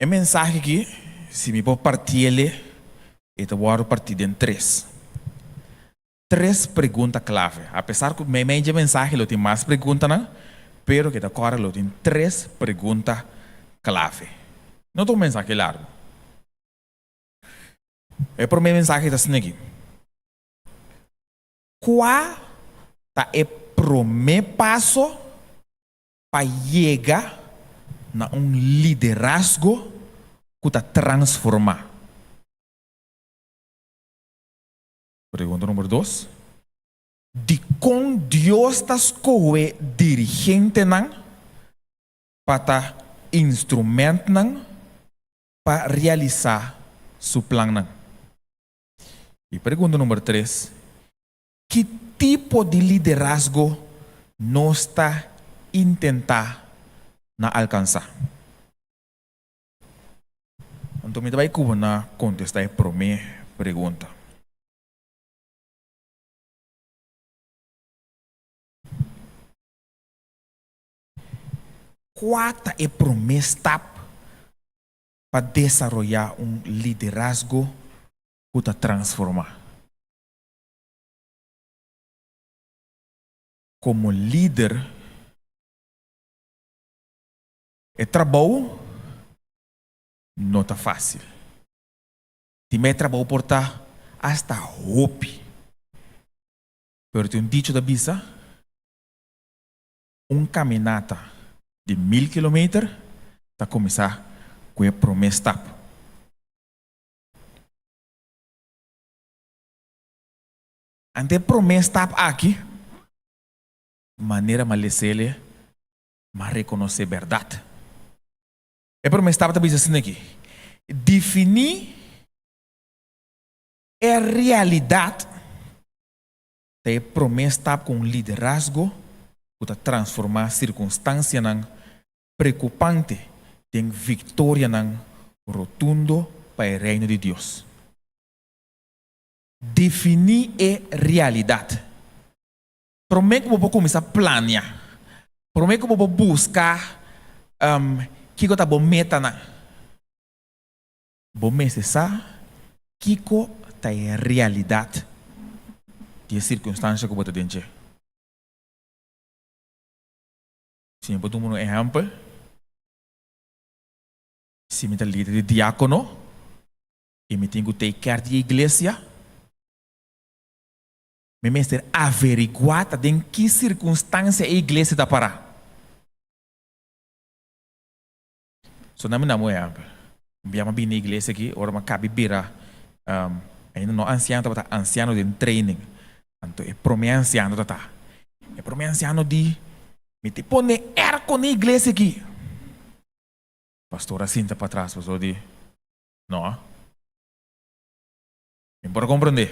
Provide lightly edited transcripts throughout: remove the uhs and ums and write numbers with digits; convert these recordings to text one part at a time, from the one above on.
E mensahe aki, si mi por partiele, e ta wòrdu partí den tres. Tres pregunta klave. Apesar ku meimei dje mensahe lo tin mas preguntanan, pero ke ta kòrda lo tin tres pregunta klave. No ta un mensahe largu. E promé mensahe ta asina aki, Kua ta e promé paso pa yega na un liderazgo ku ta transformá? Pregunta number dos, Dikon Dios ta skohe dirigentenan pa ta instrumentnan pa realisá su plannan? I pregunta number tres, Ki tipo di liderazgo nos ta intentá na alkansá? Anto mi ta bai ku bo na kontestá e promé pregunta. Kua ta e promé stap pa desaroyá un liderazgo ku ta transformá? Komo lider, e trabou no ta fásil. Tin bes e trabou por ta asta hopi. Pero tin un dicho ta bisa, Un kaminata di mil kilometer ta kuminsá ku e promé stap. Ante e promé stap aki, manera m'a les'el, m'a rekonosé bèrdat. E promé stap ta bisa asina aki, Definí e realidat ta e promé stap ku un liderazgo ku ta transformá sirkunstansianan preokupante den viktorianan rotundo pa e Reino di Dios. Definí e realidat. Promé ku bo por kuminsá plania, promé ku bo por buska kiko ta bo metanan, bo mester sa kiko ta e realidat di e sirkunstansha ku bo ta den dje. Si mi por duna un ehèmpel, si mi ta lider di diákono, i mi tin ku take care di e iglesia, mi mester averiguá ta den ki sirkunstansia e iglesia ta pará. So nan mi na un ehèmpel. Un bia mi a bini na iglesia aki, ora mi a kabi bira, ainda no ansiano, tabata ansiano den training. Anto e promé ansiano ta ta. E promé ansiano di, Mi ta pone erko na e iglesia aki. Pastor a sinta patras, pastor di, No. Mi por a comprende.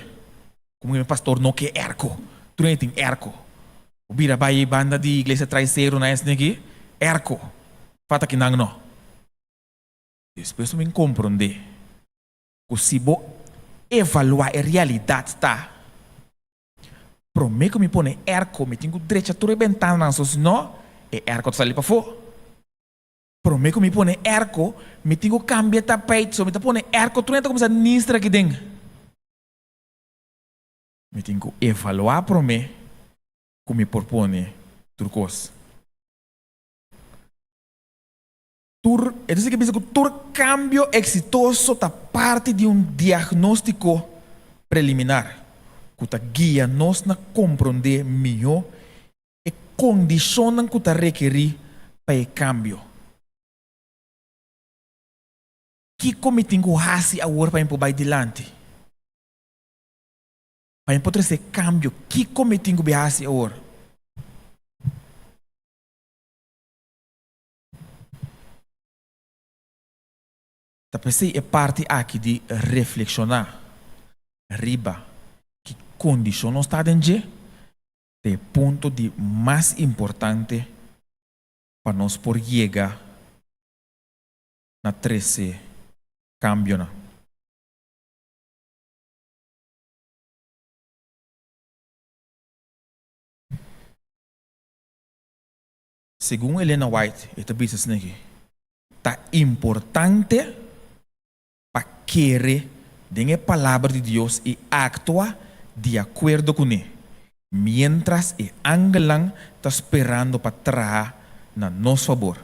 Como mi pastor no ke erko. Tur hende tin erko. Bo bira bai banda di iglesia Traiseru na esne aki, erko. Fata ki nan no. Despues mi comprende cu si bo evalua e realidad ta, prome cu mi pone erko mi tin cu drecha tur e bentananan, so si no e erko ta sali pafo. Promé ku mi pone erko, mi tin ku kambia e tapijt, so mi ta pone erko tur hende ta kuminsá nistra aki den. Mi tin ku evaluá promé ku mi por pone tur kos. Tur, e ta sigui bisa ku tur kambio eksitoso ta parti di un diagnóstiko preliminar ku ta guia nos na komprondé mihó e kondishonnan ku ta rekerí pa e kambio. Kiko mi tin ku hasi awor pa mi por bai dilanti? Pa mi por trese kambio, kiko mi tin ku bai hasi awor? Ta p'esei e parti aki di reflekshoná riba ki kondishon nos ta den dje, ta e punto di mas importante pa nos por yega na trese kambionan. Segun Elena White, e ta bisa asin'aki, Ta importante pa kere den e Palabra di Dios i aktua di akuerdo kuné, miéntras e angelnan ta sperando pa traha na nos fabor.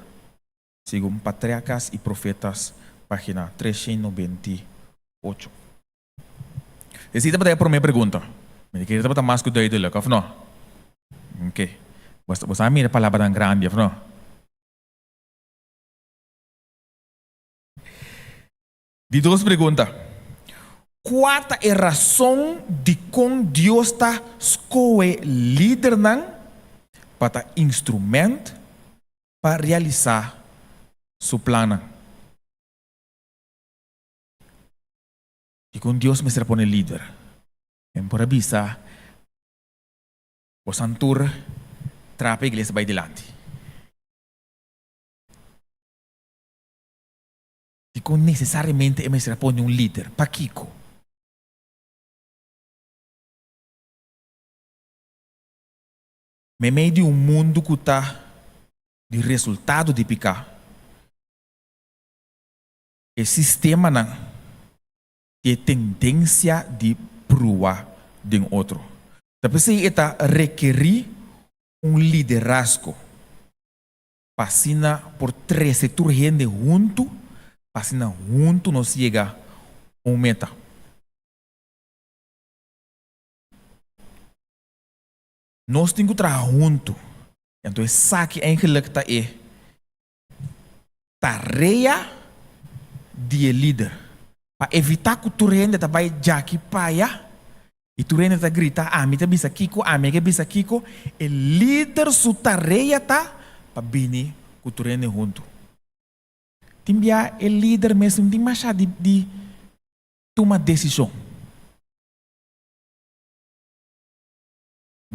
Segun Patriarcas y Profetas, página 398. Esei tabata e promé pregunta. Mi ta kere tabata mas ku duidelijk, òf no? Oke. Bo sa mira e palabranan grandi, òf no? Di dos pregunta, Kua ta e rason dikon Dios ta skohe lidernan pa ta instrument pa realisá su plannan? Dikon Dios mester a pone lider? Men por a bisa, Bosan tur traha pa iglesia bai dilanti. Dikon nesesariamente e mester a pone un lider? Pakiko? Meimei di un mundu ku ta di resultado di piká, e sistemanan tin e tendensia di brua den otro. Ta p'esei e ta rekerí un liderazgo. Pa asina por trese tur hende huntu, pa asina huntu nos yega un meta. Nos tin ku traha huntu. Anto esaki eigenlijk ta e tarea di e lider. Pa evitá ku tur hende ta bai djaki paya i tur hende ta grita ami ta bisa kiko, ami a ke bisa kiko, e lider su tarea ta pa bini ku tur hende huntu. Tin bia e lider mes no tin masha di di tuma desishon.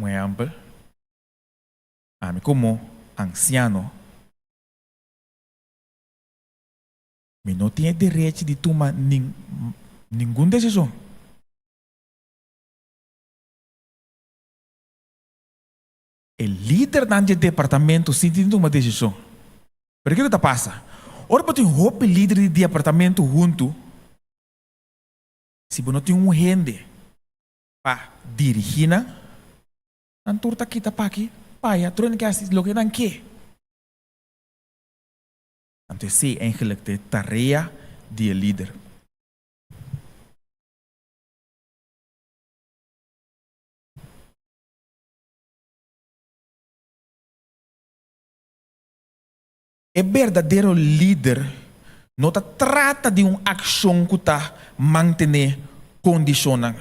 Un ehèmpel, ami komo ansiano mi no tin e derechi di tuma ningun desishon. E lidernan di e departamento si tin tuma desishon. Pero kiko ta pasa? Ora bo tin hopi lider di departamento huntu, si bo no tin un hende pa dirigí nan, nan tur ta kita p'aki p'aya, tur hende ke hasi loke nan ke. Anto esei eigenlijk ta e tarea di e lider. E berdadero lider no ta trata di un akshon ku ta mantené kondishonnan,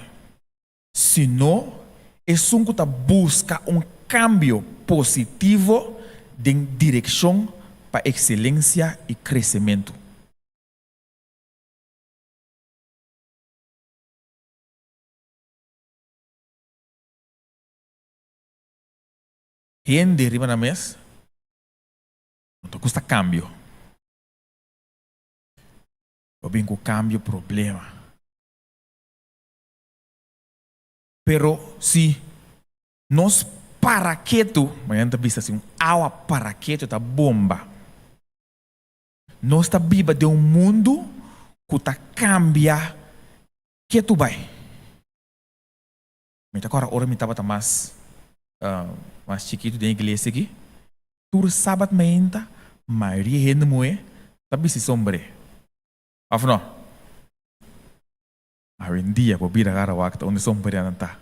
sino esun ku ta buska un kambio positivo den direkshon pa ekselensia i kresementu. Hende riba nan mes no ta gusta kambio. Bo bin ku kambio problema. Pero si nos para ketu, mañana ta bisa si un awa para ketu ta bomba. Nos ta biba den un mundu ku ta kambia ketu bai. Mi ta kòrda ora mi tabata mas mas chikitu den iglesia aki, tur sabat mainta mayoria hende muhé ta bisti sombré. Òf no? Awendia bo bira gara wak ta unda sombrénan ta.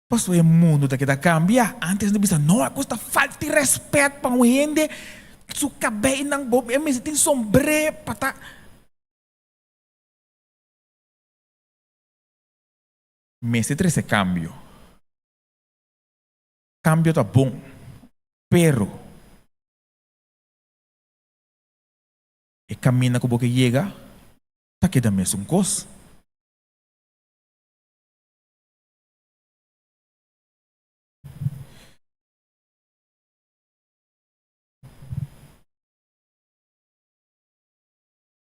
Pasobra e mundu ta keda kambia. Antes nan ta bisa, no, e kos ta falta di rèspèt pa un hende su kabeinan, bo e mester tin sombré pa ta. Mester trese kambio. Kambio ta bon, pero e kaminda ku bo ke yega ta keda mesun kos.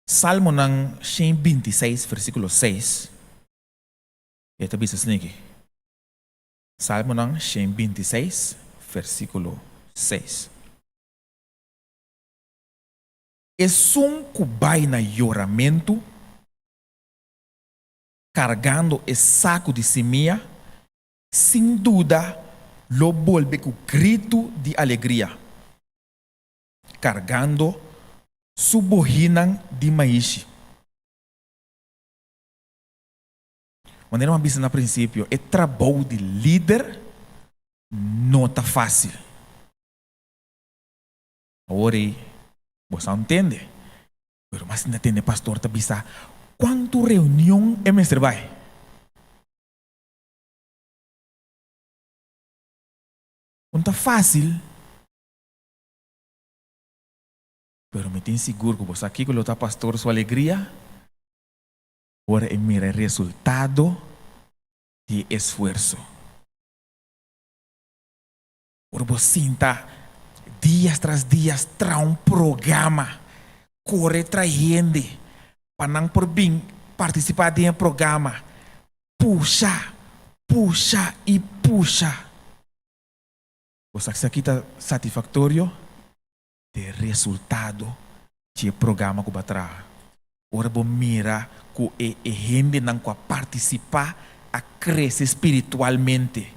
Salmonan 126 versíkulo 6 e ta bisa esaki. Salmonan 126, versíkulo 6. Esun ku bai na yoramentu, kargando e saku di simia, sin duda lo bolbe ku gritu di alegria, kargando su bohinan di maishi. Manera mi a bisa na prinsipio, e trabou di lider no ta fásil. Awor ei bo sa un tende, pero mas sinta tende pastor ta bisa kuantu reunion e mester bai. Un ta fásil, pero mi tin sigur ku bo sa kiko lo ta pastor su alegria ora e mira e resultado di e esfuerso. Ora bo sinta dias tras dias traha un programa, kore trae hende pa nan por bin partisipá den e programa, pusha, pusha i pusha. Bo sa esaki ta satisfaktorio? T'e resultado dje programa ku bo a traha. Ora bo mira ku e e hendenan ku a partisipá a krese spiritualmente.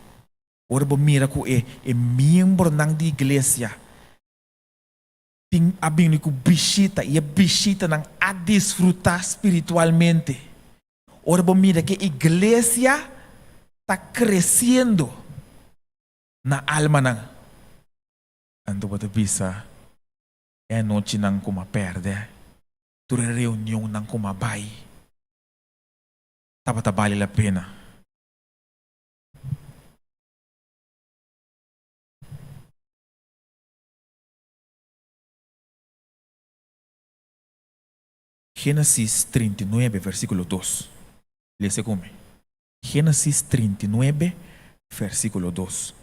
Ora bo mira ku e e miembronan di iglesia tin a bini ku bishita i e bishitanan a disfrutá spiritualmente. Ora bo mira ku e iglesia ta kresiendo na almanan. Anto bo ta bisa, E anochinan ku m'a pèrdè, tur e reunionnan ku m'a bai, tabata bali la pena. Génesis 39, versíkulo dos. Lesa ku mi. Génesis 39, versíkulo dos.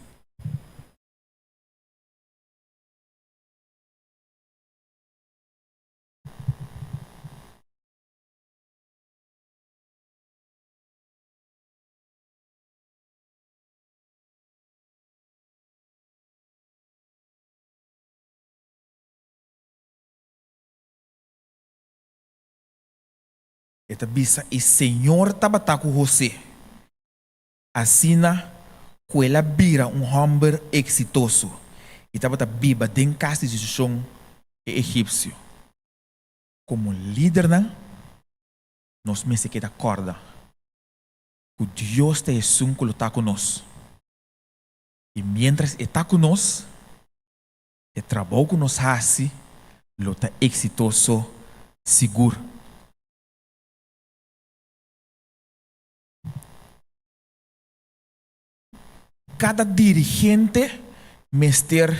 E ta bisa, I Señor tabata ku José. Asina ku el a bira un hòmber eksitoso i tabata biba den kas di su shon e egipsio. Komo lidernan, nos mester keda kòrda ku Dios ta esun ku lo ta ku nos. I miéntras e ta ku nos, e trabou ku nos hasi lo ta eksitoso sigur. Kada dirigente mester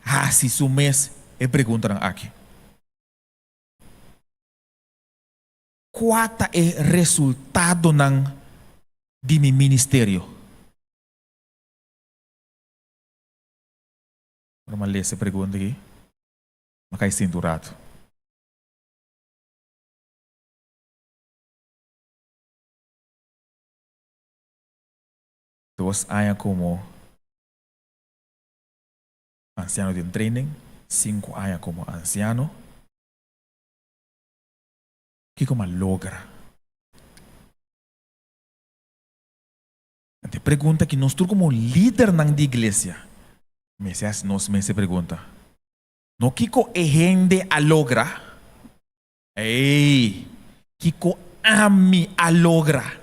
hasi su mes e preguntanan aki. Kua ta e resultadonan di mi ministerio? Ora mi a lesa e pregunta aki, mi a kai sinti un ratu. Dos aña komo ansiano den training, sinku aña komo ansiano. Kiko mi a logra? Anto e pregunta ki nos tur komo lidernan di iglesia mester hasi nos mes e pregunta, No kiko e hende a logra, Ey, kiko ami a logra?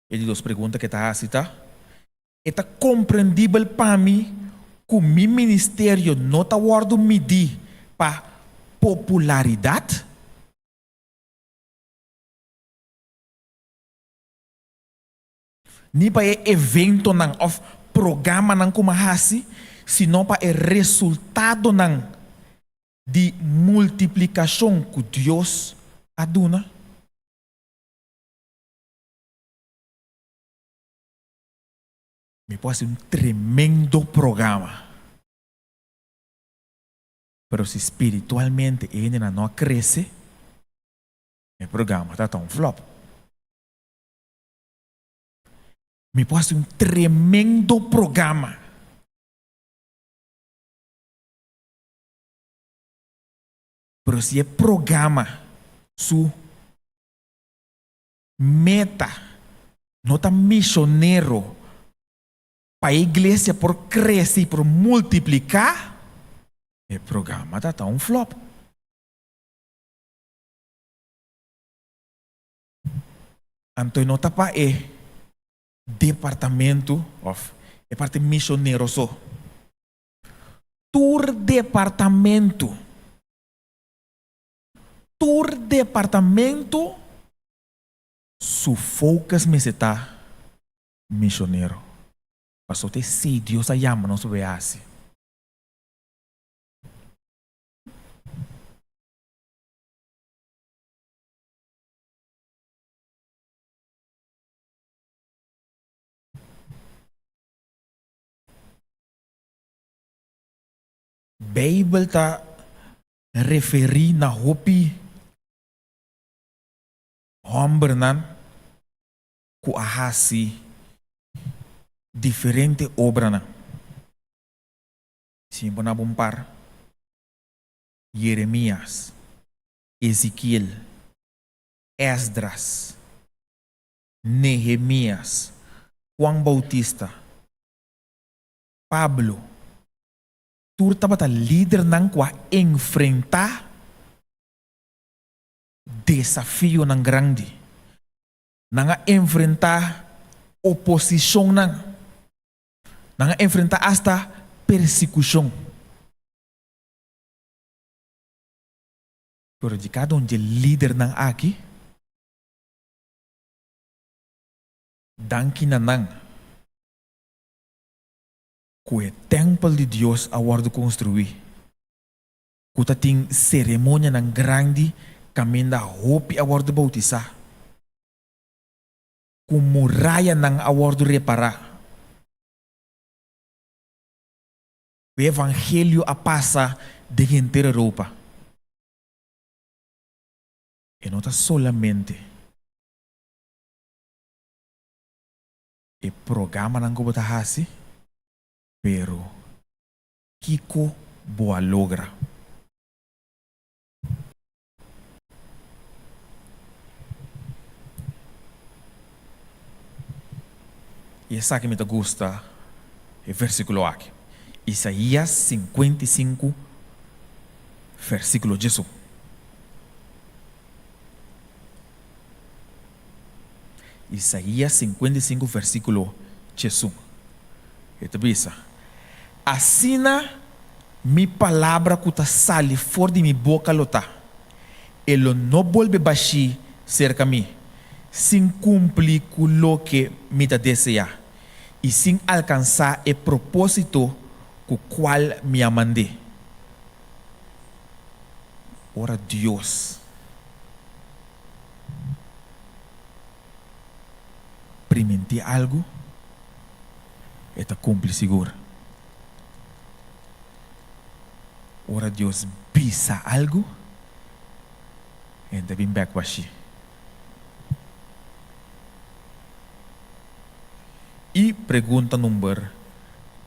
E di dos pregunta ku e ta hasi ta, E ta komprendibel pa mi ku mi ministerio no ta wòrdu midí pa popularidat? Ni pa e eventonan òf programanan ku mi a hasi, sino pa e resultadonan di multiplikashon ku Dios a duna. Mi por hasi un tremendo programa. Pero si spiritualmente e hendenan no a krese, e programa ta ta un flop. Mi por hasi un tremendo programa. Pero si e programa su meta no ta misionero pa e iglesia por crece y por multiplica, e programa ta ta un flop. Anto e no ta pa e departamento of e parti misionero so. Tur departamento, tur departamento su focus mester ta misionero. Pasobra ta esei Dios a yama nos pa bay haci. Beibel ta referí na hopi hòmbernan ku a hasi diferente obranan. Si mi pone bo un par, Yeremías, Ezekiel, Esdras, Nehemías, Juan Bautista, Pablo, tur tabata lidernan ku a enfrentá desafionan grandi. Nan a enfrentá oposishonnan. Nan a enfrentá asta persekushon. Pero di kada un dje lidernan aki, danki na nan ku e tèmpel di Dios a wòrdu konstruí, ku ta tin seremonianan grandi kaminda hopi a wòrdu boutisá, ku murayanan a wòrdu repará, ku e evangelio a pasa den henter Europa. E no ta solamente e programanan ku bo ta hasi, pero kiko bo a logra? I esaki mi ta gusta e versíkulo aki, Isaías 55 versíkulo 11. Isaías 55 versíkulo 11. E ta bisa, Asina mi palabra ku ta sali for di mi boka lo ta, e lo no bolbe bashí serka mi, sin kumpli ku loke mi ta deseá i sin alkansá e propósito ku kual mi a mand'é. Ora Dios primintí algu, e ta kumpli sigur. Ora Dios bisa algu, e ta bin bèk bashí. I pregunta number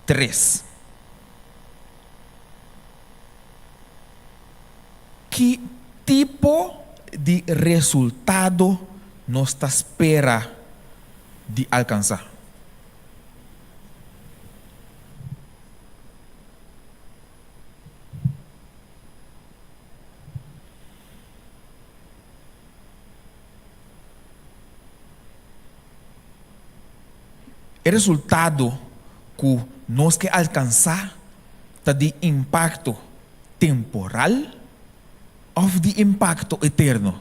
tres. Ki tipo di resultado nos ta spera di alkansá? E resultado ku nos ke alkansá ta di impakto temporal òf di impakto eterno?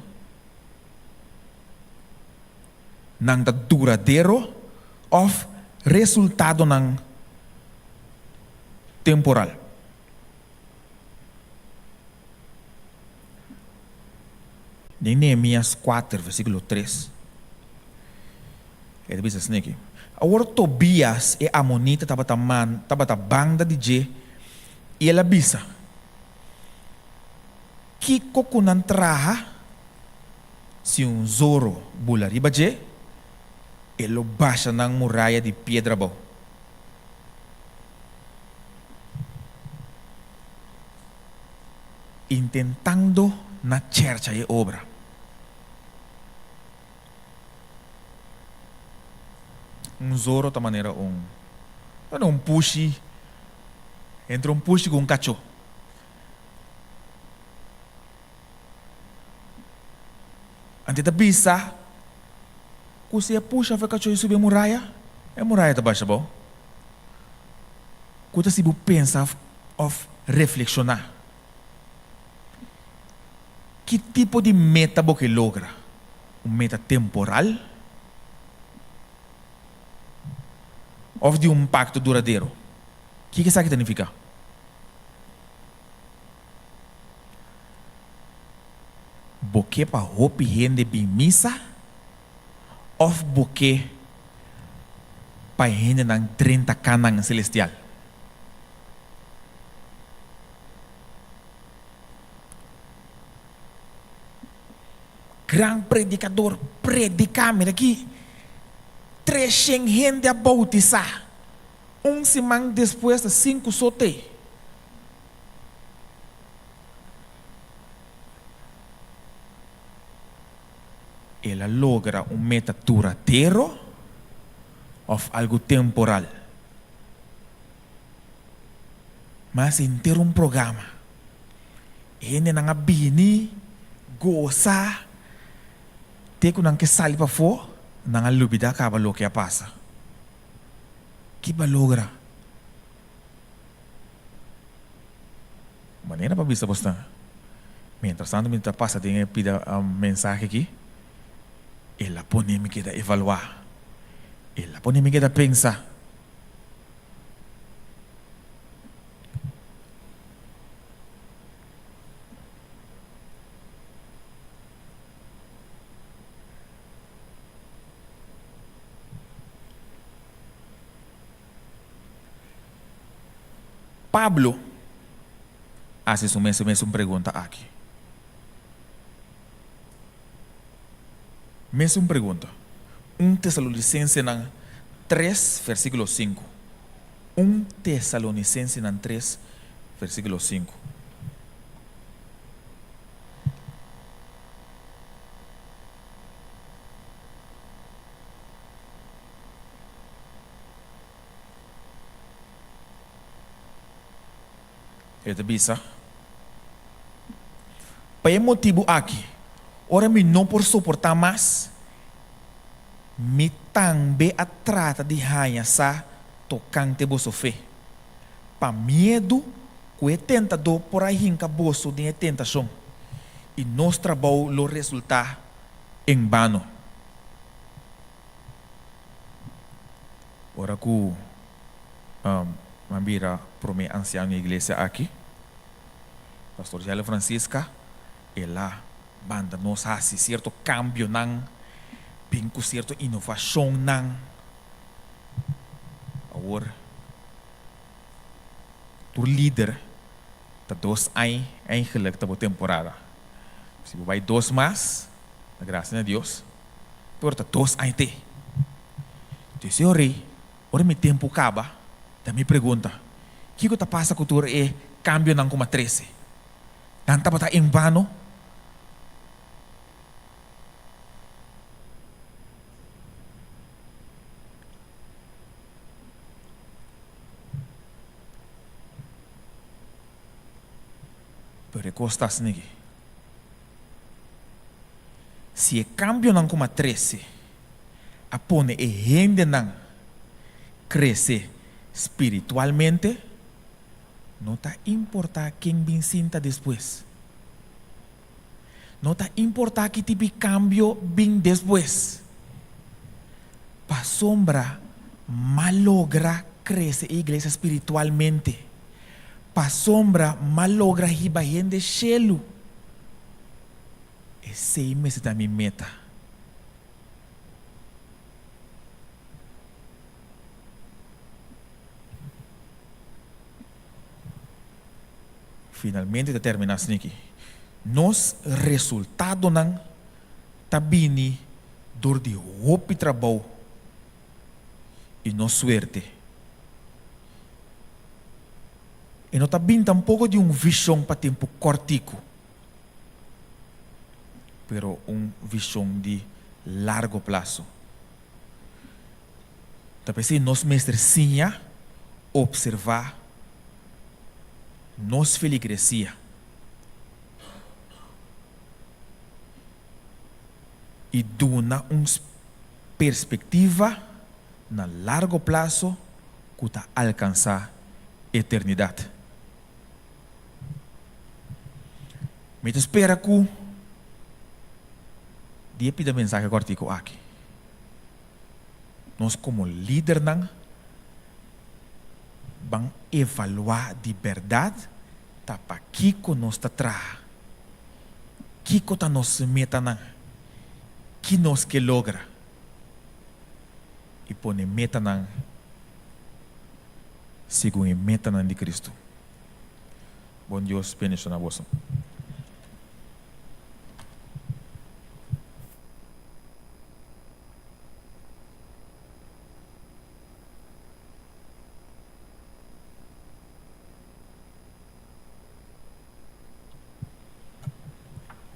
Nan ta duradero òf resultadonan temporal? Den Nehemías kuater, versíkulo tres, e ta bisa asina aki, Awor Tobías e amonita tabata man tabata banda di dje, i el a bisa. Kiko ku nan traha, si un zoro bula riba dje, e lo basha nan muraya di piedra abou. Intentando na chercha e obra. Un zoro ta manera un, bueno, un pushi, entre un pushi ku un kachó. Anto e ta bisa ku si e pusha òf e kachó i subi e muraya, e muraya ta basha abou. Ku ta si bo pensa òf reflekshoná? Ki tipo di meta bo ke logra? Un meta temporal òf di un pakto duradero? Kiko esaki ta nifiká? Bo ke pa hopi hende bin misa òf bo ke pa e hendenan drenta Kanan selestial? Gran predikador prediká, mira aki treshen hende a boutisá, un siman despues ta sinku so te. El a logra un meta duradero òf algu temporal? Mas henter un programa. E hendenan a bini, gosa, te ku nan ke sali pafó, nan a lubidá kaba loke a pasa. Ki bo a logra? Manera pa bisa bosnan. Mientras tanto mi ta pasa den e pida mensahe aki, el a pone mi keda evaluá. El a pone mi keda pensa. Pablo hasi su mes e mesun pregunta aki. Mesun pregunta. Un Tesalonisensenan tres versíkulo sinku. Un Tesalonisensenan tres versíkulo sinku. E ta bisa, Pa e motibu aki, ora mi no por soportá mas, mi tambe a trata di haña sa tokante boso fe, pa miedu ku e tentadó por a hinka boso den e tentashon, i nos trabou lo resultá en bano. Ora ku mi a bira promé ansiano di e iglesia aki, Pastor Jello Francisca, el a manda nos hasi sierto kambionan, bin ku sierto inovashonnan. Awor, tur lider ta dos aña eigenlijk ta bo temporada. Si bo bai dos mas, ta grasia na Dios. Pero ta dos aña te. Disi o rei, ora mi tempu kaba, ta mi pregunta, kiko ta pasa ku tur e kambionan ku mi a trese? Nan tabata en vano? Pero e kos ta asina aki. Si e kambionan ku mi a trese a pone e hendenan krese spiritualmente, no ta importá ken bin sinta despues. No ta importá ki tipo di kambio bin despues. Pasobra m'a logra krese e iglesia spiritualmente. Pasobra m'a logra hiba hende shelu. Esei mester ta mi meta. Finalmente ta termina asina aki. Nos resultadonan ta bini dor di hopi trabou i no suerte. E no ta bini tampoko di un vishon pa tempu kòrtiku, pero un vishon di largo plaso. Ta p'esei nos mester siña opservá nos feligresia i duna un perspektiva na largo plaso ku ta alkansá eternidat. Mi ta spera ku di e pida mensahe kòrtiku aki, nos komo lidernan ban evaluá di bèrdat ta pa kiko nos ta traha, kiko ta nos metanan, ki nos ke logra i pone metanan segun e metanan di Kristu. Bon Dios bendiciona boso.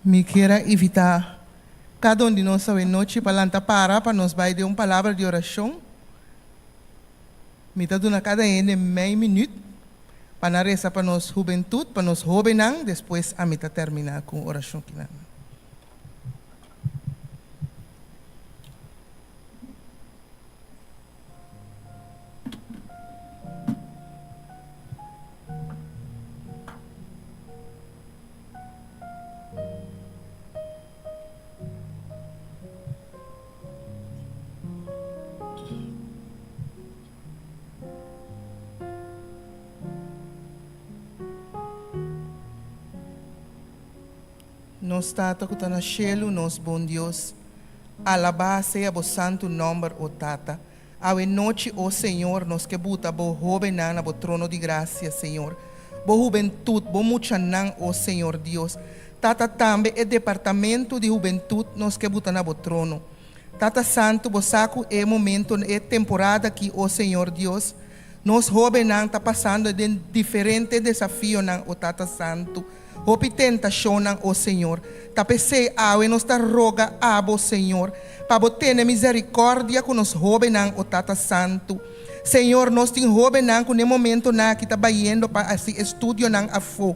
Mi kier a invita cada un di nos awe nochi pa lanta para pa nos bai den un palabra di oracion. Mi ta duna kada hende mei minüt pa nan resa pa nos hubentut, pa nos hóbennan, despues ami ta terminá ku un orashon kinan. Nos Tata ku ta na shelu, nos bon Dios, alabá sea bo santu nòmber, o Tata. Awe nochi, o Señor, nos ke buta bo hóbennan na bo trono di grasia, Señor. Bo hubentut, bo muchanan, o Señor Dios. Tata, tambe e departamentu di hubentut nos ke buta na bo trono. Tata Santu, bo sa ku e momento, e temporada aki, o Señor Dios, nos hóbennan ta pasando den diferente desafionan, o Tata Santu, hopi tentashonnan, o Señor. Ta p'esei awe nos ta roga Abo, Señor, pa Bo tene miserikòrdia ku nos hóbennan, o Tata Santu. Señor, nos tin hóbennan ku n'e momentonan aki ta bayendo pa hasi estudionan afó.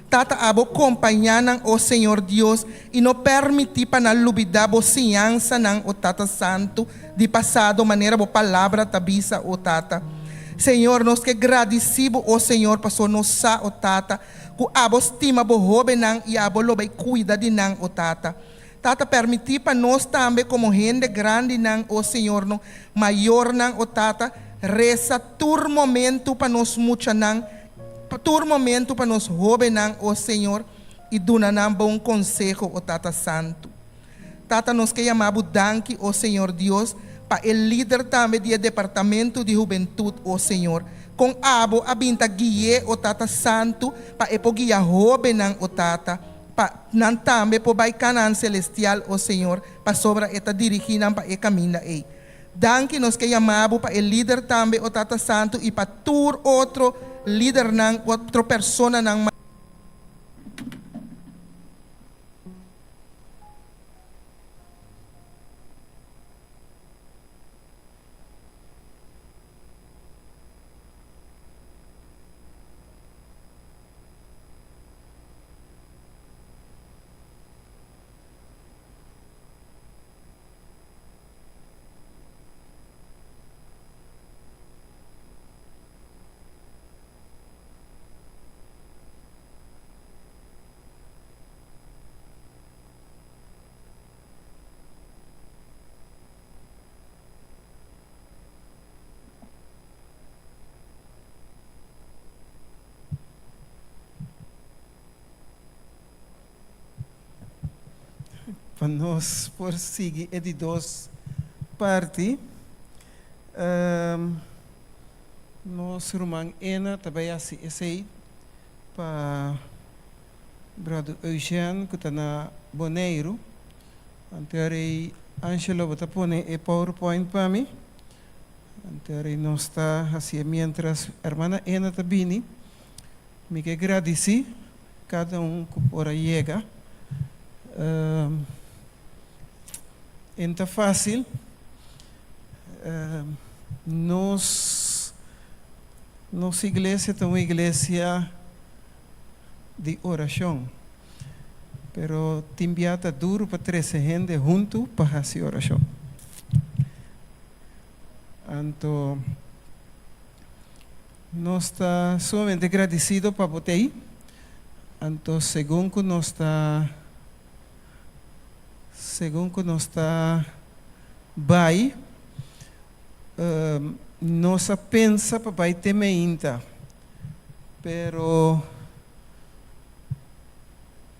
Tata abo kompañá nan, o Señor Dios, i no pèrmití pa nan lubidá bo siñansanan, o Tata Santu, di pasado, manera bo palabra ta bisa, o Tata. Señor, nos ke gradisí bo, o Señor, paso nos sa, o Tata, ku abo stima bo hóbennan i abo lo bai kuida di nan, o Tata. Tata, pèrmití pa nos tambe komo hende grandinan, o Señor, no mayornan, o Tata, resa tur momentu pa nos muchanan, tur momentu pa nos hóbennan, o Señor, i duna nan bon konseho, o Tata Santu. Tata, nos ke yama Bo danki, o Señor Dios, pa e lider tambe di e departamentu di hubentut, o Señor, kon Abo a bin ta gui'é, o Tata Santu, pa e por guia hóbennan, o Tata, Pa nan tambe por bai Canaan celestial, o Señor, pasobra E ta dirigí nan pa e caminda ei. Danki nos ke yama Bo pa e lider tambe, o Tata Santu, i pa tur otro lidernan, otro personanan. Pa nos por sigui e di dos parti, nos ruman Ena ta bai hasi esei pa. Brother Eugène ku ta na Boneiru. Anto rei Angelo bo ta pone e PowerPoint pa mi. Anto rei nos ta hasié mientras hermana Ena ta bini. Mi ke gradisí kada un ku por a yega. E no ta fásil. Nos nos iglesia ta un iglesia di orashon, pero tin bia ta duru pa trese hende huntu pa hasi orashon. Anto nos ta sumamente gradisido pa bo t'ei. Anto segun ku nos ta segun ku nos ta bai, nos a pensa pa bai te meinta, pero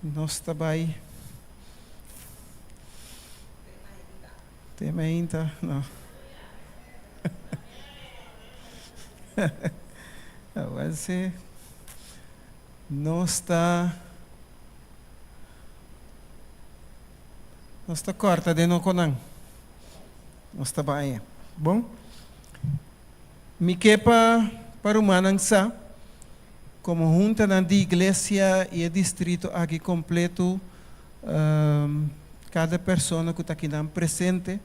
nos ta bai te meinta, no. Awel si nos ta nos ta kòrta den okonan. Nos ta bai. Bon. Mi ke pa pa rumannan sa, komo huntanan di iglesia i e distrito aki kompleto, kada persona ku ta akinan presente,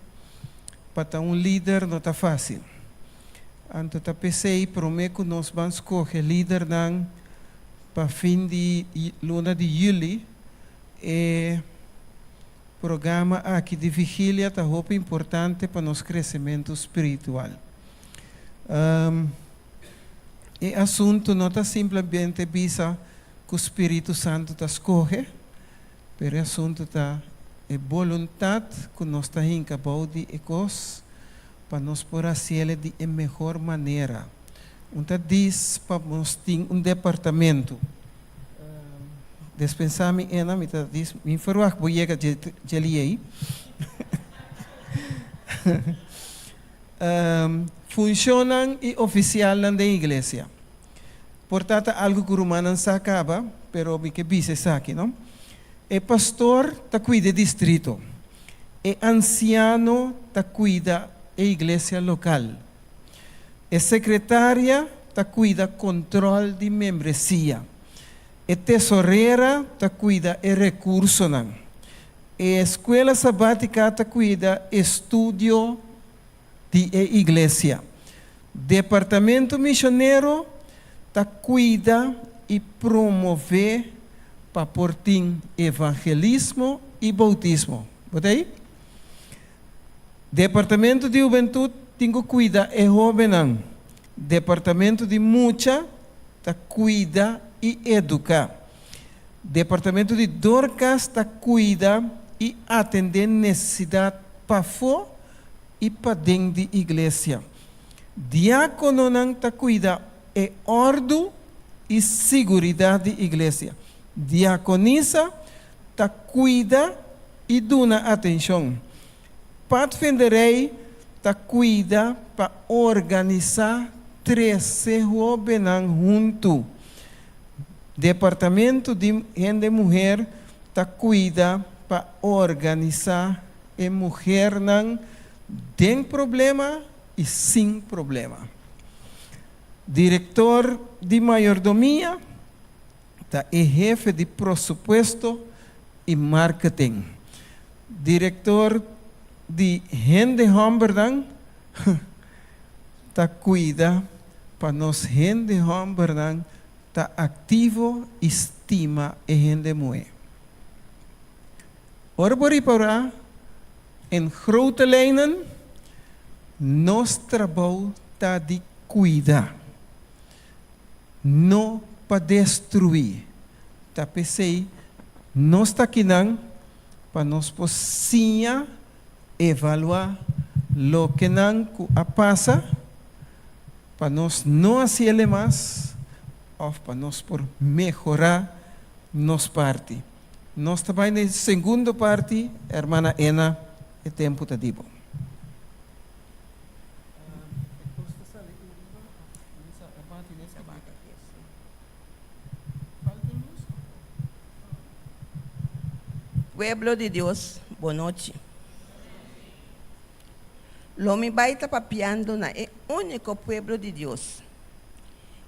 pa ta un lider no ta fásil. Anto ta p'esei promé ku nos ban skohe lidernan pa fin di luna di yüli, e Programa aki di vigilia ta hopi importante pa nos kresementu spiritual. E asuntu no ta simplemente bisa ku spiritu santu ta skohe, pero e asuntu ta e boluntat ku nos ta hinka bou di e kos pa nos por hasiel di e mehor manera. Un ta dis pa nos tin un departamentu. Despensá mi ena, mi ta dis, mi ferwagt bo yega dje dje ei. Funshonnan i ofisialnan den iglesia. Por ta ta algu ku rumannan sa kaba, pero mi ke bisa esaki, no? E pastor ta kuida e distrito. E ansiano ta kuida e iglesia lokal. E sekretaria ta kuida kontrol di membresia. E tesorera ta kuida e rekursonan. E eskuela sabátika ta kuida estudio di e iglesia. Departamento mishonero ta kuida i promové pa por tin evangelismo i boutismo. Bo ta ei? Departamento di Hubentut tin ku kuida e hóbennan. Departamento di Mucha ta kuida i eduká. Departamento di Dorcas ta kuida i atendé nesesidat pafó i paden di iglesia. Diákononan ta kuida e òrdu i siguridat di iglesia. Diakonisa ta kuida i duna atenshon. Padvinderij ta kuida pa organisá trese hóbennan huntu. Departamento di Hende Muher ta kuida pa organisá e muhernan den problema i sin problema. Direktor di Mayordomia ta e hefe di prosupuesto i marketing. Direktor di hende hòmbernan ta kuida pa nos hende hòmbernan ta aktivo i stima e hende muhé. Ora bo ripará en grote lijnen, nos trabou ta di kuida. No pa destruí. Ta p'esei nos ta akinan pa nos por siña evaluá lokenan ku a pasa, pa nos no hasi el'e mas òf pa nos por mehorá nos parti. Nos ta bai na e segundo parti, hermana Ena, e tempu ta di bo. Pueblo di Dios, bon nochi. Lo mi bai ta papiando na e úniko pueblo di Dios,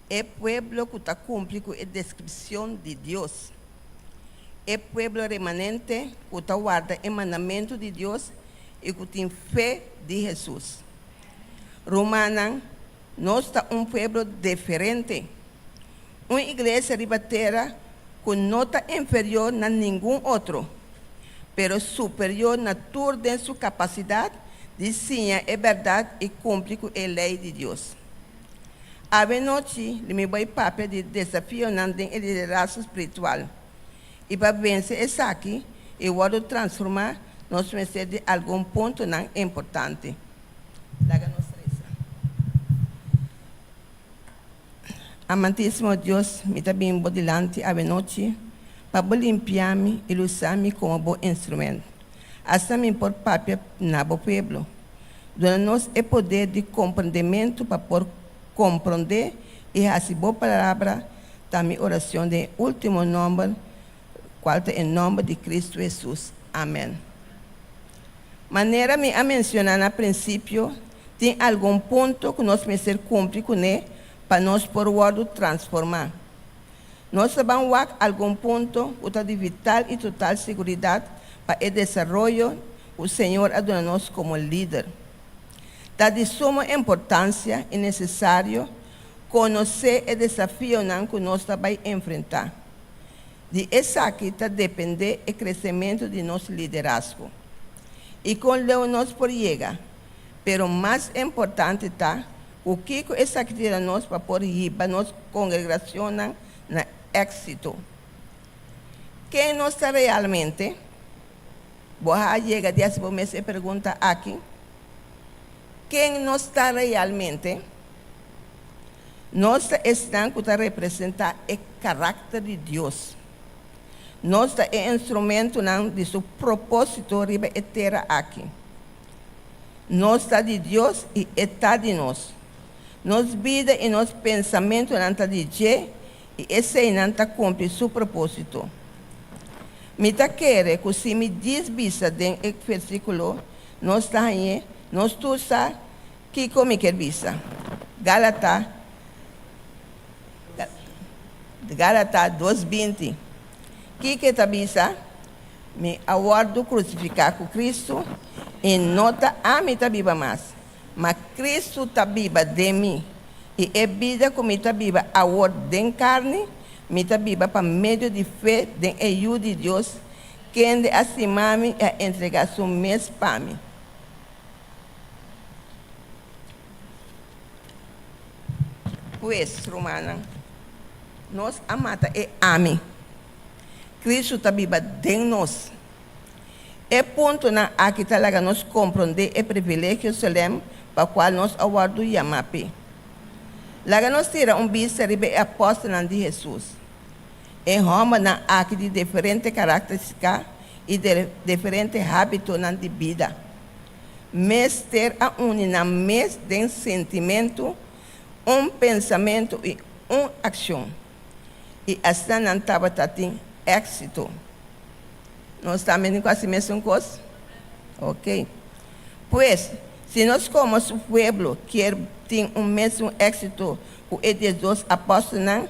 e pueblo ku ta kumpli ku e deskripshon di Dios, e pueblo remanente ku ta warda e mandamentu di Dios i ku tin fe di Hesus. Rumannan, nos ta un pueblo deferente, un iglesia riba tera ku no ta inferior na ningun otro, pero superior na tur den su kapasidat di siña e bèrdat i kumpli ku e lei di Dios. Awe nochi li mi bai papia di desafionan den e liderazgo spiritual, i pa vense esaki i wòrdu transformá nos mester di algun puntonan importante. Laga nos resa. Amantísimo Dios, mi ta bin Bo dilanti awenochi pa Bo limpia mi i lusa mi komo Bo instrument, asta mi por papia na Bo pueblo. Duna nos e poder di komprendementu pa por komprondé i hasi Bo Palabra ta mi oracion den e ultimo nomber, cual ta e nomber di Cristo Jesus. Amen. Manera mi a menciona na principio, tin algun punto cu nos mester cumpli cune pa nos por wordo transforma. Nos ta ban wak algun punto cu ta di vital y total seguridad pa e desaroyo cu Señor a duna nos como lider. Ta di sumo importancia y necesario Konosé e desafionan ku nos ta bai enfrentá. Di esaki ta dependé e kresementu di nos liderazgo i kon leu nos por yega. Pero mas importante ta ku kiko esaki ta yuda nos pa por hiba nos kongregacionnan na éksito. Ken nos ta realmente? Bo a yega di hasi bo mes e pregunta aki? Ken nos ta realmente? Nos ta esnan ku ta representá e karakter di Dios. Nos ta e instrumentonan di su propósito riba e tera aki. Nos ta di Dios i e ta di nos. Nos bida i nos pensamentunan ta di dje i eseinan ta kumpli su propósito. Mi ta kere ku si mi djis bisa den e versíkulo nos ta hañ'é, nos tur sa Kiko mi kier bisa? Galata, Galata 2:20. Kiko e ta bisa? Mi a wòrdu krusifiká ku Kristu, i no ta ami ta biba mas, ma Kristu ta biba den mi. I e bida ku mi ta biba awor den karni, mi ta biba pa medio di fe den e Yu di Dios, kende a stima mi i a entregá su mes pa mi. Pues, rumannan, nos a mata e ami. Kristu ta biba den nos. E puntonan aki ta laga nos komprondé e privilegio solèm pa kual nos a wòrdu yamá p'e. Laga nos tira un bista riba e apòstelnan di Hesus. E hòmbernan aki di diferente karakteristika i diferente hábitonan di bida. Mester a uni nan mes den sentimentu, un pensamentu i un akshon. I asina nan tabata tin éksito. Nos tambe tin ku hasi mesun kos? Oke. Pues, si nos komo su pueblo kier tin un mesun éksito ku e diesdos apòstelnan,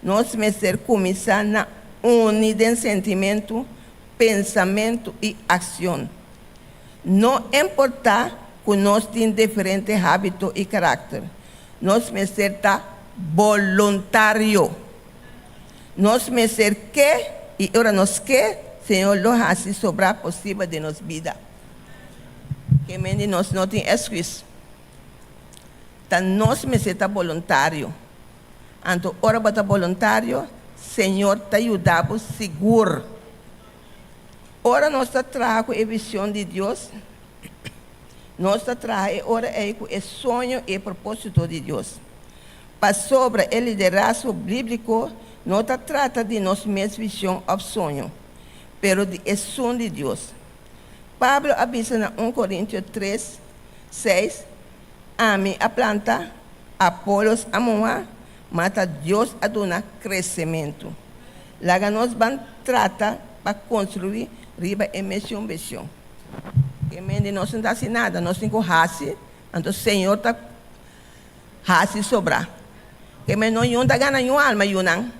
nos mester kuminsá na uni den sentimentu, pensamentu i akshon. No importá ku nos tin diferente hábito i karakter, nos mester ta boluntario. Nos mester ke, i ora nos ke, Señor lo hasi sobrá posibel den nos bida. Ke men di nos no tin èsküs. Ta nos mester ta boluntario. Anto ora bo ta boluntario, Señor ta yuda bo sigur. Ora nos ta traha ku e vision di Dios, nos ta traha e ora ei ku e soño i e propósito di Dios. Pasobra e liderazgo bíbliko no ta trata di nos mes vision òf soño, pero di esun di Dios. Pablo a bisa na un Korintio tres, seis, Ami a planta, Apolos a muha, ma ta Dios a duna kresementu. Laga nos ban trata pa konstruí Riba e mesun vision. Ke men di nos no ta hasi nada, nos tin ku hasi, anto Señor ta hasi sobrá. Ke men no yun ta gana yun alma yunan.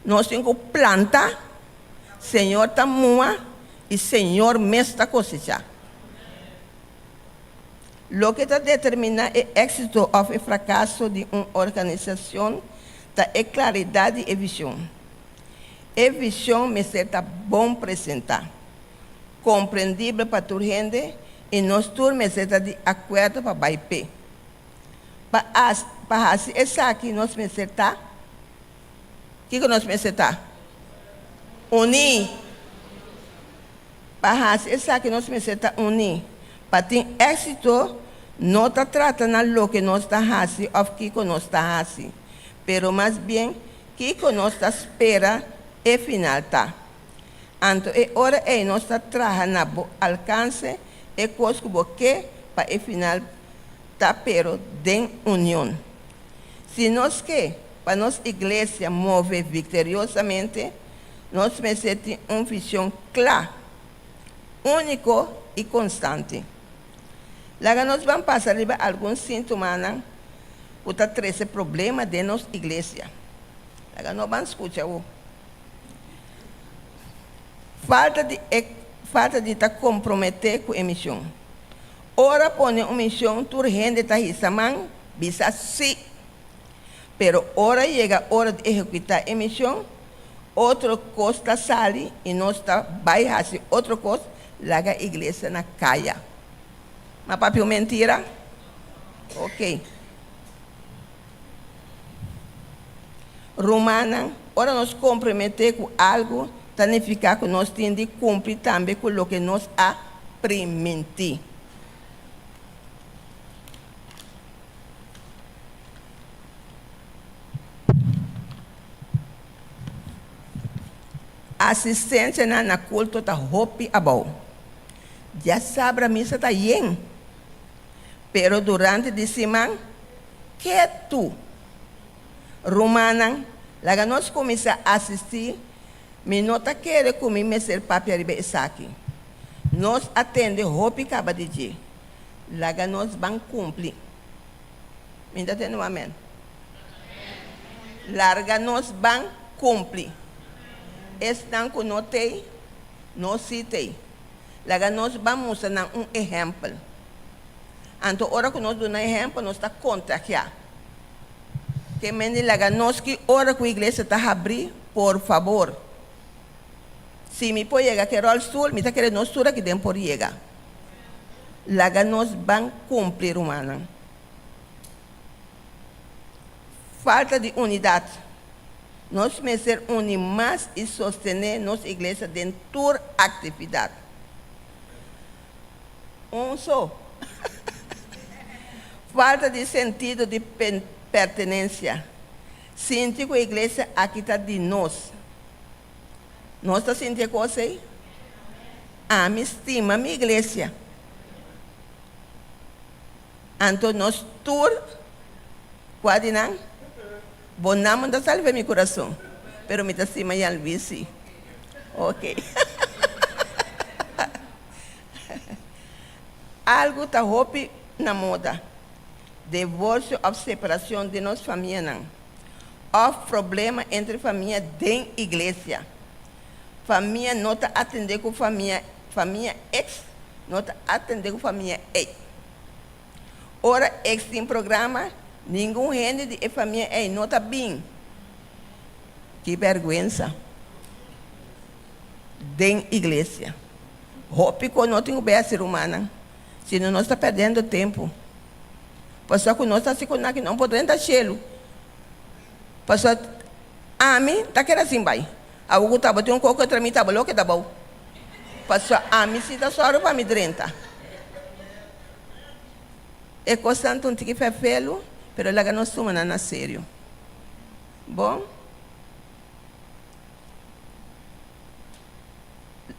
Nos tin ku planta, Señor ta mua i Señor mes ta kosechá. Loke ta determiná e éksito òf e frakaso di un organisashon ta e klaridat di e vision. E vision mester ta bon presentá, komprendibel pa tur hende i nos tur mester ta di akuerdo pa bai p'e. Pa pa hasi esaki nos mester ta, kiko nos mester ta? Uní! Pa hasi esaki nos mester ta uní. Pa tin éksito no ta trata na loke nos ta hasi òf kiko nos ta hasi, pero mas bien Kiko nos ta spera e final ta? Anto e ora ei nos ta traha na bo alkanse e kos ku bo ke pa e final ta pero den union. Si nos ke pa nos iglesia move vikteriosamente, nos mester tin un vision kla, úniko i konstante. Laga nos ban pasa riba algun síntomanan ku ta trese problema den nos iglesia. Laga no ban skucha bo. Falta di e falta di ta komprometé ku e mishon. Ora pone un mishon tur hende ta hisa man bisa sí. Pero ora yega ora di ehekutá e mishon, otro kos ta sali i nos ta bai hasi otro kos, laga iglesia na kaya. Ma papia un mentira? Ok. Rumannan, ora nos komprometé ku algu, ta nifiká ku nos tin di kumpli tambe ku loke nos a primintí. Asistensianan na kulto ta hopi abou. Djasabra misa ta yen, pero durante di siman ketu. Rumannan, laga nos kuminsá asistí, mi no ta kere ku mi mester papia riba esaki. Nos a tende hopi kaba di dje. Laga nos ban kumpli. Mi ta tende un amen? Larga nos ban kumpli. Esnan ku no t'ei, nos sí t'ei. Laga nos ban mustra nan un ehèmpel. Anto ora ku nos duna ehèmpel nos ta kontagiá. Ke men di laga nos ki ora ku iglesia ta habrí, por fabor. Si mi por yega ku e ròlstul, mi ta kere nos tur aki den por yega. Laga nos ban kumpli, rumannan. Falta di unidat. Nos mester uni mas i sostené nos iglesia den tur aktividat. Un so. Falta di sentido di pertenensia. Sinti ku e iglesia aki ta di nos. Nos ta sinti e kos ei? Ami stima mi iglesia. Anto nos tur, kua di nan? Bo naman ta salve mi kurason, pero mi ta stima Jan Luis si. Ok. Algu ta hopi na moda, divorsio òf separashon den nos famianan, òf problema entre famia den iglesia. Famia no ta atendé ku famia, famia eks no ta atendé ku famia ei. Ora ex tin programa, ningun hende di e famia ei no ta bin. Ki bèrgwensa! Den iglesia. Hopi ku no tin ku bai hasi rumannan, sino nos ta pèrdendo tempu. Pasobra ku nos ta hasi ku nan ki no por drenta shelu. Pasobra ami ta keda sin bai. Awor ku tabatin un koko entre mi taba lo keda bou. Pasobra ami si ta sòru pa mi drenta. E kosnan ta un tiki fèfelu, pero laga nos tuma nan na serio. Bon.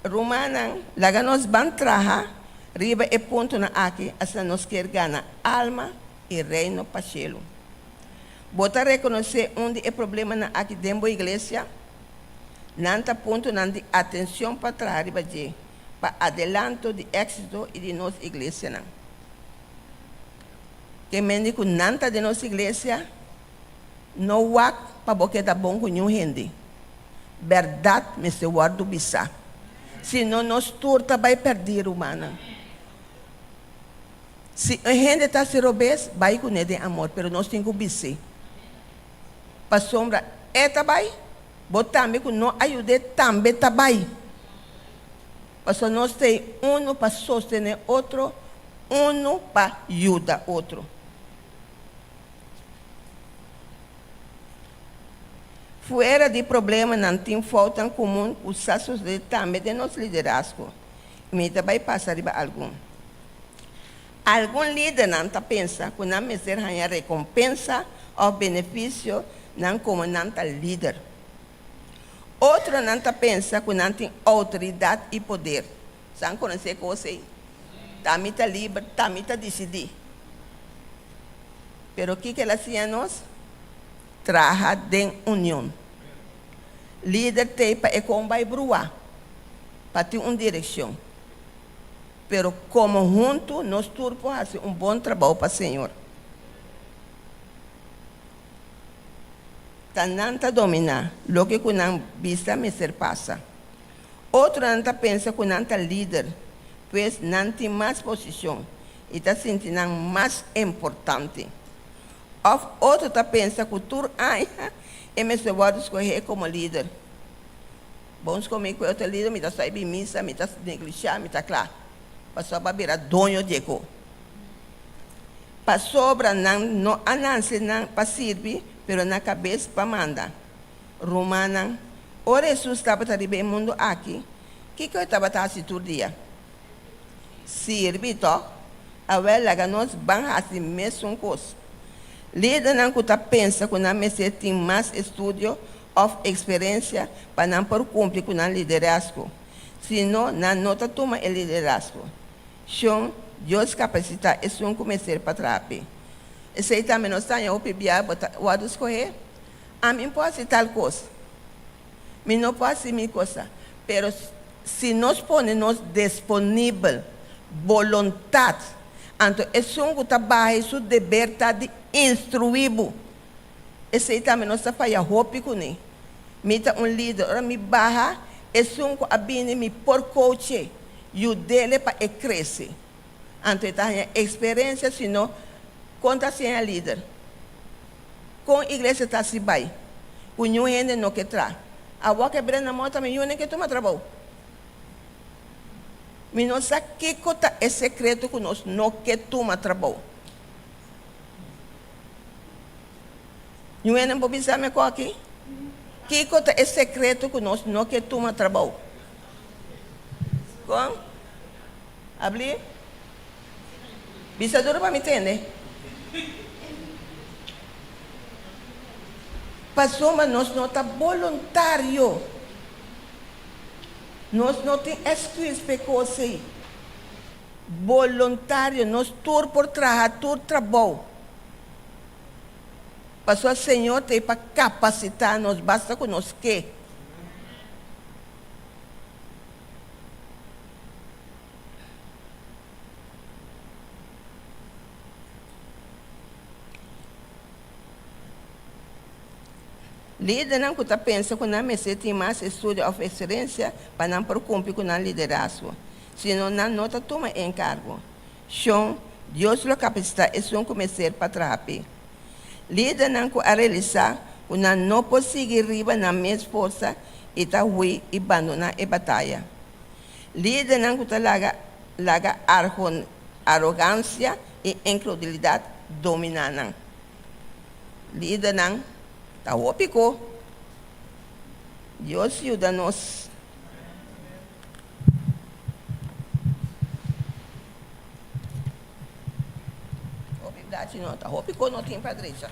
Rumannan, laga nos ban traha riba e puntonan aki asina nos kier gana alma i Reino pa shelu. Bo ta rekonosé un di e problemanan aki den bo iglesia? Nan ta puntonan di atencion pa traha riba dje, pa adelanto di exito y di nos iglesianan. Ke mende ku nan ta den nos iglesia, no wak pa bo keda bon ku niun hende. Bèrdat mester wòrdu bisá. Si no nos tur ta bai pèrdí, rumannan. Si un hende ta hasi robes, bai kuné den amor, pero nos tin ku bis'é. Pasobra e ta bai, bo tambe ku no a yud'é tambe ta bai. Pasobra nos ta ei unu pa sostené otro, unu pa yuda otro. Fuera di problemanan tin foutnan komun ku sa sosodé tambe den nos liderazgo, i mi ta bai pasa riba algun. Algun lidernan ta pensa ku nan mester haña rekompensa òf benefisio nan komo nan ta lider. Otronan ta pensa ku nan tin outoridat i poder. San konosé kos ei? Ta mi ta liber, ta mi ta disidí. Pero kiko el a siña nos? Traha den union. Lider t'ei pa e kon bai bruá, pa tin un direkshon. Pero komo huntu nos tur por hasi un bon trabou pa Señor. Ta nan ta dominá loke ku nan bisa mester pasa. Otronan ta pensa ku nan ta lider, pues nan tin mas posishon i ta sinti nan mas importante. Òf otro ta pensa ku tur aña e mester wòrdu skohé komo lider. Bon skomi ku e otro lider, mi ta stoi bin misa, mi ta neglishá, mi ta kla pasobra pa bira doño di e ko. Pasobra nan no a nanse nan pa sirbi, pero na kabes pa manda. Rumannan, ora Hesus tabata riba e mundu aki, kiko e tabata hasi tur dia? Sirbi, tòg? Awèl, laga nos ban hasi mesun kos. Lidernan ku ta pensa ku nan mester tin mas estudio òf eksperensia pa nan por kumpli ku nan liderazgo, si no, nan no ta tuma e liderazgo. Shon, Dios kapasitá esun ku mester pa traha p'e. Esei tambe nos ta haña hopi bia bo ta wòrdu skohé. Ami por hasi tal kos. Mi no por hasi mi kosa. Pero si nos pone nos desponibel, boluntat, anto esun ku ta baha su deber ta di instruí bo. Esei tambe nos ta faya hopi kuné. Mi ta un lider, ora mi baha, esun ku a bini mi por coach'é, yud'é pa e krese. Anto e ta haña eksperensia, sino kon ta siña lider? Kon iglesia ta hasi bai ku niun hende no ke tra? Awor ke Brenda mor tambe niun hende ke tuma trabou. Mi no sa kiko ta e sekreto ku nos no ke tuma trabou. Niun hende por bisa mi akò aki? Kiko ta e sekreto ku nos no ke tuma trabou? Kon? Abli? Bisa duru pa mi tende. Pasobra nos no ta boluntario. Nos no tin èsküs p'e kos ei. Boluntario, nos tur por traha tur trabou. Pasobra Señor ta ei pa kapasitá nos, basta ku nos ke. Lidernan ku ta pensa ku nan mester tin mas estudio òf eksperensia pa nan por kumpli ku nan liderazgo, sino nan no ta tuma e enkargo. Shon, Dios lo kapasitá esun ku mester pa traha p'e. Lidernan ku a realisá ku nan no por sigui riba nan mes forsa i ta hui i bandoná e bataya. Lidernan ku ta laga laga arogansia i inkredulidat dominá nan. Lidernan ta hopi ku Dios yuda nos. Hopi blachi no ta hopi ku no tin pa drecha.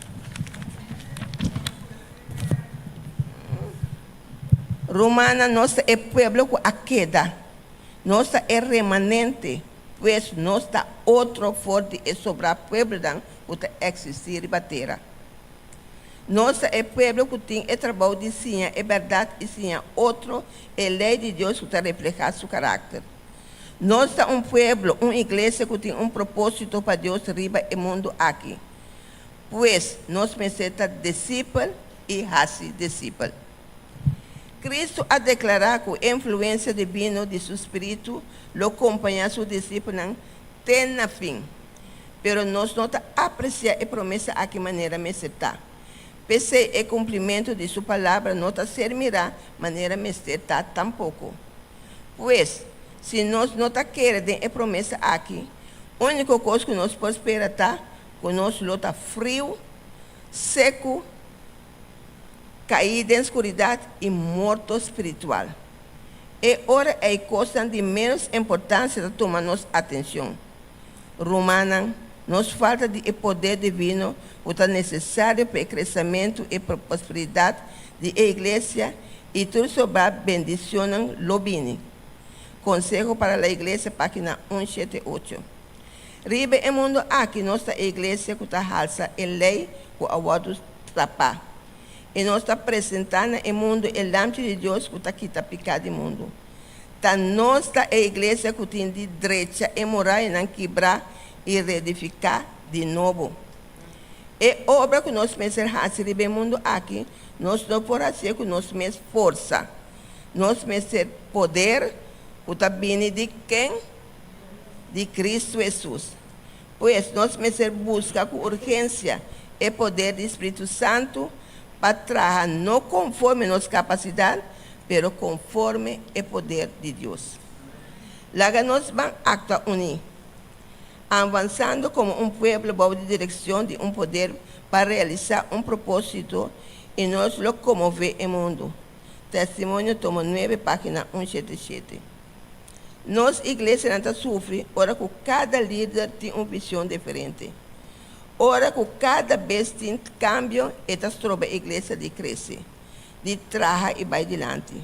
Rumannan, nos ta e pueblo ku a keda. Nos ta e remanente, pues nos ta otro for di e sobrá pueblonan ku ta eksistí riba tera. Nos ta e pueblo ku tin e trabou di siña e bèrdat i siña otro e lei di Dios ku ta reflehá su karakter. Nos ta un pueblo, un iglesia ku tin un propósito pa Dios riba e mundu aki. Pues, nos mester ta disipel i hasi disipel. Kristu a deklará ku e influensia dibino di su spiritu lo kompañá su disipelnan te na fin. Pero nos no ta apresiá e promesa aki manera mester ta. P'esei e kumplimentu di su palabra no ta ser mirá manera mester ta tampoko. Pues, si nos no ta kere den e promesa aki, úniko kos ku nos por spera ta ku nos lo ta friu, seku, kaí den skuridat i morto spiritual. E ora ei kosnan di ménos importansia ta tuma nos atenshon. Rumannan, nos falta di e poder divino ku ta nesesario pa e kresementu i prosperidat di e Iglesia i tur sobrá bendishonnan lo bini. Consejo para la Iglesia, página un shete ocho. Riba e mundu aki nos ta e Iglesia ku ta halsa e lei ku a wòrdu trapá i nos ta presentá na e mundu e Lamchi di Dios ku ta kita piká di mundu. Ta nos ta e iglesia ku tin di drecha e murayanan kibrá i redifiká di nobo. E obra ku nos mester hasi riba e mundu aki, nos no por hasié ku nos mes forsa. Nos mester poder ku ta bini di ken? Di Kristu Hesus. Pues, nos mester buska ku urgensia e poder di Spiritu Santu pa traha no konforme nos kapasidat, pero konforme e poder di Dios. Laga nos ban aktua uní, avansando komo un pueblo bou di direkshon di un poder pa realisá un propósito i nos lo konmové e mundu. Testimonio tomo nuebe página un shete shete. Nos iglesianan ta sufri ora ku kada lider tin un vision diferente. Ora ku kada bes tin kambio e ta stroba iglesia di krese. di traha i bai dilanti.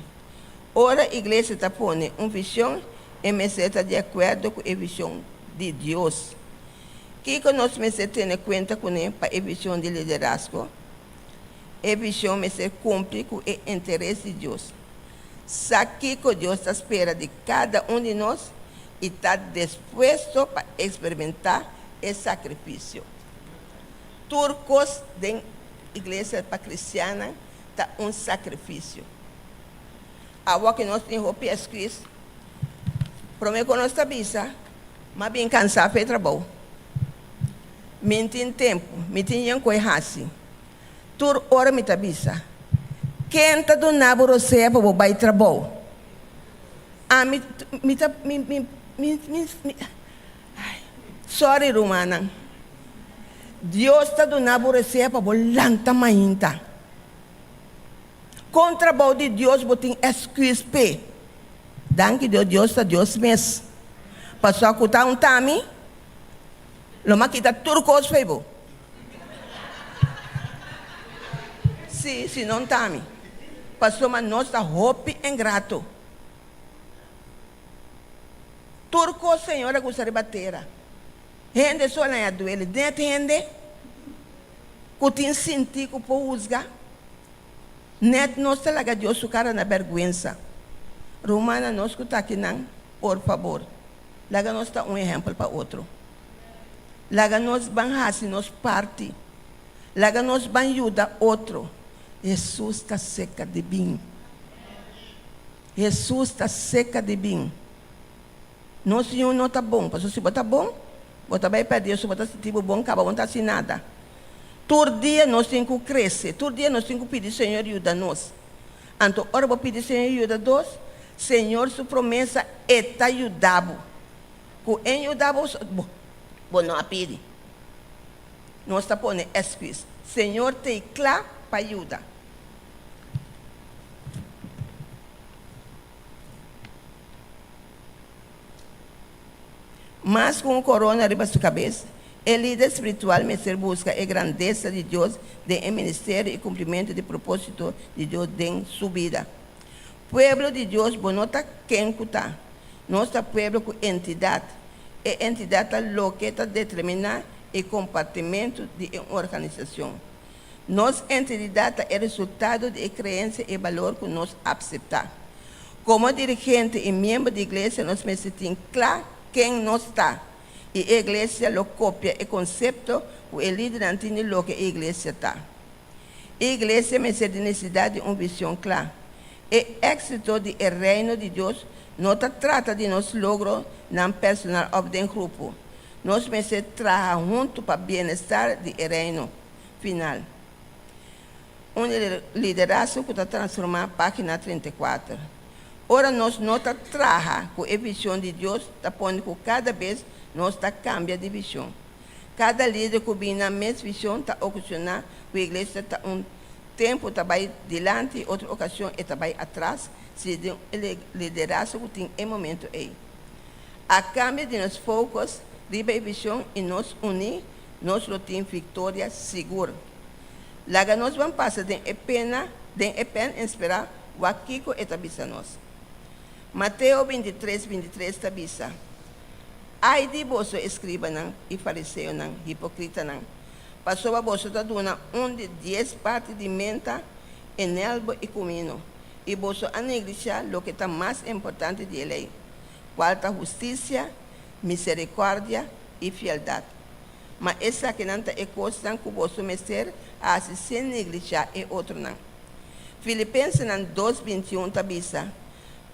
Ora iglesia ta pone un vision, e mester ta di akuerdo ku e vision di Dios. Kiko nos mester tene kuenta kuné pa e vision di liderazgo? E vision mester kumpli ku e interes di Dios. Sa kiko Dios ta spera di kada un di nos i ta dispuesto pa eksperimentá e sakrifisio. Tur kos den Iglesia pa cristiannan ta un sacrificio. Awor cu nos tin hopi excuse, prome cu nos ta bisa, M'a bin cansa pa e trabou. Mi n'tin tempo, mi tin yen cu e haci. Tur ora mi ta bisa, Ken ta duna bo rosea pa bo bay trabou? Ami, mi ta, mi, mi, mi, mi, mi, Ai, sorry rumannan. Dios ta duna bo resea pa bo lanta mainta. Kon trabou di Dios bo tin excuse p'e? Danki Dios, Dios ta Dios mes. Pasobra ku ta un tami, lo m'a kita tur kos fei bo. Si, si no tami. Pasobra nos ta hopi ingrato. Tur kos Señor a gusta riba tera. Hende so laña duele. Net hende ku tin sintí ku por husga. Net nos ta laga Dios su kara na bèrgwensa. Rumannan, nos ku ta akinan, por fabor, laga nos ta un ehèmpel pa otro. Laga nos ban hasi nos parti. Laga nos ban yuda otro. Hesus ta seka di bin. Hesus ta seka di bin. Nos yu no ta bon, pasobra si bo ta bon, bo ta bai pèrdí, si bo ta sinti bo bon kaba bo no ta hasi nada. Tur dia nos tin ku krese, tur dia nos tin ku pidi Señor yuda nos. Anto ora bo pidi Señor yuda dos, Señor su promesa e ta yuda bo. Ku e yuda bo, bo no a pidi. Nos ta pone èsküs. Señor t'ei kla pa yuda. Mas ku un korona riba su kabes, e lider spiritual mester buska e grandesa di Dios den e ministerio i kumplimentu di propósito di Dios den su bida. Pueblo di Dios bo no ta ken ku ta. Nos ta pueblo ku entidat. E entidat ta loke ta determiná e kompartimentu di e un organisashon. Nos identidat ta e resultado di e kreensia i e balor ku nos apseptá. Komo dirigente i miembro di iglesia nos mester tin kla ken nos ta i e iglesia lo kopia e konsepto ku e lidernan tin di loke e iglesia ta. E iglesia mester di nesesidat di un vision kla. E éksito di e Reino di Dios no ta trata di nos logronan personal òf den grupo. Nos mester traha huntu pa bienestar di e Reino. Final. Un liderazgo ku ta transformá, página 34. Ora nos no ta traha ku e vision di Dios ta pone ku kada bes nos ta kambia di vision. Kada lider ku bin nan mes vision ta okashoná ku iglesia ta un tempu ta bai dilanti i otro okashon e ta bai atras segun e liderazgo ku tin e momentu ei. A kambio di nos focus riba e vision i nos uní nos lo tin viktoria sigur. Laga nos ban pasa den e pena den e pen inspirá wak kiko e ta bisa nos. Mateo 23, 23 ta bisa, Ai di boso eskribanan i fariseonan, hipokritanan, pasobra boso ta duna un di dies parti di menta, enelbo i kumino, i boso a neglishá loke ta mas importante di e lei, kual ta hustisia, miserikòrdia i fieldat. Ma esakinan ta e kosnan ku boso mester hasi sin neglishá e otronan. Filipensenan dos 21 ta bisa,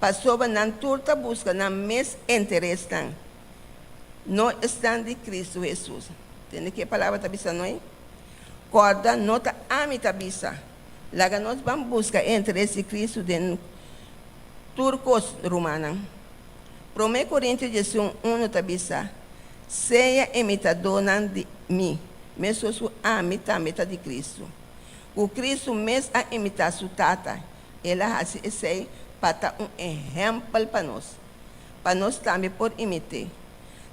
Pasobra nan tur ta buska nan mes interesnan, no esnan di Kristu Hesus. Tende ke e palabra ta bisa noi? Kòrda, no ta ami ta bisa. Laga nos ban buska e interes di Kristu den tur kos, rumannan. Promé Korintio 11 unu ta bisa, Sea imitadónan di mi, meskos ku ami tambe ta di Kristu. Ku Kristu mes a imitá su Tata, El a hasi esei pa ta un ehèmpel pa nos, pa nos tambe por imit'é.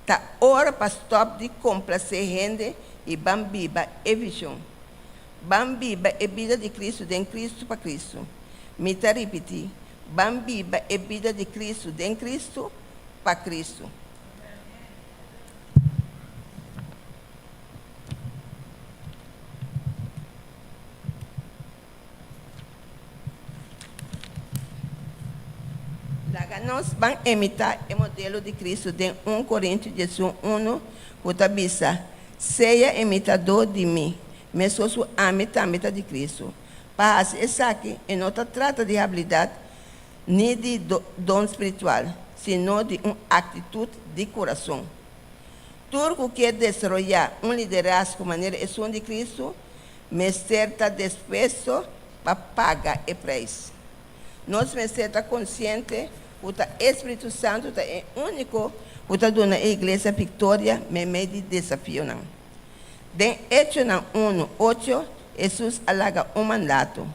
Ta ora pa stòp di komplasé hende i ban biba e vishon. Ban biba e bida di Kristu den Kristu pa Kristu. Mi ta ripití, ban biba e bida di Kristu den Kristu pa Kristu. Laga nos ban imitá e modelo di Kristu den 1 Korintio 11 unu ku ta bisa, Sea imitadó di mi, meskos ku ami tambe ta di Kristu. Pa hasi esaki, e no ta trata di habilidat ni di don spiritual, sino di un aktitut di kurason. Tur ku kier desaroyá un liderazgo manera esun di Kristu mester ta dispuesto pa paga e prijs. Nos mester ta konsiente ku ta e Spiritu Santu ta e úniko ku ta duna e iglesia viktoria meimei di desafionan. Den Echonan unu, ocho, Hesus a laga un mandato,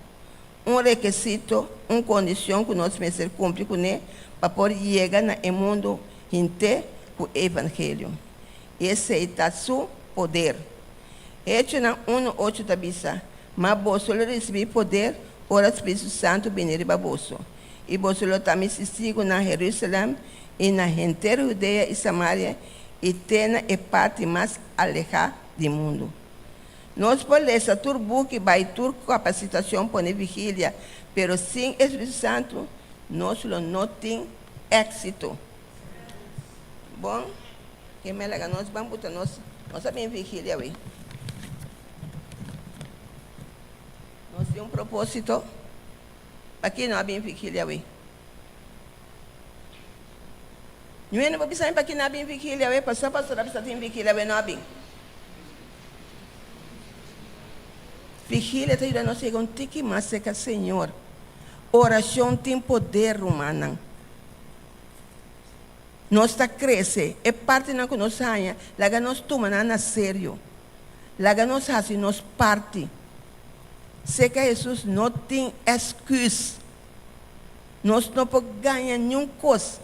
un rekisito, un kondishon ku nos mester kumpli kuné pa por yega na e mundu henter ku e evangelio. I esei ta Su poder. Hechonan unu, ocho ta bisa, Ma boso lo risibí poder ora Spiritu Santu bini riba boso, i boso lo ta mi testigu na Herúsalèm i na henter Hudea i Samaria i te na e parti mas alehá di mundu. Nos por lesa tur buki, bai tur kapasitashon, pone vigilia, pero sin e Spiritu Santu nos lo no tin éksito. Bon, ke me laga nos ban buta nos, nos a bin vigilia awe. Nos tin un propósito. Paki no a bin vigilia awe? Ñu hende por bisa mi paki no a bin vigilia awe? Pasobra pastor a bisa tin vigilia awe no a bin. Vigilia ta yuda nos yega un tiki mas serka Señor. Orashon tin poder, rumannan. Nos ta krese. E partinan ku nos haña, laga nos tuma nan na serio. Laga nos hasi nos parti. Serka Hesus no tin èsküs. Nos no por gaña niun kos.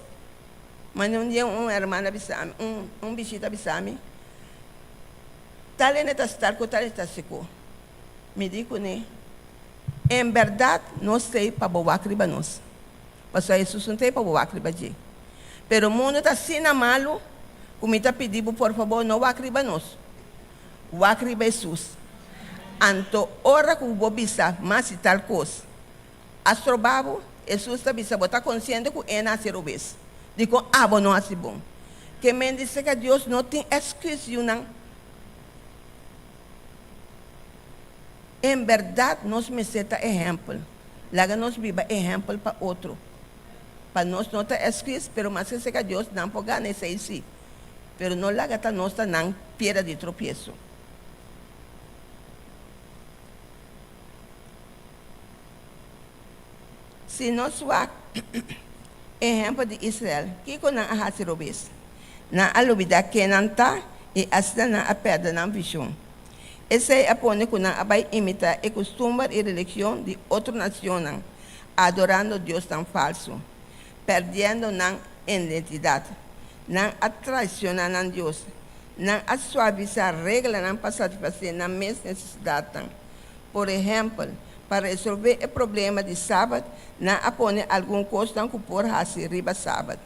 Mane un dia un hermana a bisa mi, un un bishita a bisa mi, Tal hende ta star ku tal hende ta siku. Mi di kuné, En bèrdat nos t'ei pa bo wak riba nos. Pasobra Hesus no t'ei pa bo wak riba dje. Pero mundu ta asina malu ku mi ta pidi bo por fabor no wak riba nos. Wak riba Hesus. Anto ora ku bo bisa mas di tal kos a stroba bo, Hesus ta bisa bo ta konsiente ku e na hasi robes. Dikon abo no hasi bon? Ke men di seka Dios no tin èsküs, yunan. En bèrdat nos mester ta ehèmpel. Laga nos biba ehèmpel pa otro. Pa nos no ta èsküs, pero maske seka Dios nan por gana esei sí. Pero no laga ta nos ta nan piedra di tropieso. Si nos wak ehèmpel di Israel, kiko nan a hasi robes? Nan a lubidá ken nan ta i asina nan a pèrdè nan vishon. Esei a pone ku nan a bai imitá e kustumber i religion di otro nasionnan, adorando diosnan falsu, pèrdiendo nan identidat. Nan a traisioná nan Dios. Nan a suavisá reglanan pa satisfasé nan mes nesesidatnan. Por ehèmpel, pa resolvé e problema di sabat, nan a pone algun kosnan ku por hasi riba sabat.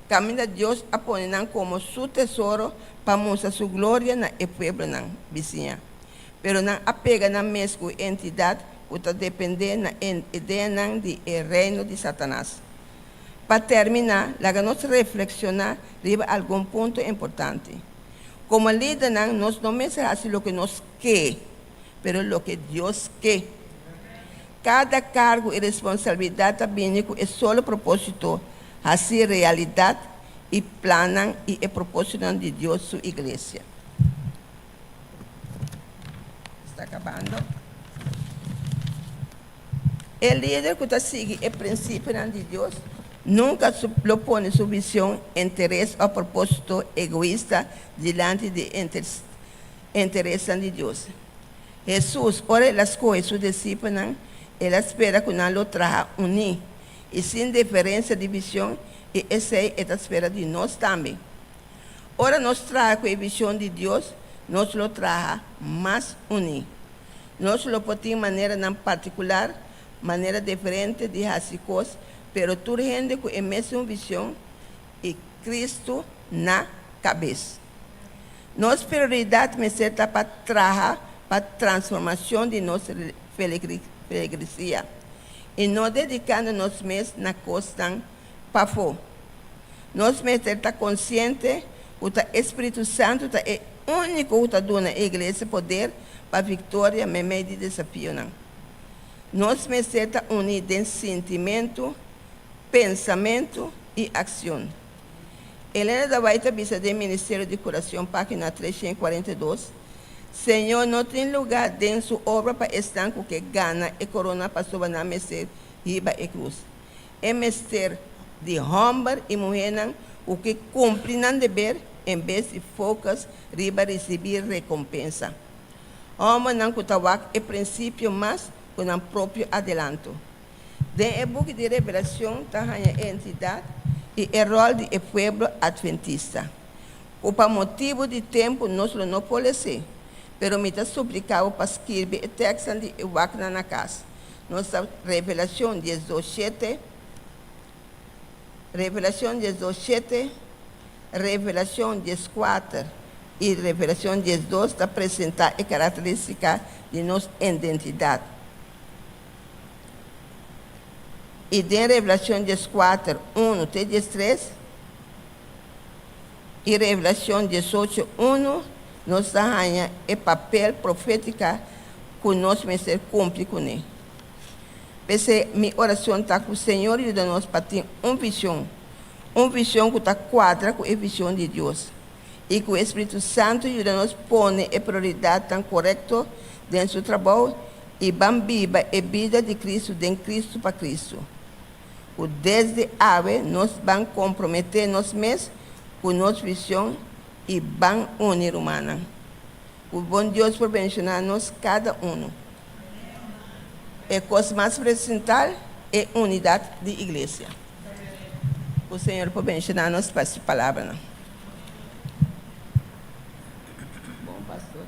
Kaminda Dios a pone nan komo su tesoro pa mustra su gloria na e pueblonan bisiña. Pero nan a pega nan mes ku e entidat ku ta dependé na e ideanan di e reino di Satanas. Pa terminá, laga nos reflekshoná riba algun punto importante. Komo lidernan, nos no mester hasi loke nos ke, pero loke Dios ke. Kada kargo i responsabilidat ta bini ku e solo propósito, hasi realidat i plannan i e propósitonan di Dios su iglesia. Sta kabando. E lider ku ta sigui e prinsipionan di Dios nunka lo pone su vision, interes òf propósito egoista dilanti di e interesnan di Dios. Hesus, ora el a skohe su disipelnan, el a spera ku nan lo traha uní i sin diferensia di vision, i esei e ta spera di nos tambe. Ora nos traha ku e vision di Dios, nos lo traha mas uní. Nos lo por tin maneranan partikular, manera diferente di hasi kos, pero tur hende ku e mesun vision i Kristu na kabes. Nos prioridat mester ta pa traha pa transformashon di nos feligresia i no dedikando nos mes na kosnan pafó. Nos mester ta konsiente ku ta e Spiritu Santu ta e úniko ku ta duna e iglesia poder pa viktoria meimei di desafionan. Nos mester ta uní den sintimentu, pensamentu i akshon. Elena de White ta bisa den Ministerio di Curacion, página 342, Señor no tin lugá den Su obra pa esnan ku ke gana e korona pasobra nan mester hiba e krus. E mester di hòmber i muhénan ku ke kumpli nan deber en bes di focus riba risibí rekompensa. Hòmbernan ku ta wak e prinsipio mas ku nan propio adelanto. Den e buki di Revelacion ta haña e entidad i e rol di e pueblo adventista, ku pa motibu di tempu nos lo no por les'é, pero mi ta supliká bo pa skirbi e tekstnan di e waknan na kas. Nos ta Revelacion 12, shete, Revelacion 12, shete, Revelacion 14 i Revelacion 12 ta presentá e karakterístika di nos identidat. I den Revelacion 14, unu te 13 i Revelacion 18, unu, nos ta haña e papel profética ku nos mester kumpli kuné. P'esei, mi oracion ta ku Señor yuda nos pa tin un vision, un vision ku ta kuadra ku e vision di Dios, i ku e Spiritu Santu yuda nos pone e prioridadnan korekto den Su trabou i ban biba e bida di Kristu den Kristu pa Kristu. Ku desde awe nos ban komprometé nos mes ku nos vision i ban uni rumannan. Ku bon Dios por bendishoná nos kada unu. E kos mas presental e unidat di iglesia. Ku Señor por bendishoná nos pa su palabranan. Bon pastor.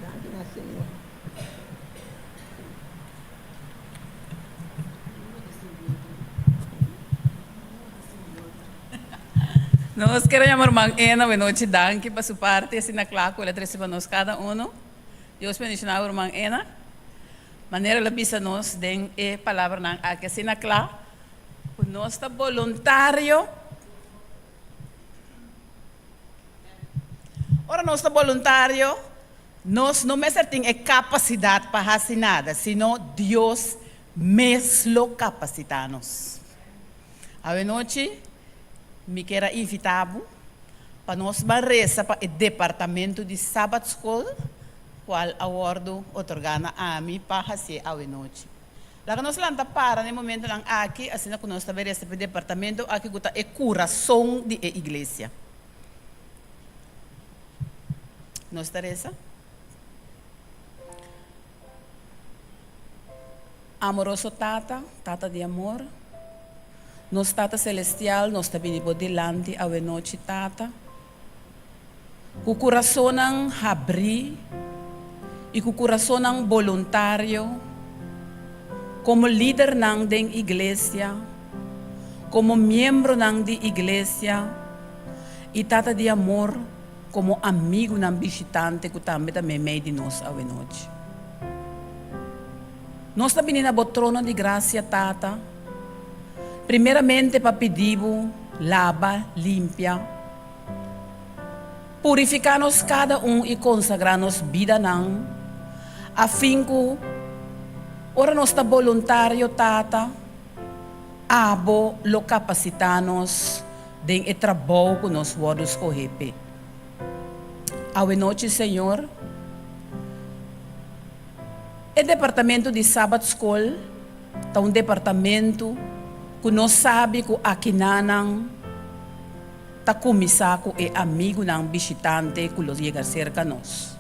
Danki na Señor. Nos kere yama ruman Ena buenochi danki pa su parti asina kla ku el a trese pa nos kada uno. Dios bendiciona bo ruman Ena. Manera el a bisa nos den e palabranan aki asina cla cu nos ta boluntario. Ora nos ta boluntario, nos no mester tin e capacidad pa haci nada, sino Dios mes lo capacita nos. Awenochi mi kier a invita bo pa nos ban resa pa e departamento di Sabbat School cual a wordo otorga na ami pa hacié awenochi. Laga nos lanta para na e momentonan aki asina cu nos ta bay resa pa e departamento aki cu ta e curason di e iglesia. Nos ta resa. Amoroso Tata, Tata di amor, nos Tata Celestial, nos ta bini bo dilanti awenochi, Tata, ku kurasonnan habrí i ku kurasonnan boluntario, komo lidernan den Iglesia, komo miembronan di Iglesia, i Tata di amor, komo amigunan bishitante ku tambe ta meimei di nos awenochi. Nos ta bini na bo trono di grasia, Tata, primeramente pa pidi bo laba, limpia, purifiká nos kada un i konsagrá nos bidanan, afin ku ora nos ta boluntario, Tata, abo lo kapasitá nos den e trabou ku nos wòrdu skohé p'e. Awenochi, Señor, e departamento di Sabbat School ta un departamento ku nos sabi ku akinanan ta kuminsá ku e amigunan bishitante ku lo yega serka nos.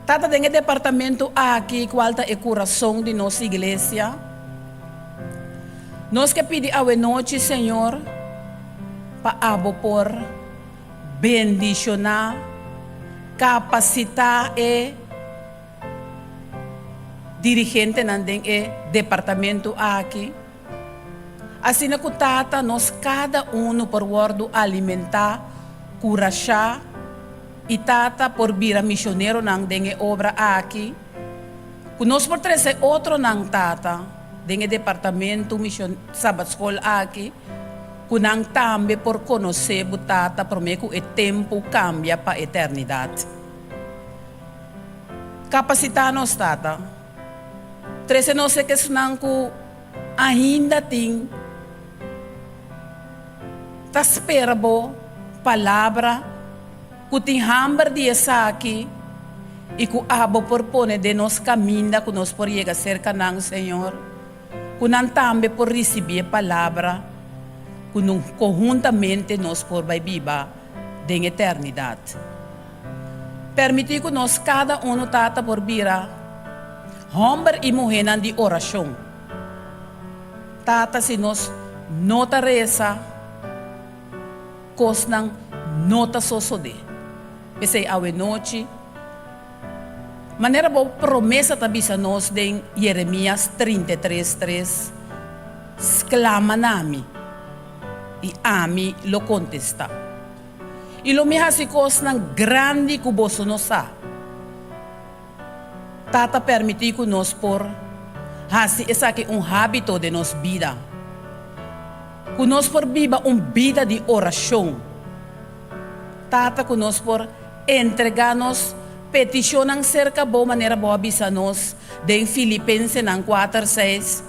Tata den e departamento aki kual ta e kurason di nos iglesia. Nos ke pidi awenochi, Señor, pa abo por bendishoná, kapasitá e dirigentenan den e departamento aki, asina ku Tata nos kada unu por wòrdu alimentá, kurashá, i Tata por bira misioneronan den e obra aki, ku nos por trese otronan, Tata, den e departamento mision Sabatskol aki, ku nan tambe por konosé bo, Tata, promé ku e tempu kambia pa eternidat. Kapasitá nos, Tata. Trese nos e kesnan ku ainda tin ta spera bo palabra, ku tin hamber di esaki i ku abo por pone den nos kaminda ku nos por yega serka nan, Señor, ku nan tambe por risibí e palabra ku konhuntamente nos por bai biba den eternidat. Permití ku nos kada unu Tata por bira hòmber i muhénan di orashon. Tata, si nos no ta resa, kosnan no ta sosodé. P'esei awenochi, manera bo promesa ta bisa nos den Jeremias 33, tres, Sklama na mi, i ami lo kontestá. I lo mi hasi kosnan grandi ku boso no sa. Tata permití ku nos por hasi esaki un hábito den nos bida, ku nos por biba un bida di orashon. Tata, ku nos por entregá nos petishonnan serka Bo manera Bo a bisa nos den Filipensenan kuater seis,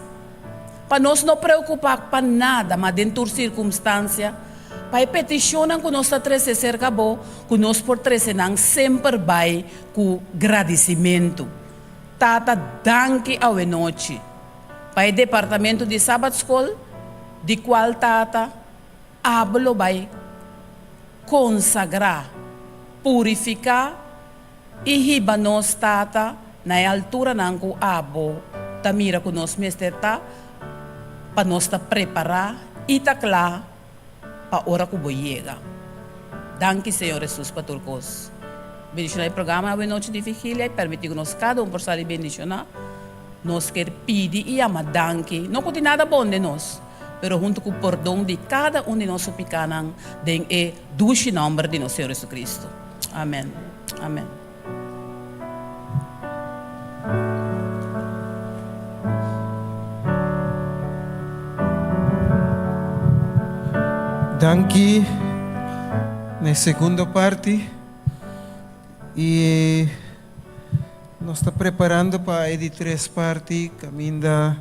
Pa nos no preokupá pa nada, ma den tur sirkumstansia, pa e petishonnan ku nos ta trese serka Bo, ku nos por trese nan semper bai ku gradisimentu. Tata, danki awenochi pa e departamento di Sabatskol, di kual Tata, abo lo bai konsagrá, purifiká, I hiba nos, Tata, na e alturanan ku Abo ta mira ku nos mester ta, pa nos ta prepará i ta kla pa ora ku Bo yega. Danki, Señor Hesus, pa tur kos. Bendishoná e programa awe nochi di vigilia i permití ku nos kada un por sali bendishoná. Nos ker pidi i yama danki, no ku tin nada bon den nos, pero huntu ku pordon di kada un di nos su pikánan den e dushi nòmber di nos Señor Jesucristo. Amen. Amen. Danki na e segundo parti y nos ta preparando pa e di tres parti caminda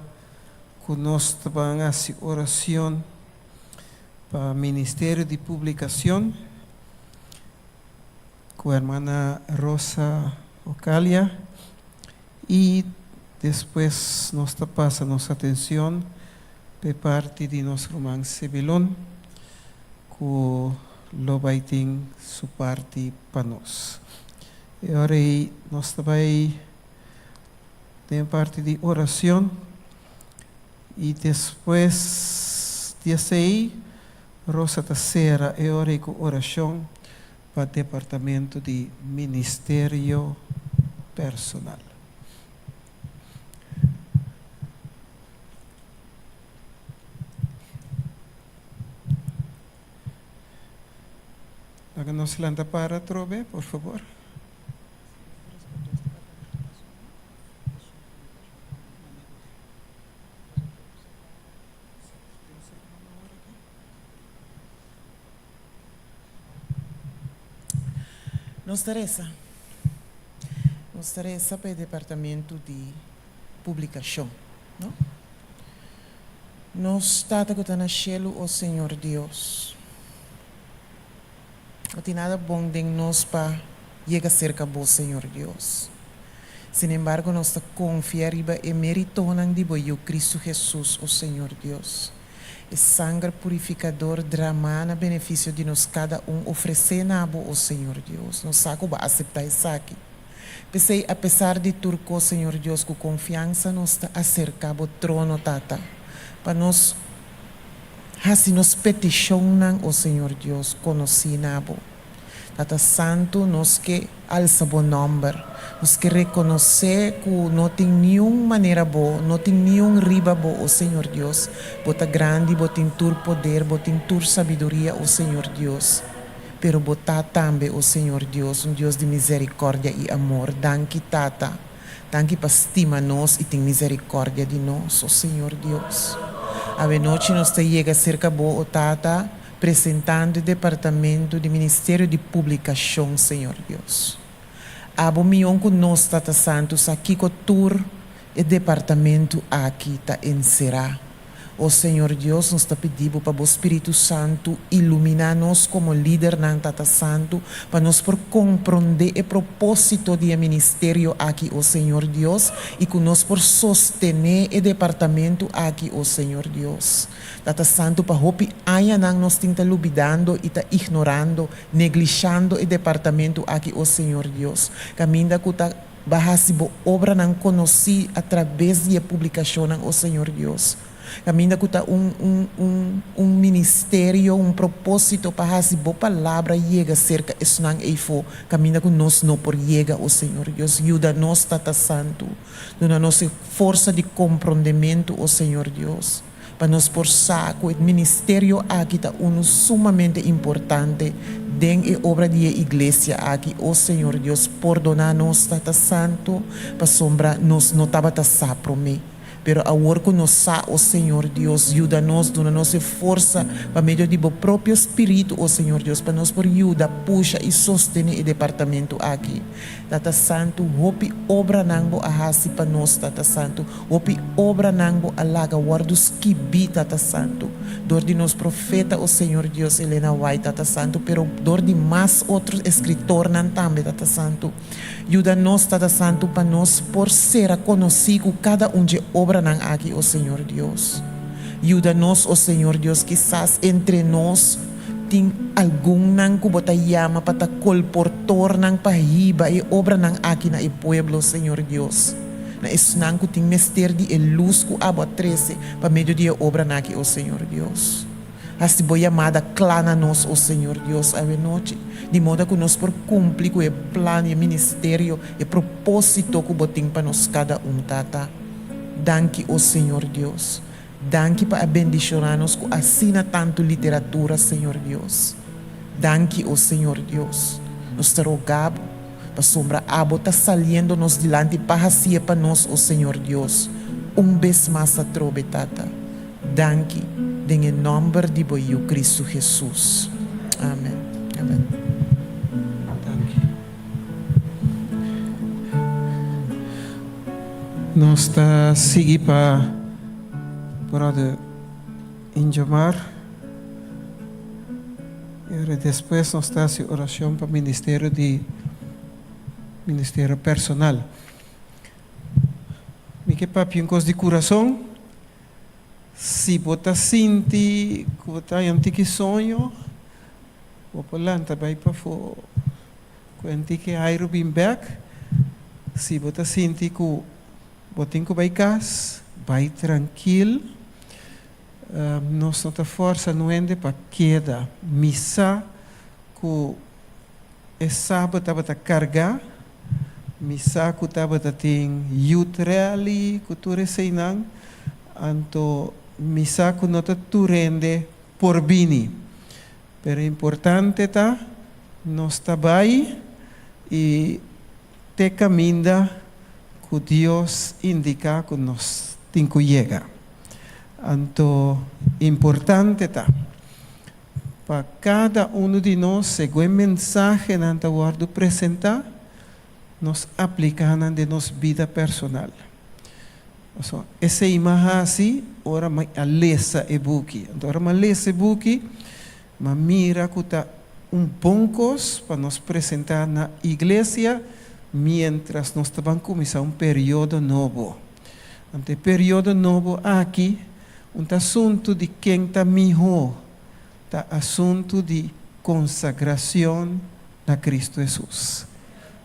cu nos ta ban haci oracion pa Ministerio di Publicacion cu hermana Rosa Ocalia y despues nos ta pasa nos atencion p'e parti di nos ruman Sebilon ku lo bai tin su parti pa nos. E ora ei nos ta bai den e parti di oracion y despues di esei Rosa ta cera e ora ei cu oracion pa Departamento di Ministerio Personal. Laga nos lanta para atrobe, por fabor. Nos ta resa. Nos ta resa pa e departamento di publikashon, no? Nos Tata ku ta na shelu, o Señor Dios, no tin nada bon den nos pa yega serka Bo, Señor Dios. Sinembargo, nos ta konfia riba e meritonan di Bo Yu, Kristu Hesus, o Señor Dios. E sanger purifikador dramá na benefisio di nos kada un ofresé na Bo, o Señor Dios. Nos sa ku Bo a aseptá esaki. P'esei, apesar di tur kos, Señor Dios, ku konfiansa nos ta aserká Bo trono, Tata, pa nos hasi nos petishonnan, o Señor Dios, konosí na Bo. Tata Santu, nos ke alsa Bo nòmber. Nos ke rekonosé ku no tin niun manera Bo, no tin niun riba Bo, o Señor Dios. Bo ta grandi, Bo tin tur poder, Bo tin tur sabiduria, o Señor Dios. Pero Bo ta tambe, o Señor Dios, un Dios di miserikòrdia i amor. Danki, Tata. Danki pa stima nos i tin miserikòrdia di nos, o Señor Dios. Awenochi nos ta yega serka Bo, o Tata, presentando e departamento di Ministerio di Publikashon, Señor Dios. Abo mion ku nos, Tata Santu, sa kiko tur e departamento aki ta enserá. O Señor Dios, nos ta pidi Bo pa Bo Spiritu Santu iluminá nos komo lidernan, Tata Santu, pa nos por komprondé e propósito di e ministerio aki, o Señor Dios, i ku nos por sostené e departamento aki, o Señor Dios. Tata Santu, pa hopi añanan nos tin ta lubidando i ta ignorando, neglishando e departamento aki, o Señor Dios, kaminda ku ta Ba hasi bo obranan konosí atrabes di e publikashonnan, o Señor Dios. Kaminda ku ta un, un, un, un ministerio, un propósito pa hasi bo palabra yega serka esnan eifó, kaminda ku nos no por yega, o Señor Dios. Yuda nos, Tata Santu. Duna nos e forsa di komprondementu, o Señor Dios. pa nos por sa ku e ministerio aki ta unu sumamente importante den e obra di e iglesia aki. O Señor Dios, pordoná nos, Tata Santu, pasobra nos no tabata sa promé. Pero awor ku nos sa, o Señor Dios, yuda nos, duna nos e forsa pa medio di Bo propio Spiritu, o Señor Dios, pa nos por yuda, pusha i sostené e departamento aki. Tata Santu, hopi obranan Bo a hasi pa nos, Tata Santu. Hopi obranan Bo a laga wòrdu skibí, Tata Santu, dor di nos profeta, o Señor Dios, Elena White, Tata Santu, pero dor di mas otro eskritornan tambe, Tata Santu. Yuda nos, Tata Santu, pa nos por sera konosí ku kada un dje obranan aki, o Señor Dios. Yuda nos, o Señor Dios, kisas entre nos tin algunnan ku Bo ta yama pa ta kolportornan pa hiba e obranan aki na e pueblo, Señor Dios. Na esnan ku tin mester di e lus ku abo a trese pa medio di e obranan aki, o Señor Dios. Hasi bo yamada kla na nos, o Señor Dios, awenochi, di moda ku nos por kumpli ku e plan i e ministerio, e propósito ku bo tin pa nos kada un, Tata. Danki, o Señor Dios. Danki pa a bendishoná nos ku asina tantu literatura, Señor Dios. Danki, o Señor Dios. Nos ta rogá bo, pasobra abo ta saliendo nos dilanti pa hasié pa nos, o Señor Dios, un bes mas atrobe, Tata. Danki. Den e nòmber di bo Yu Kristu Hesus. Amen. Amen. Danki. Nos ta sigui pa Brother Injomar y ora despues nos ta haci oracion pa ministerio di ministerio personal. Mi ke papia un cos di curason. Si bo ta sinti ku bo ta haña un tiki soño, bo por lanta bai pafó ku e tiki airu bin bèk. Si bo ta sinti ku bo tin ku bai kas, bai trankil. Nos no ta fòrsa nuende pa keda. Mi sa ku e sabat tabata kargá, mi sa ku tabata tin youth rally ku tur eseinan, anto mi sa ku no ta tur hende por bini. Pero importante ta nos ta bai i te kaminda ku Dios indiká ku nos tin ku yega. Anto importante ta pa kada unu di nos, segun e mensahenan ta wòrdu presentá, nos apliká nan den nos bida personal. Pasobra esei m'a hasi ora mi a lesa e buki. Anto ora m'a lesa e buki, m'a mira ku ta un bon kos pa nos presentá na iglesia miéntras nos ta ban kuminsá un periodo nobo. Anto e periodo nobo aki un ta asuntu di ken ta mihó, ta asuntu di konsagrashon na Kristu Hesus.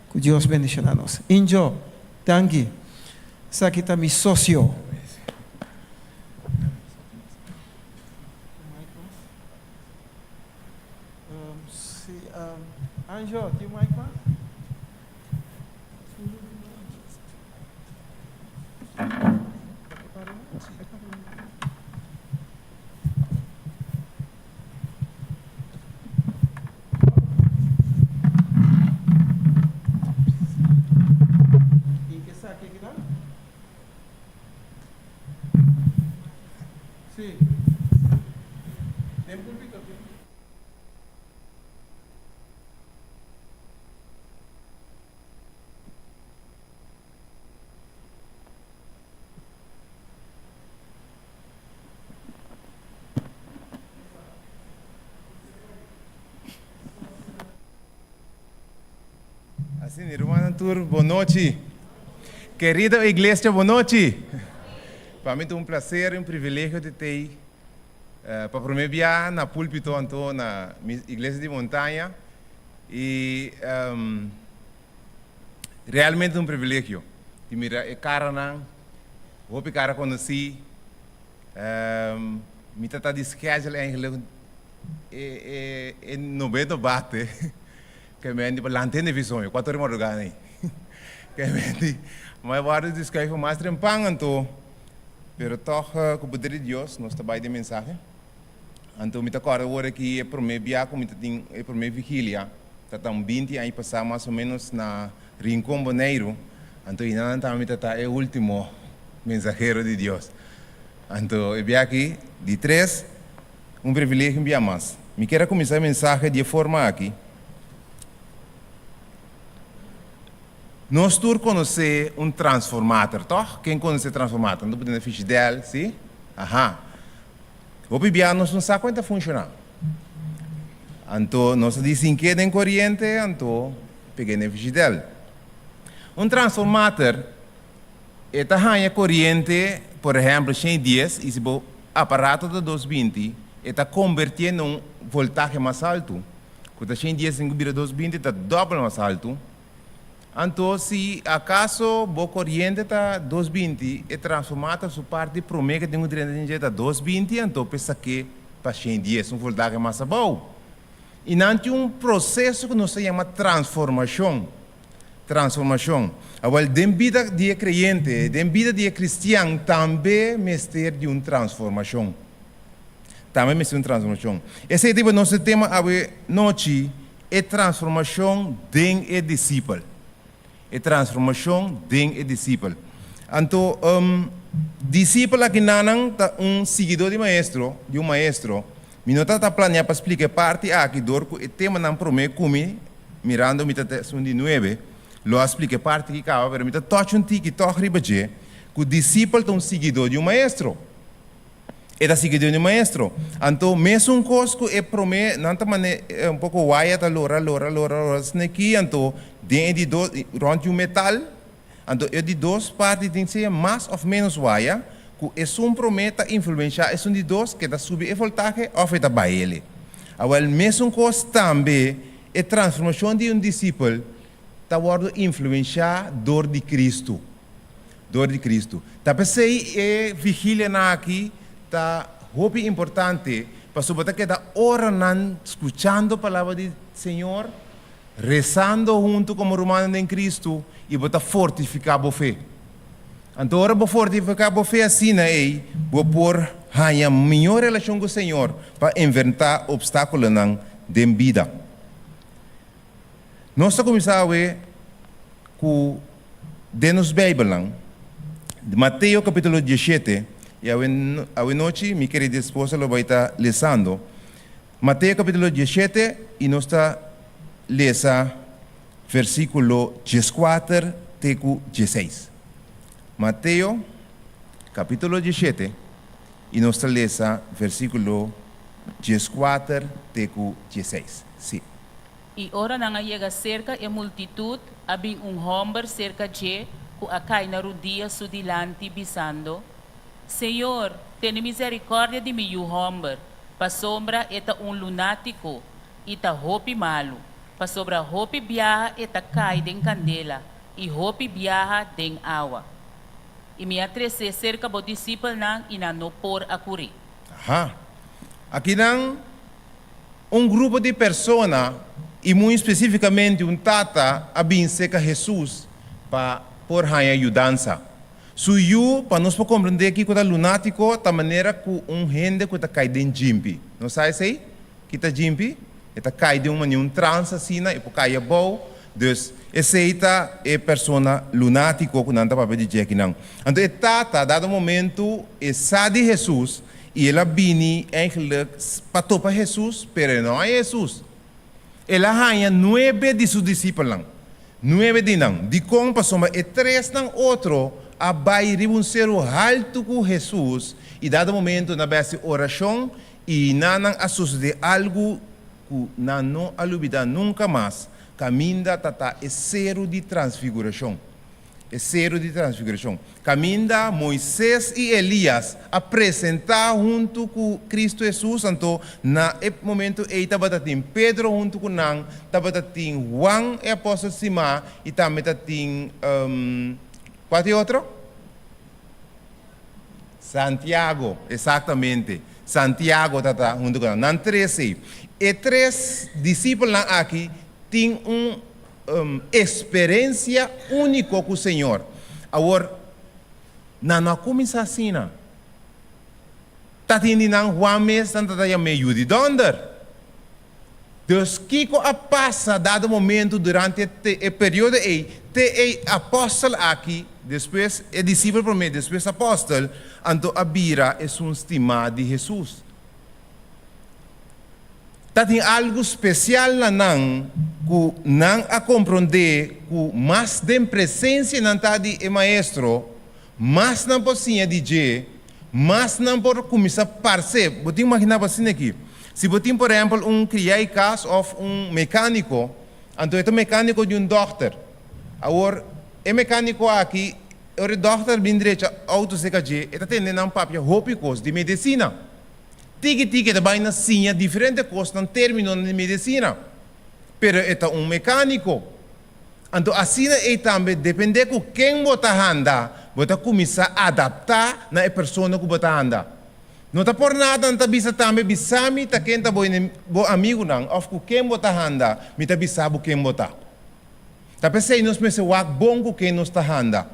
Ku Dios bendishoná nos. Injo, danki. Esaki ta mi sosio. Anjo, tin un mic mas? Asina, rumannan tur, bon nochi. Querido iglesia, bon nochi. Pa mi ta un placer y un privilegio di tei pa prome bia na pulpito anto na mi iglesia di montaña y Realmente ta un privilegio di mira e karanan, hopi kara konosí. Mi ta ta di schedule eigenlijk e e noveno bate ke men di pa lanta hende fi soño, kuater ora di madrugada nei. Ke men di, ma e wòrdu di skuif mas trempan anto, pero tòg ku poder di Dios nos ta bai den mensahe. Anto mi ta kòrda awor aki e promé bia ku mi ta tin e promé vigilia, ta ta un binti aña pasá mas o ménos na Rincon, Boneiru. Anto einan tambe mi ta ta e último mensahero di Dios. Anto e bia aki, di tres, un privilegio un bia mas. Mi kier a kuminsá e mensahe di e forma aki. Nos tur konosé un transformator, tòg? Ken konosé transformator? Nan ta pone na fishidèl, si? Aha. Hopi bia nos no sa kon e ta funshoná. Anto nos ta di sin ke den koriente, anto peg'é den fishidèl. Un transformator e ta haña koriente, por ehèmpel 110, i si bo aparato ta 220, e ta kombertié na un voltahe mas altu. Ku ta 110 tin ku bira 220 ta dòbel mas altu. Anto si akaso bo koriente ta 220, e transformator su parti promé ke tin ku drenta den dje ta 220, anto p'e sak'é pa 110, un voltahe mas abou. I nan tin un proseso ku nos ta yama transformashon. Transformashon. Awèl, den bida di e kreyente, den bida di e kristian tambe mester di un transformashon. Tambe mester di un transformashon. Esei ta nos tema awe nochi. E transformashon den e disipel. E transformashon den e disipel. Anto, disipel akinanan ta un siguidó di maestro, di un maestro. Mi no tabata planea pa splika e parti aki dor ku e temanan promé ku mi, mirando mi ta ta esun di nuebe, lo a splika e parti aki kaba, pero mi ta tòch un tiki tòg riba dje, ku disipel ta un siguidó di un maestro. E ta siguidó di un maestro. Anto, mesun kos ku e promé, nan ta mane un poko waya ta lora, lora, lora, lora sneki, anto den e di dos, rònt di un metal, Anto e di dos parti tin sea mas of menos waya, ku esun promé ta influenshá esun di dos ke ta subi e voltahe of e ta baele. Awèl, mesun kos tambe e transformashon di un disipel ta wòrdu influenshá dor di Kristu. Dor di Kristu. Ta p'esei e vigilianan aki ta hopi importante, pasobra bo ta keda oranan skuchando palabra di Señor, Rezando huntu komo rumannan den Kristu i bo ta fortifiká bo fe. Anto ora bo fortifiká bo fe asina ei, bo por haña mihó relashon ku Señor pa enfrentá opstákulonan den bida. Nos ta kuminsá awe ku den nos Beibelnan, Mateo kapítulo diesshete, i awe awe nochi mi kerida esposa lo bai ta lesando. Mateo capítulo diesshete i nos ta lesa versículo dieskuater te ku diesseis. Mateo capítulo diesshete i nos ta lesa versículo dieskuater te ku diesseis. Sí. I ora nan a yega serka e multitut, a bin un hòmber serka dje ku a kai na rudia su dilanti, bisando, Señor, tene miserikòrdia di mi yu hòmber, pasobra e ta un lunátiko i ta hopi malu, pasobra hopi biaha e ta kai den kandela i hopi biaha den awa. I mi a tres'é serka bo disipelnan i nan no por a kur'é. Aha. Akinan un grupo di persona, i muy spesífikamente un tata, a bin serka Hesus pa por haña yudansa. Su yu, pa nos por komprendé kiko ta lunátiko, ta manera ku un hende ku ta kai den djimpi. Nos sa esei? Ki ta djimpi? E ta kai den un manera, un trans asina, e por kai abou. Dus, esei ta e persona lunátiko ku nan ta papia di dje akinan. Anto e tata, dado momentu, e sa di Hesus, i el a bini eigenlijk pa topa Hesus, pero e no haña Hesus. El a haña nuebe di su disipelnan. Nuebe di nan. Dikon? Pasobra e tresnan otro a bai riba un seru haltu ku Hesus i dado momentu nan a bai hasi orashon i na nan a sosodé algu ku nan no a lubidá nunka mas, kaminda ta ta e seru di transfigurashon. E Seru di Transfigurashon, kaminda Moises i Elias a presentá huntu ku Kristu Hesus. Anto, na e momentu ei tabata tin Pedro huntu ku nan, tabata tin Huan e apòstel stimá i tambe ta tin, kua ta e otro? Santiago, esaktamente. Santiago tabata huntu ku nan. Nan tres ei. E tres disipelnan aki tin un Experencia unico cu Señor. Awor, nan no a cuminsa asina. Ta tin di nan Juan mes nan ta ta yam'é yu di donder. Dus kico a pasa dado momento durante e periodo ey te e apostel aki, despues e discipel prome, despues apostel, anto a bira esun stima di Jesus? Ta tin algu spesial na nan ku nan a komprondé ku mas den presensia nan ta di e Maestro, mas nan por siña di dje, mas nan por kuminsá parse. Bo tin imaginá bo asina aki? Si bo tin por ehèmpel un kriá i kas òf un mekániko, anto e ta mekániko di un dòkter. Awor, e mekániko aki, ora e dòkter bin drecha outo serka dje, e ta tende nan papia hopi kos di medisina. Tiki tiki e ta bai na siña diferente kosnan, términonan di medisina. Pero e ta un mekániko. Anto asina ei tambe dependé ku ken bo ta handa, bo ta kuminsá adaptá na e persona ku bo ta handa. No ta por nada nan ta bisa tambe bisa mi ta ken ta bo bo amigunan òf ku ken bo ta handa, mi ta bisa bo ken bo ta. Ta p'esei nos mester wak bon ku ken nos ta handa.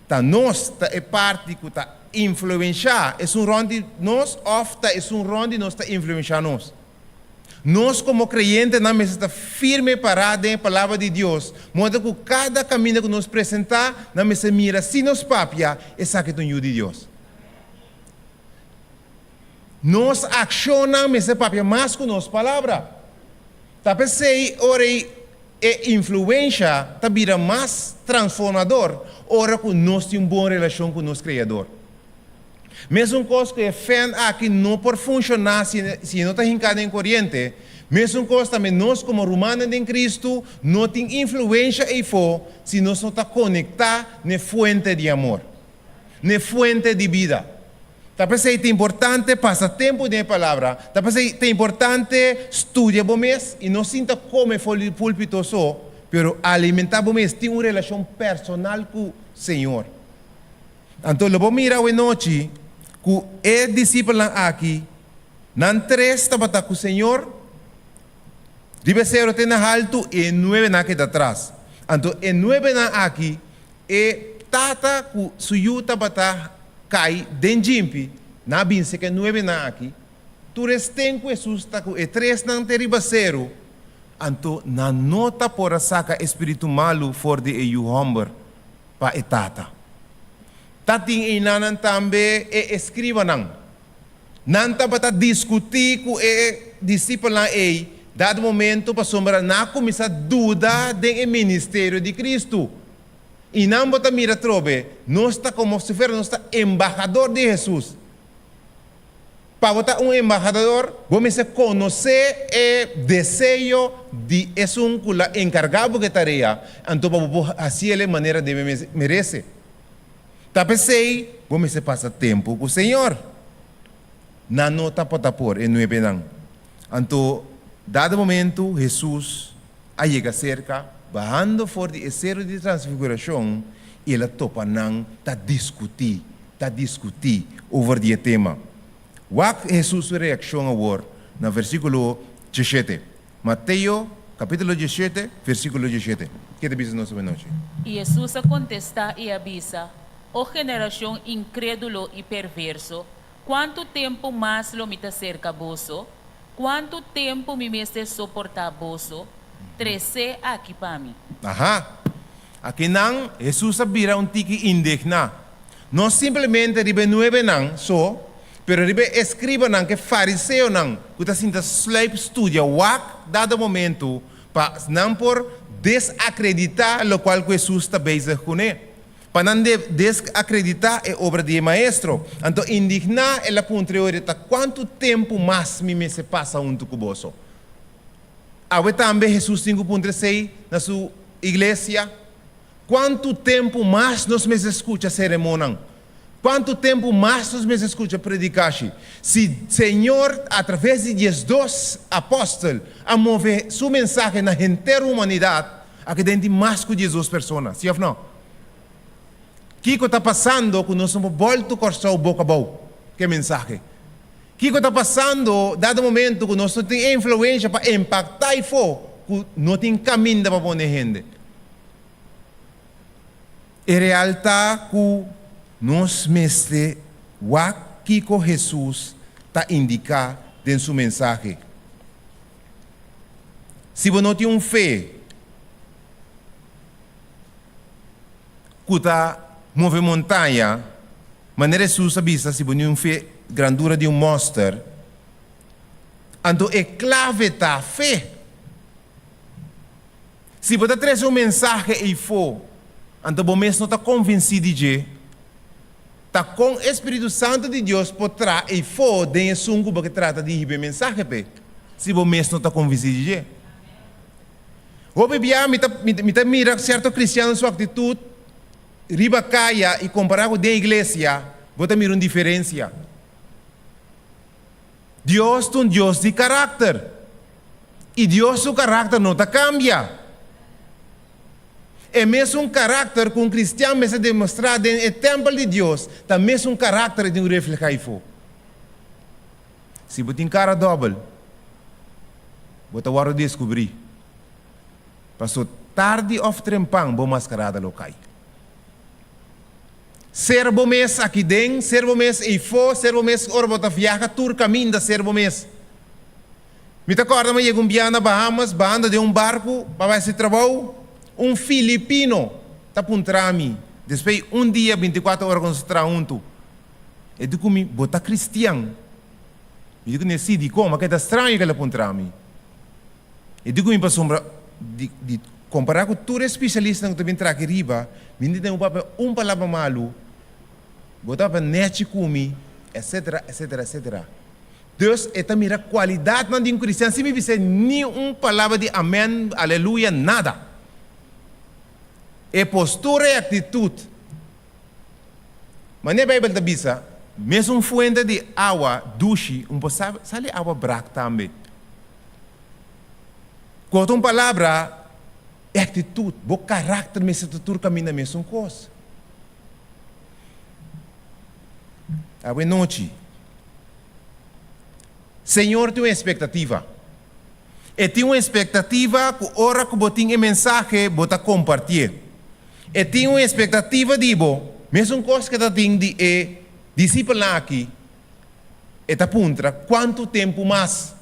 Ta nos ta e parti ku ta influenshá esun rònt di nos òf ta esun rònt di nos ta influenshá nos? Nos komo kreyentenan mester ta firme pará den e Palabra di Dios, moda ku kada kaminda ku nos presentá, nan mester mira si nos papia, esaki ta un yu di Dios. Nos akshonnan mester papia mas ku nos palabra. Ta p'esei ora ei e influensha ta bira mas transformador ora ku nos tin un bon relashon ku nos Kreador. Mesun kos ku e fèn aki no por funshoná si si e no ta hinká den koriente, mesun kos tambe nos komo rumannan den Kristu no tin influensha eifó si nos no ta konektá n'e fuente di amor, n'e fuente di bida. Ta p'esei ta importante pasa tempu den e Palabra, ta p'esei ta importante studia bo mes i no sinta kome for di púlpito so, pero alimentá bo mes, tin un relashon personal ku Señor. Anto lo bo mira awenochi ku e disipelnan aki, nan tres tabata ku Señor riba e sero te na haltu i e nuebenan a keda tras. Anto e nuebenan aki, e tata ku su yu tabata kai den djimpi, nan a bin seka e nuebenan aki. Tur esten ku Hesus ta ku e tresnan te riba seru, anto nan no ta por a saka e spiritu malu for di e yu hòmber. Pa e Tata. Ta tin einanan tambe e eskribanan. Nan tabata diskutí ku e disipelnan ei dado momento pasobra nan a kuminsá duda den e ministerio di Kristu. I nan bo ta mira atrobe, nos ta komo si fuera nos ta embahador di Hesus. Pa bo ta un embahador, bo mester konosé e deseo di esun ku la enkargá bo ku e tarea, anto pa bo por hasiel e manera debe merese. Ta p'esei bo mester pasa tempu ku Señor. Nan no tabata por, e nuebenan. Anto, dado momentu, Hesus a yega serka, bahando for di e Seru di Transfigurashon, i el a topa nan ta diskutí, ta diskutí over di e tema. Wak Hesus su reakshon awor na versíkulo diesshete. Mateo kapítulo diesshete, versíkulo diesshete. Ke ta bisa nos awenochi? I Hesus a kontestá i a bisa, O generashon inkrédulo i perverso, kuantu tempu mas lo mi ta serka boso? Kuantu tempu mi mester soportá boso? Tres'é aki pa mi. Aha! Akinan Hesus a bira un tiki indigná. No simplemente riba e nuebenan so, pero riba e eskribanan ku e fariseonan ku ta sinta sluip studia wak dado momentu pa nan por desakreditá lokual ku Hesus ta bezig kuné. Pa nan desakreditá e obra di e maestro. Anto indigná el a puntra e ora, Ta kuantu tempu mas mi mester pasa huntu ku boso? Awe tambe Hesus tin ku puntra esei na su iglesia, Kuantu tempu mas nos mester skucha seremonnan? Kuantu tempu mas nos mester skucha predikashi? Si Señor atraves di diesdos apòstel a move Su mensahe na henter humanidat, aki den tin mas ku diesdos persona, si òf nò? Kiko ta pasando ku nos no por bòltu Kòrsou boka abou ku e mensahe? Kiko ta pasando dado momento ku nos no tin e influensha pa impaktá ifó ku no tin kaminda pa pone hende? E real ta ku nos mester wak kiko Hesus ta indiká den su mensahe. Si bo no tin un fe ku ta move montaña, manera Hesus a bisa, si bo tin un fe grandura di un mòster, anto e klave ta fe. Si bo ta trese un mensahe eifó, anto bo mes no ta konvensí di dje, ta kon e spiritu santu di Dios por traha eifó den esun ku bo ke trata di hiba e mensahe p'e, si bo mes no ta konvensí di dje? Hopi bia mi ta mi ta mira sierto kristiano su aktitut riba kaya i kompará ku den iglesia, bo ta mira un diferensia. Dios ta un Dios di karakter, i Dios su karakter no ta kambia. E mesun karakter ku un kristian mester demostrá den e tèmpel di Dios ta mesun karakter e tin ku reflehá ifó. Si bo tin kara dòbel, bo ta wòrdu deskubrí. Paso tardi òf trempan bo maskarada lo kai. Ser bo mes aki den, ser bo mes eifó, ser bo mes ora bo ta viaha tur kaminda, ser bo mes. Mi ta kòrda mi a yega un biaha na Bahamas, bahando den un barku pa bai hasi trabou, un filipino ta puntra mi, despues un dia bintikuater ora ku nos a traha huntu, e di ku mi, Bo ta kristian? Mi di ku ne, Si, dikon? Ma keda straño ku el a puntra mi. E di ku mi pasobra di di kompará ku tur e spesialistanan ku ta bin traha aki riba, mi no tin papia un palabra malu, bo ta papia nèchi ku mi, etsetera, etsetera, etsetera. Dus e ta mira kualidatnan di un kristian sin mi bis'é ni un palabra di amèn, aleluya, nada. E postura i aktitut. Manera Beibel ta bisa, mesun fuente di awa dushi un por sali awa brak tambe. Ku otro un palabra, e aktitut, bo karakter mester ta tur kaminda mesun kos. Awe nochi, Señor tin un espektativa. E tin un espektativa ku ora ku bo tin e mensahe, bo ta kompartié. E tin un espektativa di bo, mesun kos ku e ta tin di e disipelnan aki. E ta puntra, Kuantu tempu mas?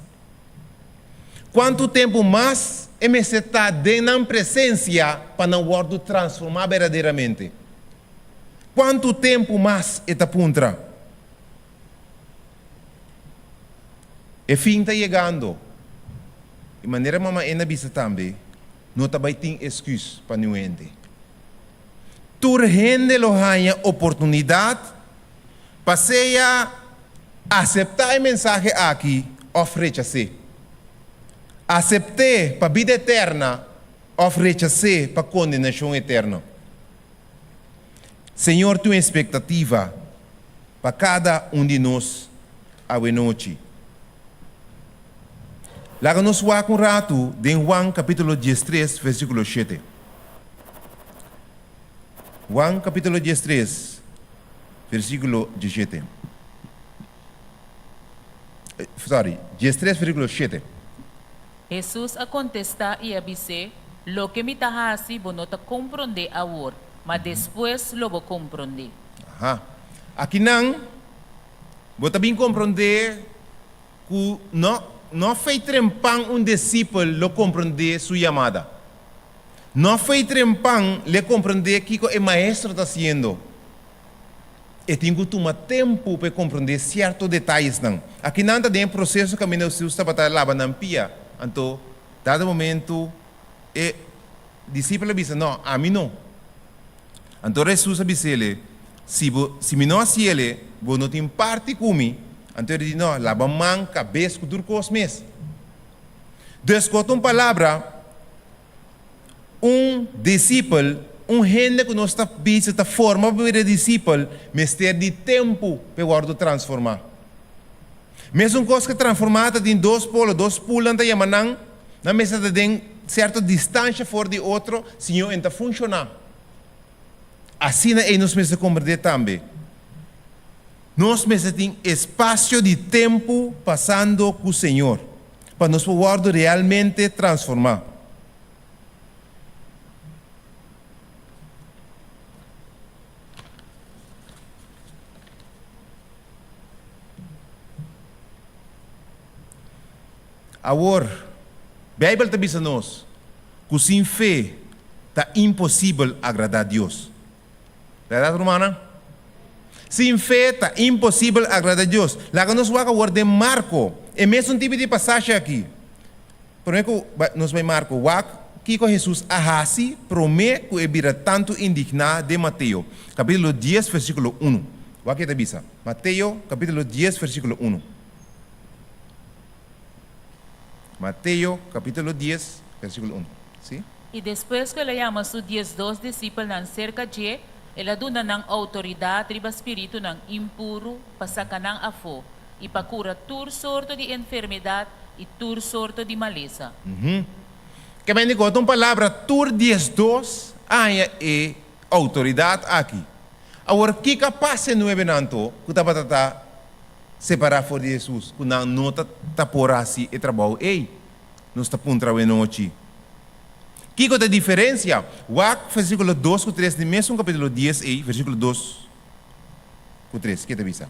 Kuantu tempu mas e mester ta den nan presensia pa nan wòrdu transformá berdaderamente? Kuantu tempu mas e ta puntra? E fin ta yegando. I manera Mama Ena bisa tambe, no ta bai tin esküs pa niun hende. Tur hende lo haña oportunidat pa sea aseptá e mensahe aki òf rechas'é. Asept'é pa bida eterna òf rechas'é pa kondenashon eterno. Señor tin un espektativa pa kada un di nos awenochi. Laga nos wak un ratu den Juan kapítulo diestres versíkulo shete. Juan kapítulo diestres versíkulo dieshete. Sorry, diestres versíkulo shete. Hesus a kontestá i a bis'é, Loke mi ta hasi bo no ta komprondé awor, ma despues lo bo komprondé. Aha. Akinan bo ta bin komprondé ku no no fei trempan un disipel lo komprondé su yamada. No fei trempan l'e komprondé kiko e maestro ta hasiendo. E tin ku tuma tempu pa e komprondé sierto detayesnan. Akinan ta den e proseso kaminda Hesus tabata laba nan pia. Anto, dado momentu, e disipel a bisa, No, ami no. Anto ora Hesus a bis'ele, Si bo, si mi no hasiele, bo no tin parti ku mi. Anto e di, No, laba man, kabes ku tur kos mes. Dus, ku otro un palabra, Un disipel, un hende ku nos ta bisa ta forma pa bira disipel, mester di tempu pa e wòrdu transformá. Mesun kos ku transformá ta tin dos polo, dos pulnan ta yama nan, nan mester ta den sierto distansha for di otro, siño e no ta funshoná. Asina ei nos mester komprendé tambe. Nos mester tin espasio di tempu pasando ku Señor. Pa nos por wòrdu realmente transformá. Awor, Beibel ta bisa nos ku sin fe ta imposibel agradá Dios. Bèrdat, rumannan? Sin fe ta imposibel agrada Dios. Laga nos wak awor den Marko, e mesun tipo di pasashi aki. Promé ku nos bai Marko, wak kiko Hesus a hasi promé ku e bira tantu indigná den Mateo, kapítulo dies, versíkulo unu. Wak ke e ta bisa. Mateo, kapítulo dies, versíkulo unu. Mateo, kapítulo dies, versíkulo unu. Sí? I despues ku el a yama su diesdos disipelnan serka dje, el a duna nan outoridat riba spiritunan impuru pa saka nan afó i pa kura tur sorto di enfermedat i tur sorto di malesa. Ke men di ku otro un palabra, tur diesdos a haña e outoridat aki. Awor, kiko a pasa e nuebenan anto ku tabata ta separá for di Hesus, ku nan no ta ta por hasi e trabou ei? Nos ta puntra awenochi, Kiko ta e diferensia? Wak versíkulo dos ku tres di mesun kapítulo dies ei, versíkulo dos ku tres, ke ta bisa?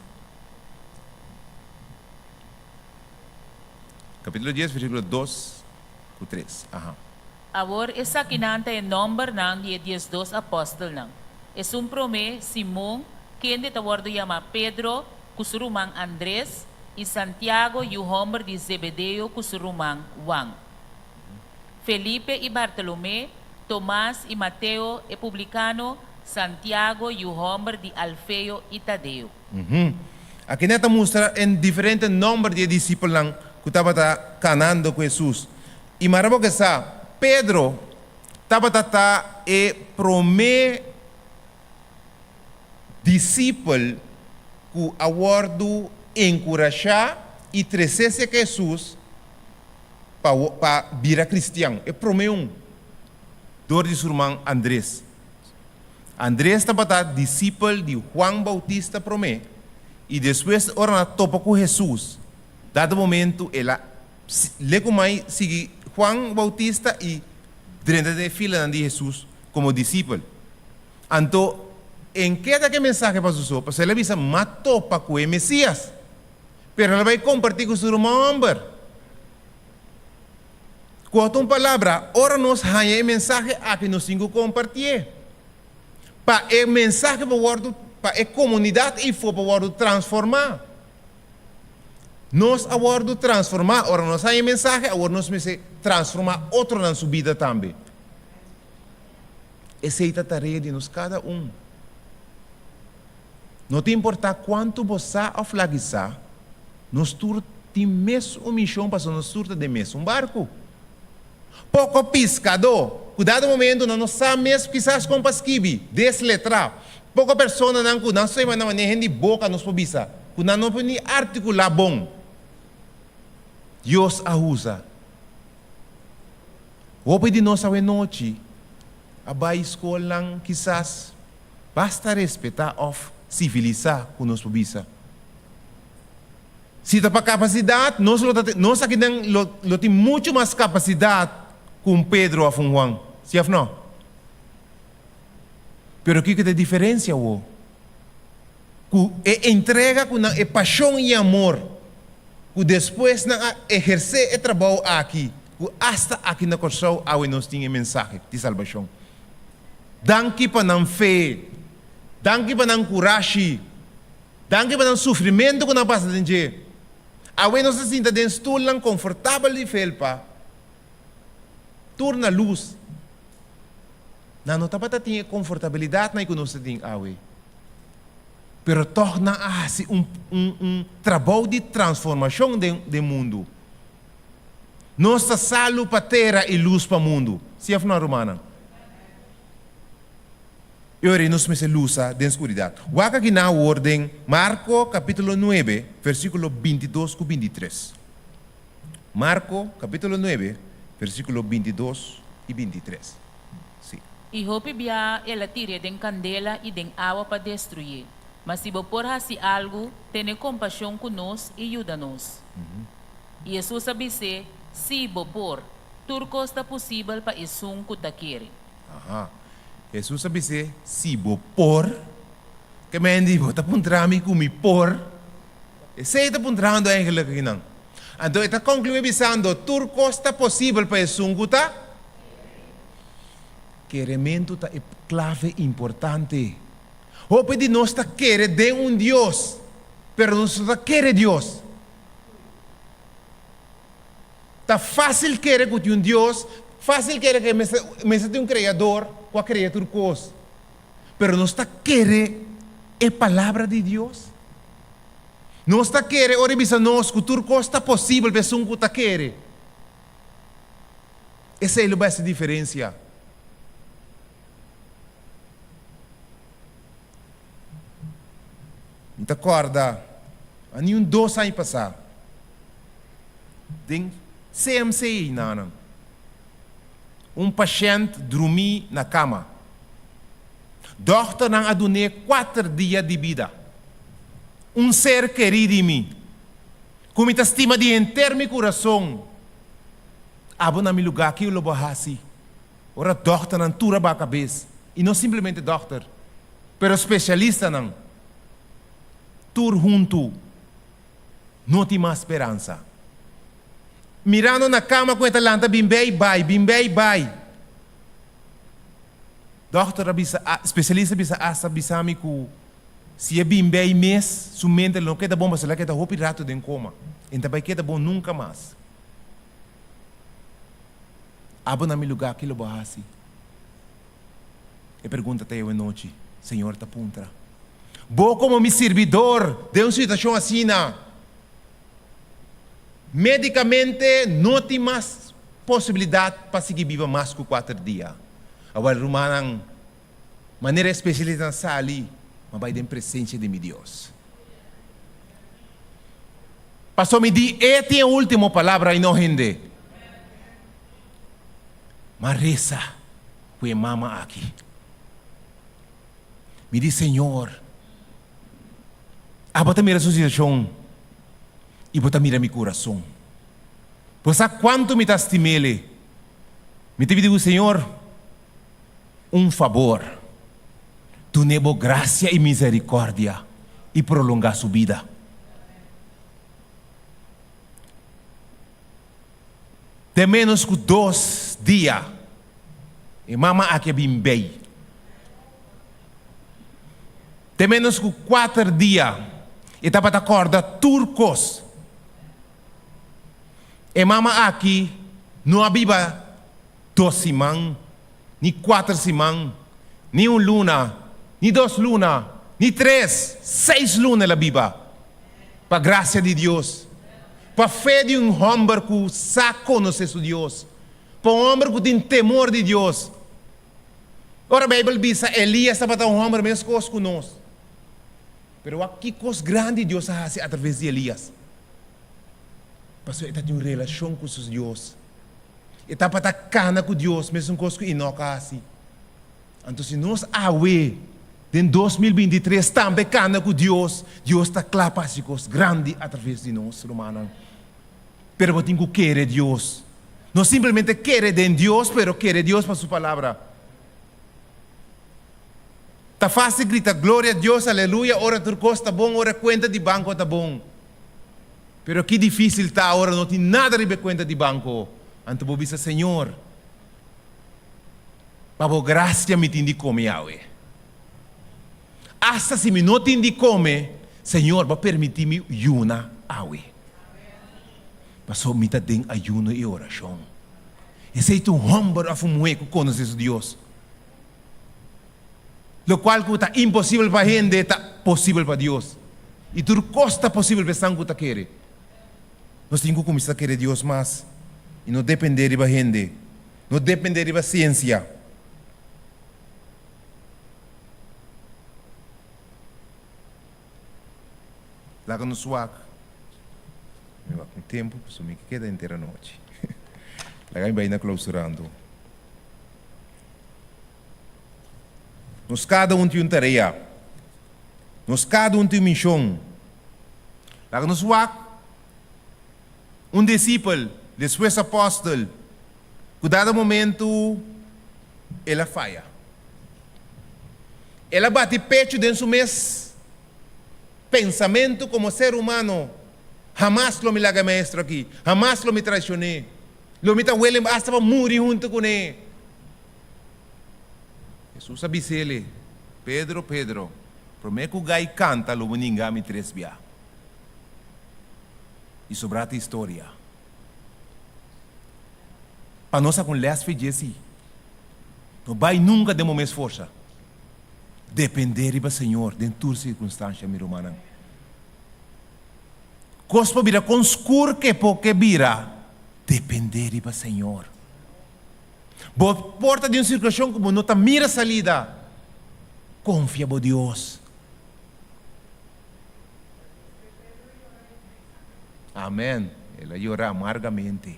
Kapítulo dies, versíkulo dos ku tres. Aha. Awor esakinan ta e nòmbernan di e 12 apòstelnan. Esun promé, Simon, kende ta wòrdu yamá Pedro, ku su ruman Andres, i Santiago, yu hòmber di Zebedeo, ku su ruman Huan. Felipe i Bartolomé, Tomas i Mateo, e publikano, Santiago, yu hòmber di Alfeo i Tadeo. Aki nan ta mustra e diferente nòmber di e disipelnan ku tabata kanando ku Hesus. I mara bo ke sa, Pedro tabata ta e promé disipel ku a wòrdu enkurashá i tresé serka Hesus pa pa bira kristian, e promé un, dor di su ruman Andres. Andres tabata disipel di Juan Bautista promé, i despues ora nan a topa ku Hesus, dado momentu el a lekumai sigui Juan Bautista i drenta den e filanan di Hesus komo disipel. Anto, en ke ta ku e mensahe pa su so? Pasobra el a bisa, M'a topa ku e Mesias. Pero el a bai kompartí ku su ruman hòmber. Ku otro un palabra, ora nos haña e mensahe aki nos tin ku kompartié. Pa e mensahe por wòrdu, pa e komunidat eifó por wòrdu transformá. Nos a wòrdu transformá, ora nos haña e mensahe, awor nos mester transformá otronan su bida tambe. Esei ta tarea di nos kada un. No ta importá kuantu bo sa òf lagi sa, nos tur tin mes un mishon pasobra nos tur ta den mes un barku. Poko piskadó ku dado momentu nan no sa mes kisas kon pa skibi, desletrá. Poko personanan ku nan sema na manera hende di boka nos por bisa ku nan no por ni artikulá bon. Dios a usa hopi di nos awenochi a bai skolnan kisas. Basta respetá òf sivilisá ku nos por bisa. Si ta pa kapasidat, nos lo ta nos akinan lo lo tin muchu mas kapasidat ku un Pedro òf un Juan, si òf nò? Pero kiko ta e diferensia awor? Ku e entrega ku nan, e pashon i amor ku despues nan a ehersé e trabou aki, ku asta aki na Kòrsou awe nos tin e mensahe di salbashon. Danki pa nan fe. Danki pa nan kurashi. Danki pa nan sufrimentu ku nan a pasa den dje. Awe nos ta sinta den stulnan konfortabel di felpa, tur na lus. Nan no tabata tin e konfortabilidatnan ku nos ta tin awe. Pero tòg nan a hasi un un un trabou di transformashon den den mundu. Nos ta salu pa tera i lus pa mundu. Si òf no, rumannan? E ora ei nos mester lusa den skuridat. Wak aki na awor den Marko kapítulo nuebe, versíkulo bintidos ku bintitres. Marko kapítulo nuebe, versíkulo bintidos i bintitres. Si. I hopi bia el a tir'é den kandela i den awa pa destruyé. Ma si bo por hasi algu, tene kompashon ku nos i yuda nos. I Hesus a bis'é, Sí, bo por. Tur kos ta pusibel pa esun ku ta kere. Aha. Hesus a bis'é, Si bo por. Ke men di, Bo ta puntra mi ku mi por? Esei ta puntrando eigenlijk akinan. Anto e ta konkluí bisando, Tur kos ta posibel pa esun ku ta Kerementu ta e klave importante. Hopi di nos ta kere den un Dios, pero nos no ta kere Dios. Ta fásil kere ku tin un Dios, fásil kere ku mester mester tin un Kreador ku a krea tur kos. Pero nos ta kere e Palabra di Dios? Nos ta kere ora e bisa nos ku tur kos ta posibel pa esun ku ta kere? Esei lo bai hasi diferensia. Mi ta kòrda a ni un dos aña pasá den CMC einanan un pashènt drumí na kama. Dòkternan a dun'é kuater dia di bida. Un ser kerí di mi, ku mi ta stima di henter mi kurason, abo na mi lugá kiko lo bo hasi? Ora dòkternan tur a baha kabes, i no simplemente dòkter, pero spesialistanan, tur huntu, no tin mas speransa. Mirando na kama ku e ta lanta bin bei bai, bin bei bai. Dòkter a bisa, spesialista a bisa asta bisa mi ku si e bin bei mes, su mente lo no keda bon pasobra el a keda hopi ratu den koma. E no ta bai keda bon nunka mas. Abo na mi lugá, ki lo bo hasi? E pregunta ta e nochi, Señor ta puntra. Bo komo mi sirbidor den un situashon asina, médikamente no tin mas posibilidat pa sigui biba mas ku kuater dia. Awor, rumannan, manera e spesialistanan sali, mi a bai den presensia di mi Dios. Pasobra mi di, E tin e último palabra i no hende. M'a resa ku e mama aki. Mi di, Señor, abo ta mira su situashon i bo ta mira mi kurason. Bo sa kuantu mi ta stim'el. Mi ta pidi bo, Señor, un fabor, dun'é bo grasia i miserikòrdia i prolongá su bida. Den ménos ku dos dia e mama aki a bin bei. Den ménos ku kuater dia e tabata kòrda tur kos. E mama aki no a biba dos siman, ni kuater siman, ni un luna, ni dos luna, ni tres, seis luna el a biba. Pa grasia di Dios, pa fe di un hòmber ku sa konosé su Dios, pa un hòmber ku tin temor di Dios. Ora Beibel bisa Elias tabata un hòmber meskos ku nos. Pero wak ki kos grandi Dios a hasi atraves di Elias. Pasobra e ta tin un relashon ku su Dios. E tabata kana ku Dios mesun kos ku Enok a hasi. Anto si nos awe den 2023 tambe kana ku Dios, Dios ta kla pa hasi kos grandi atraves di nos, rumannan. Pero bo tin ku kere Dios. No simplemente kere den Dios, pero kere Dios pa su palabra. Ta fásil grita gloria a Dios, aleluya ora tur kos ta bon, ora kuenta di banko ta bon. Pero ki difísil ta ora no tin nada riba e kuenta di banko. Anto bo bisa, Señor, Pa bo gracia mi tin di come awe. Hasta si mi no tin di come, Señor, bo a permiti mi yuna awe. Pasobra mi ta den ayuno y oracion. Esey ta un homber of un muhe cu conoce su Dios. Locual cu ta imposibel pa hende ta posibel pa Dios. Y tur cos ta posibel pa esnan cu ta kere. Nos tin cu cuminsa kere Dios mas y no depende riba hende. No depende riba siensia. Laga nos wak. Mi wak mi tempu pasobra mi ke keda henter anochi. Laga mi bai na klausurando. Nos kada un tin un tarea. Nos kada un tin un mishon. Laga nos wak un disipel, despues apòstel, ku dado momentu el a faya. El a bati pechu den su mes pensamentu komo ser humano, Hamas lo mi laga e maestro aki, hamas lo mi traishon'é, lo mi ta willing asta pa muri huntu kuné. Hesus a bis'el, Pedro, Pedro, promé ku gai kanta lo bo ninga mi tres bia. I sobrá ta historia. Pa nos a ku un lès fe dje si. No bai nunka den bo mes forsa. Dependé riba Señor den tur sirkunstansha, mi rumannan. Kos por bira kon skur ke por ke bira, dependé riba Señor. Bo por ta den un sirkulashon ku bo no ta mira salida, konfia bo Dios. Amen. El a yora amargamente.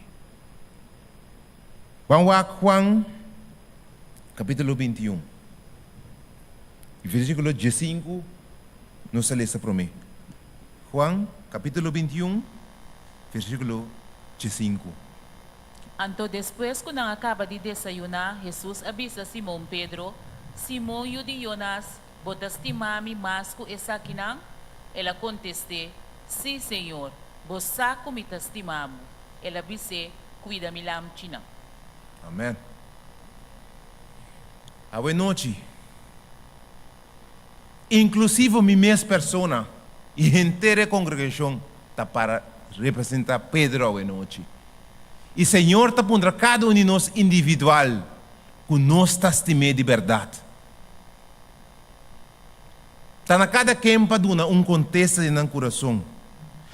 Ban wak Juan capítulo 21. Y versículo 15 nos ta lesa promé. Juan capítulo 21 versículo 15. Anto despues ku nan a kaba di desayuná, Hesus a bisa Simon Pedro, Simon yu di Yonas, Bo ta stima mi mas ku esakinan? El a kontest'é, Sí, Señor, bo sa ku mi ta stima bo. El a bis'é, Kuida mi lamchinan. Amen. Awe nochi, inklusivo mi mes persona i henter e kongregashon ta para representá Pedro awe nochi. I Señor ta puntra kada un di nos individual ku nos ta stim'é di bèrdat. Ta na kada ken pa duna un kontesta den nan kurason.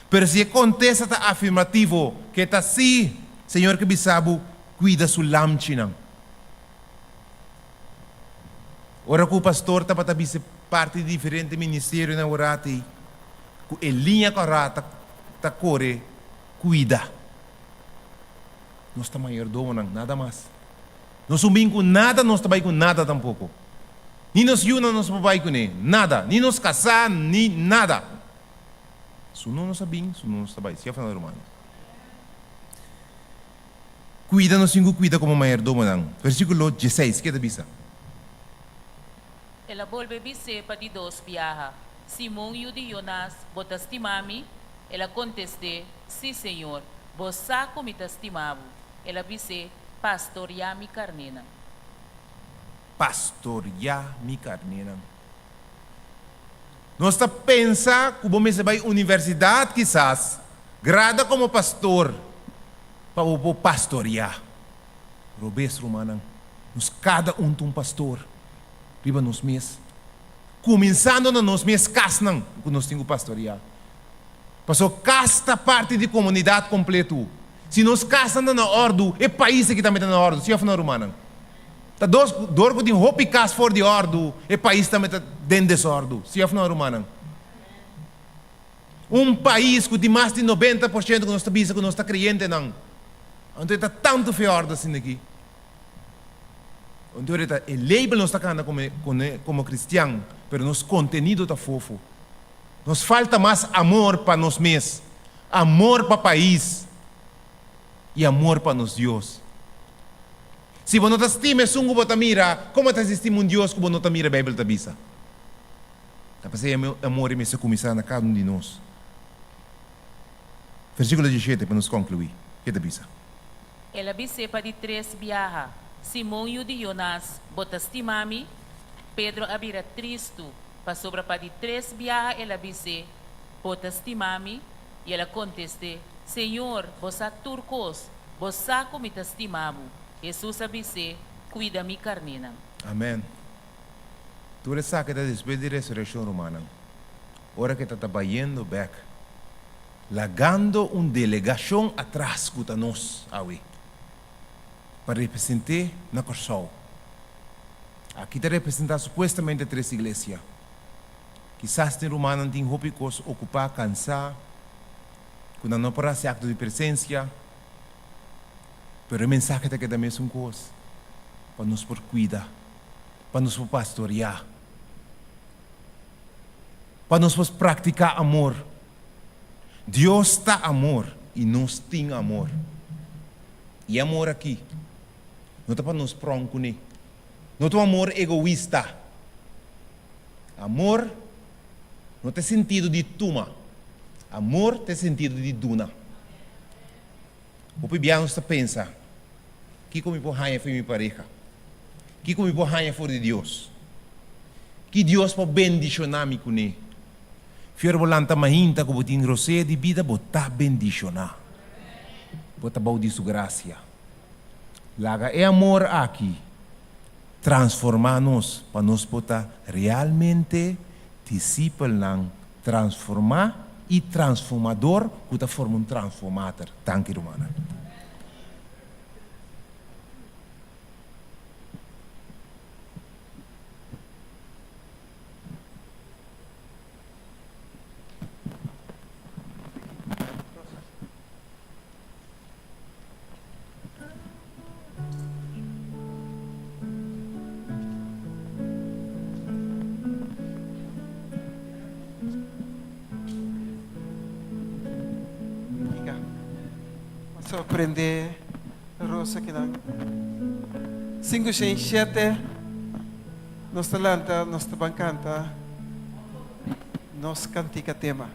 Pero si e kontesta ta afirmativo, ke ta sí, Señor ke bisa bo, kuida su lamchinan. Ora ku pastor tabata bisa parti di diferente ministerionan ora ei, ku e liña kòrá ta ta kore kuida. Nos ta mayordomonan, nada mas. Nos un bin ku nada, nos ta bai ku nada tampoko. Ni nos yunan nos por bai kuné, nada, ni nos kasá, ni nada. Su no nos a bin, su no nos ta bai. Si òf no, rumannan? Kuida nos tin ku kuida komo mayordomonan. Versíkulo dieseis, ke ta bisa? El a bolbe bis'é pa di dos biaha, Simon, yu di Yonas, bo ta stima mi? El a kontest'é, Sí, Señor, bo sa ku mi ta stima bo. El a bis'é, Pastoriá mi karnénan. Pastoriá mi karnénan. Nos ta pensa ku bo mester bai universidat kisas, grada komo pastor pa bo por pastoriá. Robes, rumannan. Nos kada un ta un pastor riba nos mes, kuminsando na nos mes kasnan ku nos tin ku pastoriá. Pasobra kas ta parti di komunidat kompletu. Si nos kasnan ta na òrdu, e pais aki tambe ta na òrdu, si òf no, rumannan? Ta dos, dor ku tin hopi kas for di òrdu, e pais tambe ta den desòrdu. Si òf no, rumannan? Un pais ku tin mas di 90% ku nos ta bisa ku nos ta kreyentenan, anto e ta tantu fe òrdu asin'aki? Anto e ta e label nos ta kanta komo komo kristian, pero nos kontenido ta fofo. Nos falta mas amor pa nos mes, amor pa pais i amor pa nos Dios. Si bo no ta stima esun ku bo ta mira, komo ta hasi stima un Dios ku bo no ta mira? Beibel ta bisa. Ta p'esei e amor ei mester kuminsá na kada un di nos. Versíkulo diesshete pa nos konkluí. Ke ta bisa? El a bis'é pa di tres biaha, Simon yu di Yonas, bo ta stima mi? Pedro a bira tristu, pasobra pa di tres biaha el a bis'é, Bo ta stima mi? I el a kontest'é, Señor, bo sa tur kos, bo sa ku mi ta stima bo. Hesus a bis'é, Kuida mi karnénan. Amèn. Tur esaki ta despues di resurekshon, rumannan, ora ku e ta ta bayendo bèk, lagando un delegashon atras ku ta nos awe, pa represent'é na Kòrsou. Aki ta representá supuestamente tres iglesia. Kisas tin rumannan tin hopi kos okupá, kansá, ku nan no por hasi akto di presensia, pero e mensahe ta keda mesun kos, pa nos por kuida, pa nos por pastoriá, pa nos por praktiká amor. Dios ta amor i nos tin amor. I e amor aki no ta pa nos pròn kuné, no ta un amor egoista. Amor no ta e sentido di tuma, amor ta e sentido di duna. Hopi bia nos ta pensa, Kiko mi por haña for di mi pareha? Kiko mi por haña for di Dios? Ki Dios por bendishoná mi kuné? Fior bo lanta mainta ku bo tin rosea di bida, bo ta bendishoná. Bo ta bou di Su grasia. Laga e amor aki transformá nos pa nos por ta realmente disipelnan transformá i transformador ku ta forma un transformator. Danki rumannan. Amiga, a sorprende Rosa kinan. 507 nos ta lanta, nos ta ban canta nos cantica tema.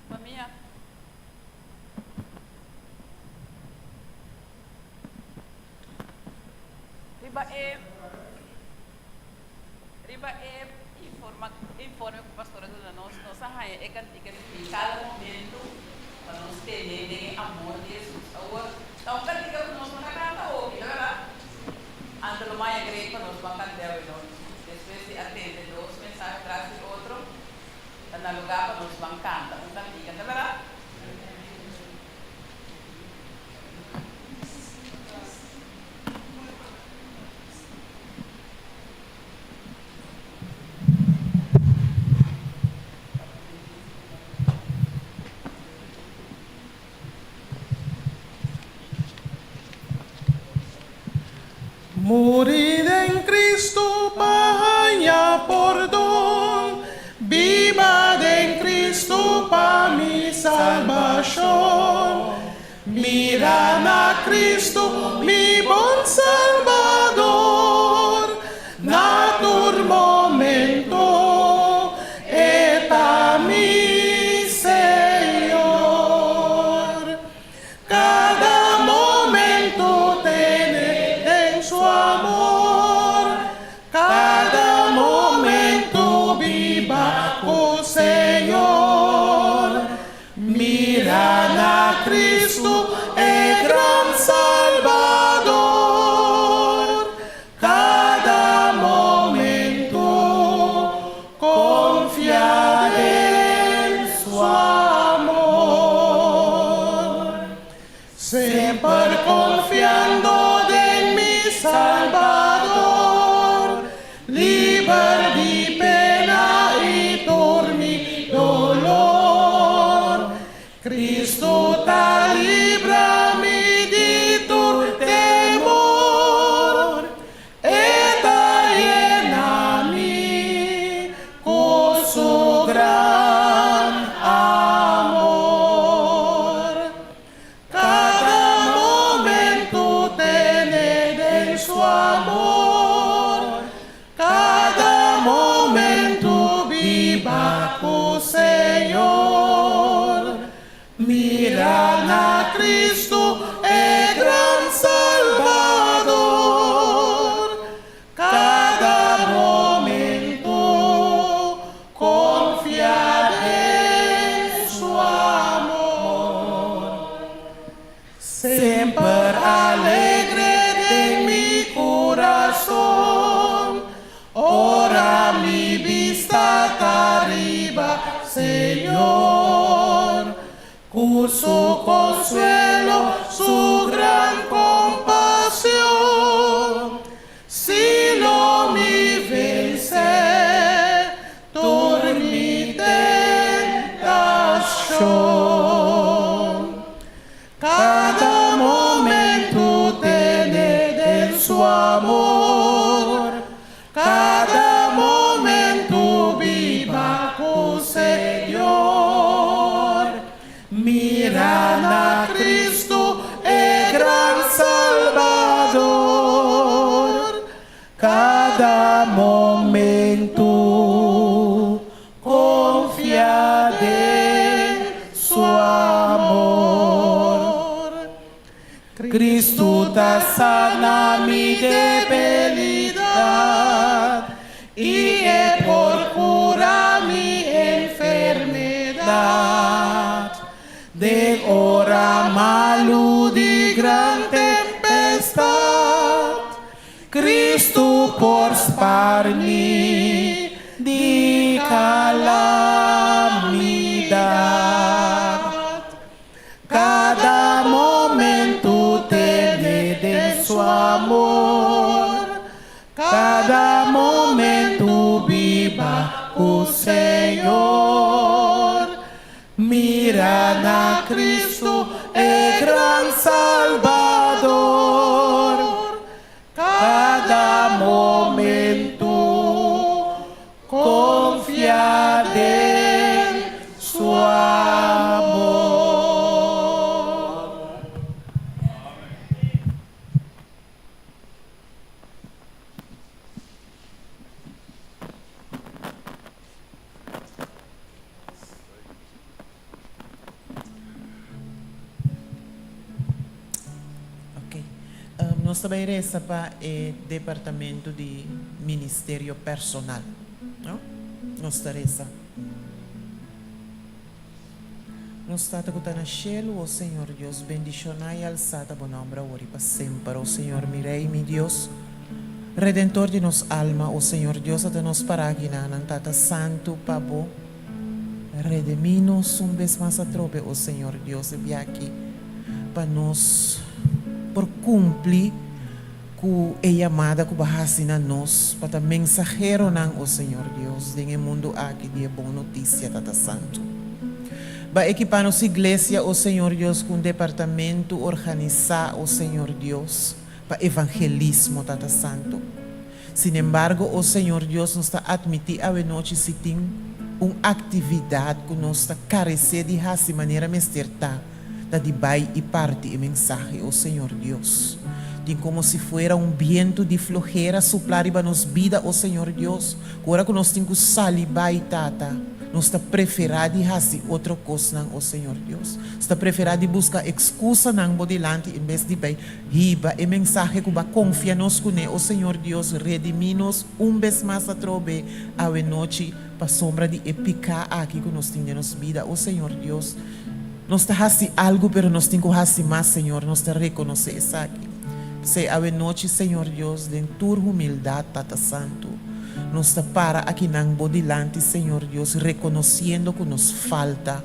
Famia. Riba e riba e informa informe ku pastor a duna nos, nos a haña e kantika di kada momentu pa nos tene den e amor di Hesus. Awor, ta un kantika ku nos no ta kanta hopi, no bèrdat? Anto lo maya great pa nos ban kant'é awe nochi. Despues di a tende dos mensahe tras di otro, ta na lugá pa nos ban kanta un kantika, ta bèrdat? Muri den Cristo pa haña pordon, biba den Cristo pa mi salbashon. Mira na Cristo, mi bon Salbador, na tur momento E ta mi Señor. Kada momento tene den Su amor, kada momento biba ku Señor. Mira na Cristo, e gran Salbador, kada momento confia den Su amor. Semper confiando den mi Salbador, Liber di pena i tur mi dolor, Cristo ta libra mi di tur temor, E ta yena mi cu su gran amor. Kada momentu tene den su amor, kada momentu biba ku Señor. Mira na Cristo e gran Salbador, kada momentu Confia den su amor. Semper alegre den mi curason, ora mi bista ta riba Señor. Cu su consuelo, su gran compasion, Si lo mi vensé tur mi tentashon. Kada momentu tene den su amor, kada momentu biba ku Señor. Mira na Cristo, e gran Salbador, kada momento confia den Su amor. Cristo ta sana mi debilidad i e por cura mi enfermedad. Den ora malu di gran tempestad, Cristo por spar mi di calamidad. Kada momentu tene den su amor, kada momentu biba ku Señor. Mira na Cristo, e gran Salbador, kada momentu Konfia den su amor. Nos ta bai resa pa e departamento di ministerio personal, no? Nos ta resa. Nos Tata ku ta na shelu, o Señor Dios, bendishoná i alsá ta bo nòmber awor i pa semper. O Señor, mi Rei, mi Dios, Redentor di nos alma, o Señor Dios, ata nos pará akinanan, Tata Santu, pa bo redemí nos un bes mas atrobe, o Señor Dios, e biaha aki pa nos por kumpli ku e yamada ku bo a hasi na nos pa ta mensaheronan, o Señor Dios, den e mundu aki di e bon notisia, Tata Santu. B'a ekipá nos iglesia, o Señor Dios, ku un departamentu organisá, o Señor Dios, pa evangelismo, Tata Santu. Sinembargo, o Señor Dios, nos ta atmití awe nochi si tin un aktividat ku nos ta karesé di hasi manera mester ta, ta di bai i parti e mensahe, o Señor Dios. Tin komo si fuera un bientu di flohera suplá riba nos bida, o Señor Dios, ku ora ku nos tin ku sali bai, Tata, nos ta preferá di hasi otro kosnan, o Señor Dios. Nos ta preferá di buska ekskusanan bo dilanti en bes di bai hiba e mensahe ku b'a konfia nos kuné, o Señor Dios. Redimí nos un bes mas atrobe awe nochi pasobra di e piká aki ku nos tin den nos bida, o Señor Dios. Nos ta hasi algu, pero nos tin ku hasi mas, Señor. Nos ta rekonosé esaki. P'esei awe nochi, Señor Dios, den tur humildat, Tata Santu, nos ta para akinan Bo dilanti, Señor Dios, rekonosiendo ku nos falta.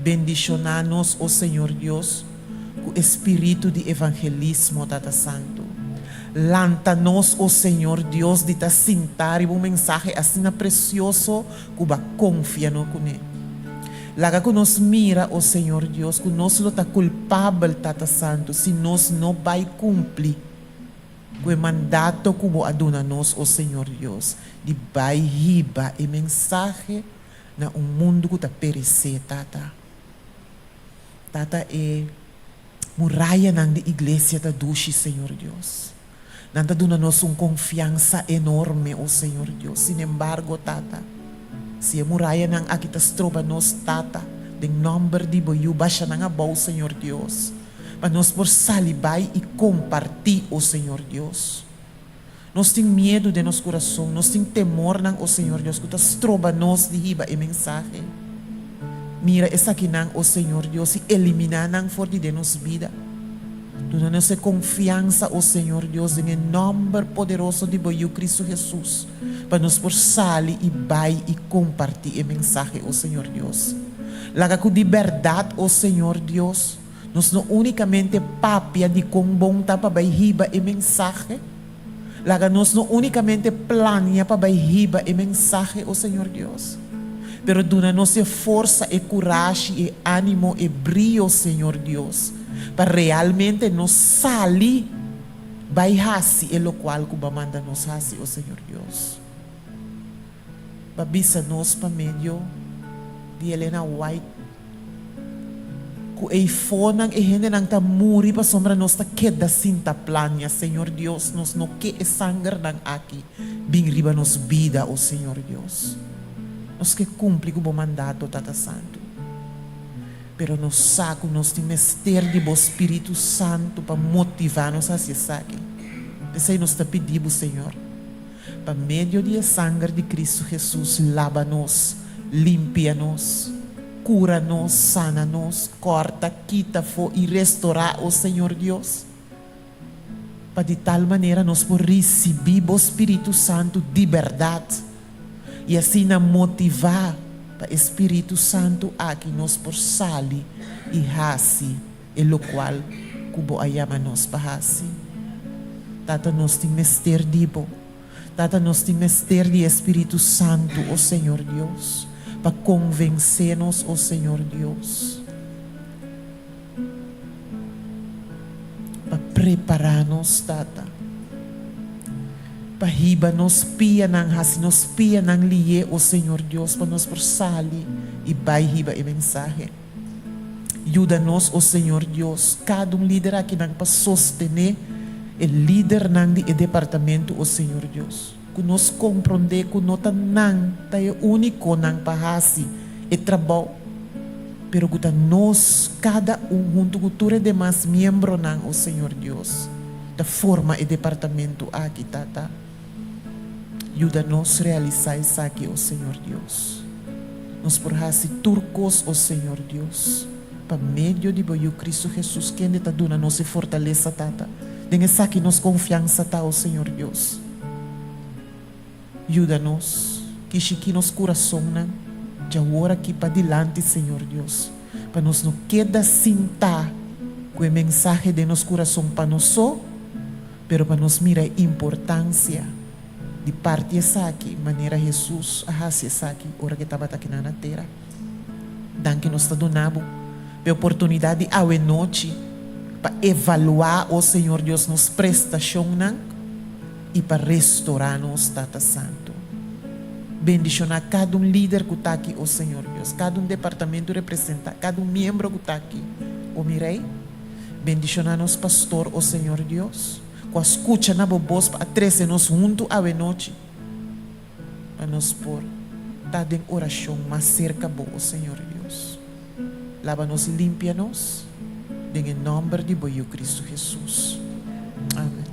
Bendishoná nos, o Señor Dios, ku e spiritu di evangelismo, Tata Santu. Lanta nos, o Señor Dios, di ta sintá riba un mensahe asina presioso ku B'a konfia no kuné. Laga ku nos mira, o Señor Dios, ku nos lo ta kulpabel, Tata Santu, si nos no bai kumpli ku e mandato ku Bo a duna nos, o Señor Dios, di bai hiba e mensahe na un mundu ku ta peresé, Tata. Tata, e murayanan di iglesia ta dushi, Señor Dios. Nan ta duna nos un konfiansa enorme, o Señor Dios. Sinembargo, Tata, si e murayanan aki ta stroba nos, Tata, den nòmber di Bo Yu, basha nan abou, Señor Dios, pa nos por sali bai i kompartí, o Señor Dios. Nos tin miedu den nos kurason, nos tin temornan, o Señor Dios, ku ta stroba nos di hiba e mensahe. Mira esakinan, o Señor Dios, i eliminá nan for di den nos bida. Duna nos e konfiansa, o Señor Dios, den e nòmber poderoso di Bo Yu Kristu Hesus, pa nos por sali i bai i kompartí e mensahe, o Señor Dios. Laga ku di bèrdat, o Señor Dios, nos no únikamente papia di kon bon ta pa bai hiba e mensahe, laga nos no únikamente plania pa bai hiba e mensahe, o Señor Dios, pero duna nos e forsa, e kurashi, e ánimo, e brio, Señor Dios, pa realmente nos sali bai hasi e lokual ku Bo a manda nos hasi, o Señor Dios. Bo a bisa nos pa medio di Elena White ku eifonan e hendenan ta muri pasobra nos ta keda sinta plania, Señor Dios, nos no ke e sangernan aki bin riba nos bida, o Señor Dios. Nos ke kumpli ku Bo mandato, Tata Santu. Pero nos sa ku nos tin mester di Bo Spiritu Santu pa motivá nos hasi esaki. P'esei nos ta pidi Bo, Señor, pa medio di e sanger di Kristu Hesus laba nos, limpia nos, kura nos, sana nos, kòrta, kita afó i restorá, o Señor Dios, pa di tal manera nos por risibí Bo Spiritu Santu di bèrdat i asina motivá pa e Spiritu Santu aki nos por sali i hasi e lokual ku Bo a yama nos pa hasi. Tata, nos tin mester di Bo. Tata, nos tin mester di e Spiritu Santu, o Señor Dios, pa konvensé nos, o Señor Dios. Pa prepará nos, Tata, pa hiba nos pianan, hasi nos pianan lié, o Señor Dios, pa nos por sali i bai hiba e mensahe. Yuda nos, o Señor Dios, kada un lider akinan pa sostené e lidernan di e departamento, o Señor Dios, ku nos komprondé ku no ta nan ta e únikonan pa hasi e trabou, pero ku ta nos kada un huntu ku tur e demas miembronan, o Señor Dios. ta forma e departamento aki, Tata. Yuda nos realisá esaki, o Señor Dios. Nos por hasi tur kos, o Señor Dios, pa medio di bo Yu Cristo Jesus, kende ta duna nos e fortalesa, Tata. Den esaki nos konfiansa ta, o Señor Dios. Yuda nos kishikí nos kurasonnan djawor aki padilanti, Señor Dios, pa nos no keda sintá ku e mensahe den nos kurason pa nos so, pero pa nos mira e importansia di parti esaki manera Hesus a hasi esaki ora ku e tabata akinan na tera. Danki nos ta duna Bo pa e oportunidat di awe nochi pa evaluá, o Señor Dios, nos prestashonnan i pa restorá nos, Tata Santu. Bendishoná kada un lider ku ta aki, o Señor Dios, kada un departamento representá, kada un miembro ku ta aki, o mi Rei. Bendishoná nos pastor, o Señor Dios, ku a skucha na Bo bos pa a trese nos huntu awe nochi, pa nos por ta den orashon mas serka Bo, o Señor Dios. Laba nos i limpia nos, den e nòmber di Bo Yu Kristu Hesus. Amen.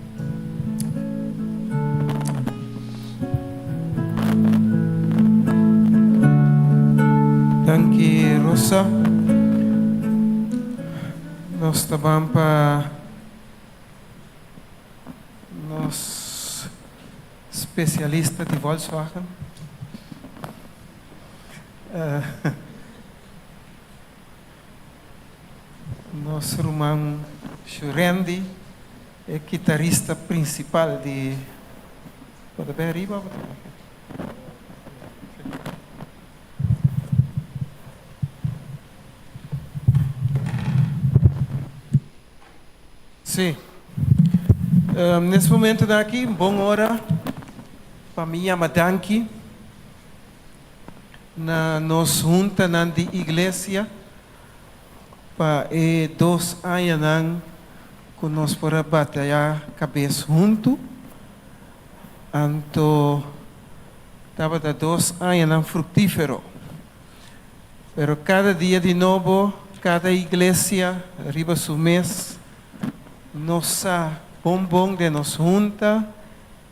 Danki Rosa. Nos ta ban pa nos spesialista di Volkswagen. Nos ruman Shurendi, e kitarista prinsipal di. Bo ta bin ariba o bo ta bin aki? Sí. Nes momentonan aki, un bon ora pa mi yama danki na nos huntanan di iglesia pa e dos añanan ku nos por a batayá kabes huntu. Anto tabata dos añanan fruktífero. Pero kada dia di nobo, kada iglesia riba su mes, nos sa bon bon den nos hunta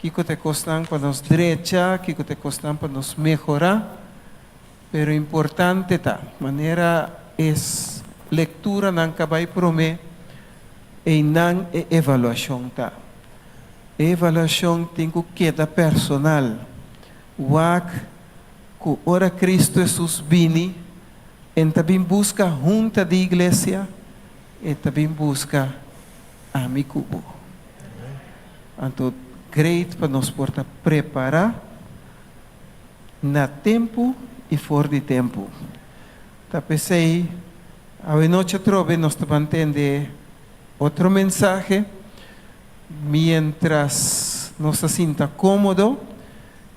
kiko ta e kosnan pa nos drecha, kiko ta e kosnan pa nos mehorá. Pero importante ta, manera es lekturanan ka bai promé, einan e evaluashon ta. E evaluashon tin ku keda personal. Wak ku ora Kristu Hesus bini, en ta bin buska hunta di iglesia, e ta bin buska ami ku bo. Anto great pa nos por ta prepará na tempu i for di tempu. Ta p'esei awe nochi atrobe nos ta ban tende otro mensahe miéntras nos ta sinta kómodo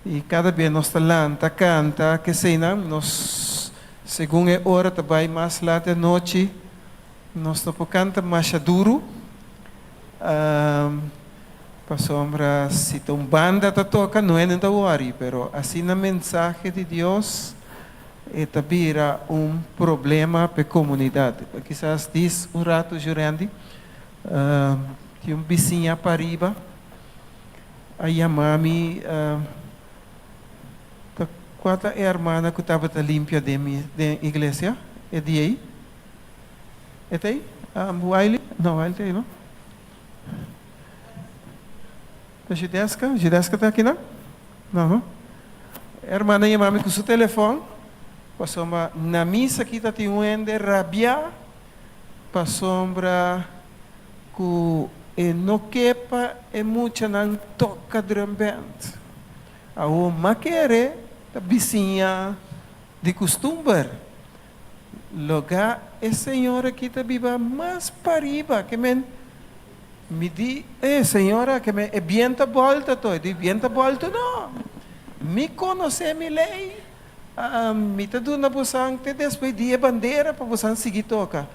i kada bia nos ta lanta kanta keseinan nos segun e ora ta bai mas lat di anochi nos no por kanta masha duru pasobra si ta un banda ta toka no hende ta wòri pero asina mensahe di Dios e ta bira un problema pa e komunidat. Kisas dis un ratu Jurendi tin un bisiña pariba a yama mi ta kua ta e hermana ku tabata limpia den mi den iglesia e dia ei? E ta ei? Wiley? No, Wiley ta ei no. Ta Judeska? Judeska ta akinan? No, no. E hermana yama mi ku su telefòn pasobra na misa aki ta tin un hende rabiá pasobra ku e no ke pa e muchanan toka drum band. Awor m'a kere ta bisiña di kustumber. Loga e señora aki ta biba mas pariba ke men mi di e señora ke men e bien ta bolta to e di bien ta bolta no mi konosé mi lei mi ta duna bosan te despues di e bandera pa bosan sigui toka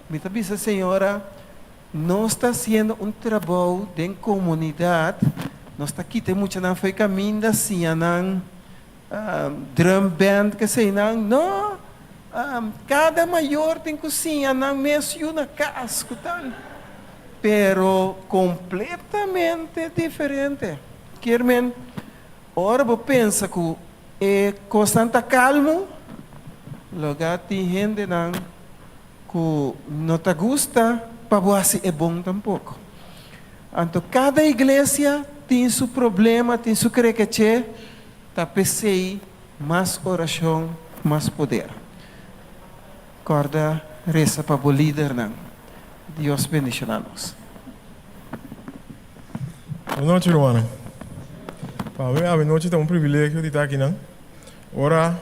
mi ta bisa señora nos ta hasiendo un trabou den komunidat nos ta kita e muchanan for e kaminda siña nan Drum band keseinan no cada mayor tin cu siña nan mes yu na cas cu tal. pero kompletamente diferente. Kier men, ora bo pensa ku e kosnan ta kalmu, loga tin hendenan ku no ta gusta pa bo hasi e bon tampoko. Anto kada iglesia tin su problema, tin su krekeche, ta p'esei mas orashon, mas poder. Kòrda resa pa bo lidernan. Dios bendishoná nos. Bon nochi rumannan. Pa mi awe nochi ta un privilegio di ta akinan. Ora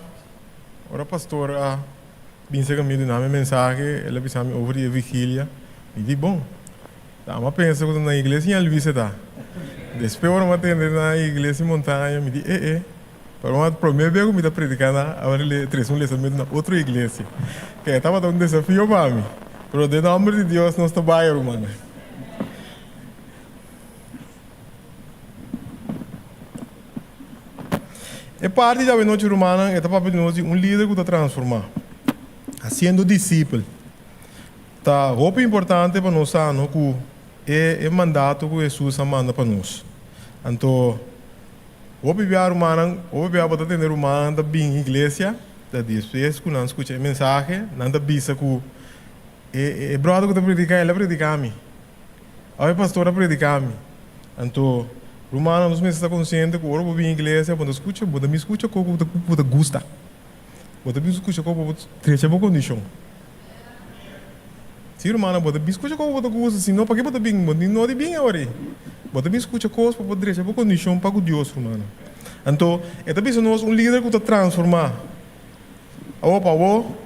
ora pastor a bin serka mi duna mi mensahe el a bisa mi over di e vigilia mi di bon. Ta mi a pensa ku ta na iglesia Ña Luis e ta. Despues ora mi a tende na iglesia Montaña mi di e e. Pero mi a prome bes ku mi ta prediká na a trese un lesamentu na otro iglesia. Ke tabata un desafio pa mi. Pero den nòmber di Dios nos ta bai rumannan. E parti di awenochi rumannan e ta papia di nos di un lider ku ta transformá, hasiendo disipel. Ta hopi importante pa nos sa no ku e e mandato ku Hesus a manda pa nos. Anto hopi bia rumannan, hopi bia bo ta tende rumannan ta bin iglesia, ta despues ku nan skucha e mensahe nan ta bisa ku e e bròder ku ta prediká el a prediká mi. Awe pastor a prediká mi. Anto, rumannan, nos mester ta konsiente ku ora bo bin iglesia, bo ta skucha, bo ta bin skucha kos ku bo ta gusta. Bo ta bin skucha kos pa bo drecha bo kondishon. Si, rumannan, bo ta bin skucha kos ku bo ta gusta, si no, pake bo ta bin? Bo no di bin awor ei. Bo ta bin skucha kos pa bo drecha bo kondishon pa ku Dios, rumannan. Anto, e ta bisa nos un lider ku ta transformá. Awor, pa bo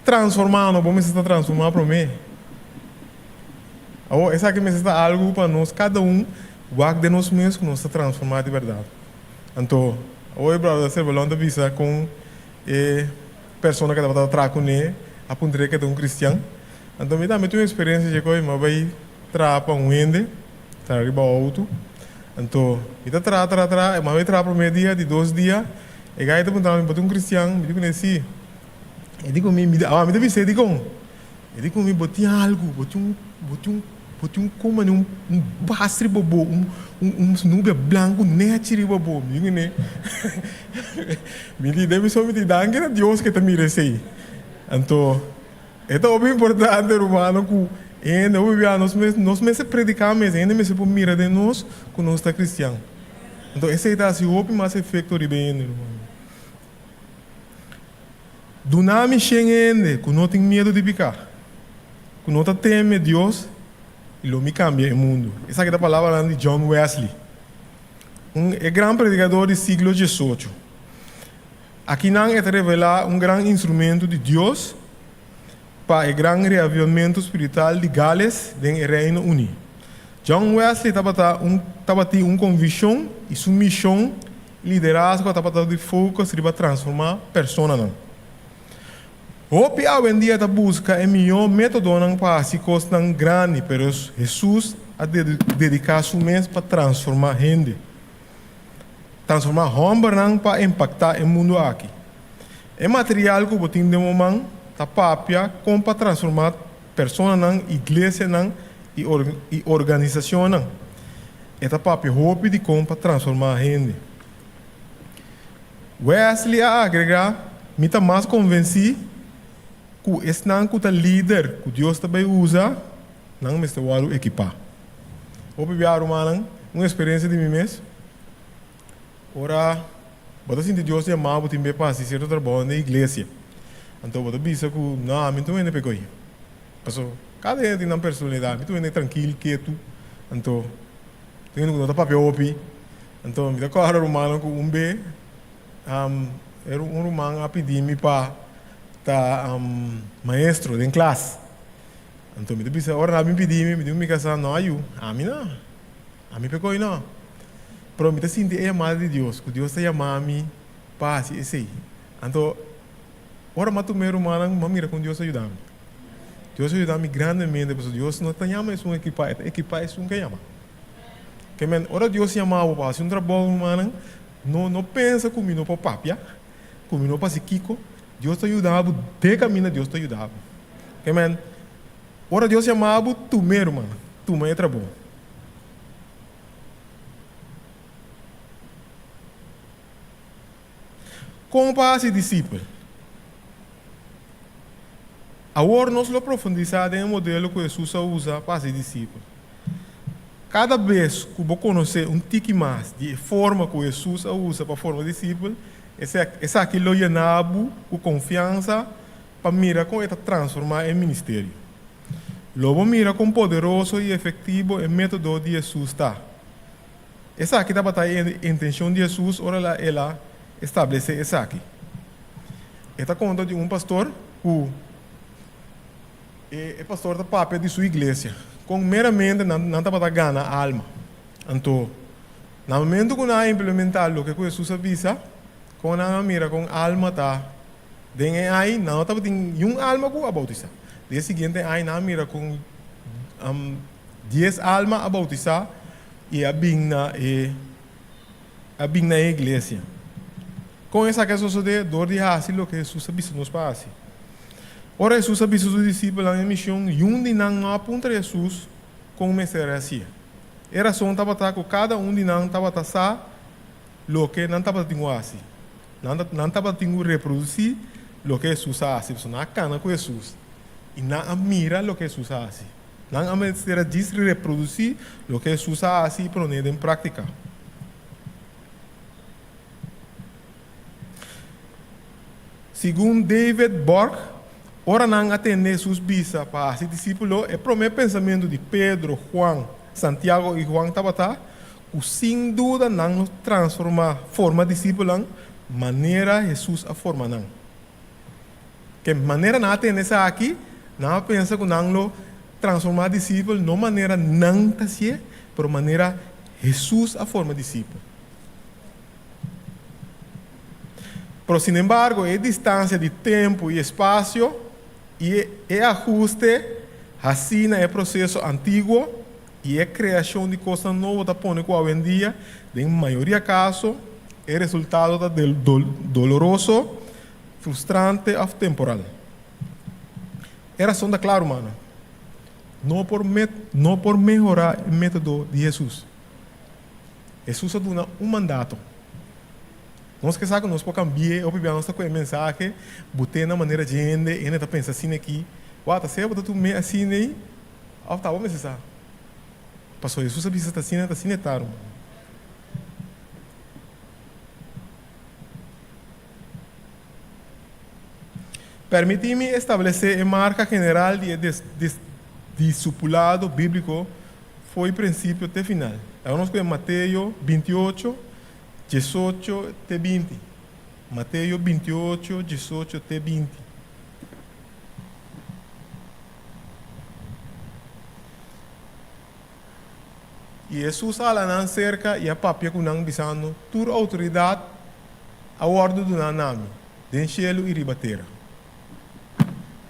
transformá, no, bo mester ta transformá promé. Awor, esaki mester ta algu pa nos kada un wak den nos mes ku nos ta transformá di bèrdat. Anto, awor e bròder Servelon ta bisa kon e persona ku e tabata traha kuné a puntr'é ku e ta un kristian. Anto mi tambe tin un eksperensia dje ku mi a bai traha pa un hende, traha riba outo. Anto, mi ta traha, traha, traha, mi a bai traha promé dia, di dos dia, e gai ta puntra mi, Bo ta un kristian? Mi di kuné, Sí. E di ku mi, mi ta bis'é dikon? E di ku mi, Bo tin algu, bo tin un, bo tin un, bo tin un komo un, un bas riba bo, un, un, un nubia blanku nèchi riba bo. Mi di kuné, mi di, den mi so mi di, danki na Dios ku e ta mira esei. Anto, e ta hopi importante, rumannan, ku hende hopi bia nos mes, nos mester prediká mes, hende mester por mira den nos ku nos ta kristian. Anto, esei ta hasi hopi mas efekto riba e hende, rumannan. Duna mi shen hende ku no tin miedu di piká, ku no ta teme Dios, i lo mi kambia e mundu. Esaki ta palabranan di John Wesley, un e gran predikador di siglo diesocho. Akinan e ta revelá un gran instrumento di Dios pa e gran reavivamentu spiritual di Gales den e Reino Uní. John Wesley tabata un tabatin un konvikshon i su mishon Liderazgo tabata di focus riba transformá personanan. Hopi awendia ta buska e mihó métodonan pa hasi kosnan grandi, pero Hesus a dediká su mes pa transformá hende, transformá hòmbernan pa impaktá e mundu aki. E material ku bo tin den bo man ta papia kon pa transformá personanan, iglesianan i organisashonnan. E ta papia hopi di kon pa transformá hende. Wesley a agregá, Mi ta mas konvensí ku esnan ku ta lider ku Dios ta bai usa, nan mester wòrdu ekipá. Hopi bia, rumannan, un eksperensia di mi mes, ora bo ta sinti Dios yamá bo tin be pa hasi sierto trabou den iglesia, anto bo ta bisa ku, No, ami no ta wende p'e koi. Paso, kada hende tin nan personalidat. Mi ta wende trankil, ketu, anto tin hende ku no ta papia hopi. Anto mi ta kòrda rumannan ku un be un ruman a pidi mi pa ta maestro den klas. Anto mi ta bisa, ora nan a bin pidi mi, mi di ku mi kasá, No yu, ami no, ami pekoi no. Pero mi ta sinti e yamada di Dios, ku Dios ta yama mi pa hasi esei. Anto ora mi a tuma e rumannan, mi a mira kon Dios a yuda mi. Dios a yuda mi grandemente pasobra Dios no ta yama esun ekipá, e ta ekipá esun ke yama. Ke men, ora Dios yama bo pa hasi un trabou, rumannan, no no pensa ku mi no por papia, ku mi no por hasi kiko. Dios ta yuda bo, den kaminda Dios ta yuda bo. Ke men, Ora Dios yama bo, tum'é, ruman. Tuma e trabou. Kon pa hasi disipel? Awor nos lo profundisá den e modelo ku Hesus a usa pa hasi disipel. Kada bes ku bo konosé un tiki mas di e forma ku Hesus a usa pa forma disipel, esaki lo yena bo ku konfiansa pa mira kon e ta transformá e ministerio. Lo bo mira kon poderoso i efektivo e método di Hesus ta. Esaki tabata e intenshon di Hesus ora el a establesé esaki. E ta konta di un pastor ku e pastor ta papia di su iglesia kon meramente nan tabata gana alma. Anto, na momentu ku nan a implementá loke ku Hesus a bisa, kon nan a mira kon alma ta den e ai, nan no tabatin niun alma ku a boutisá. Den e siguiente ai nan a mira kon Dies alma a bautisá i a bin na e a bin na e iglesia. Kon esaki a sosodé? Dor di hasi loke Hesus a bisa nos pa hasi. Ora Hesus a bisa su disipelnan e mishon, yun di nan no a puntra Hesus kon mester a hasié. E rason tabata ku kada un di nan tabata sa loke nan tabatin ku hasi. Nan nan tabatin ku reprodusí loke Hesus a hasi, pasobra nan a kana ku Hesus i nan a mira loke Hesus a hasi. Nan a mester a djis reprodusí loke Hesus a hasi i pone den práktika. Segun David Borg, ora nan a tende Hesus bisa pa hasi disípulo, e promé pensamentu di Pedro, Juan, Santiago i Juan tabata ku sin duda nan lo transformá, forma disípulonan manera Hesus a forma nan. Ke manera nan a tende esaki, nan a pensa ku nan lo transformá disipel no manera nan ta hasié, pero manera Hesus a forma disipel. Pero sinembargo, e distansia di tempu i espasio i e ahuste hasí na e proseso antiguo i e kreashon di kosnan nobo ta pone ku awendia, den mayoria kaso, e resultado ta doloroso, frustrante òf temporal. E rason ta kla, rumannan. No por no por mehorá e método di Hesus. Hesus a duna un mandato. Nos ke sa ku nos por kambi'é, hopi bia nos ta ku e mensahe, bot'é na manera dje hende, hende ta pensa asina aki, Wou, ta sea bo ta tum'é asina ei, òf ta bo mester sa? Pasobra Hesus a bisa ta asina, ta asina e ta, ruman. Permití mi establesé e marka general di e disipulado bíbliko fo'i prinsipio te final. Laga nos kohe Mateo 28, 18 te 20. Mateo 28, 18 te 20. I Hesus a hala nan serka i a papia ku nan, bisando, Tur outoridat a wòrdu duná na mi, den shelu i riba tera.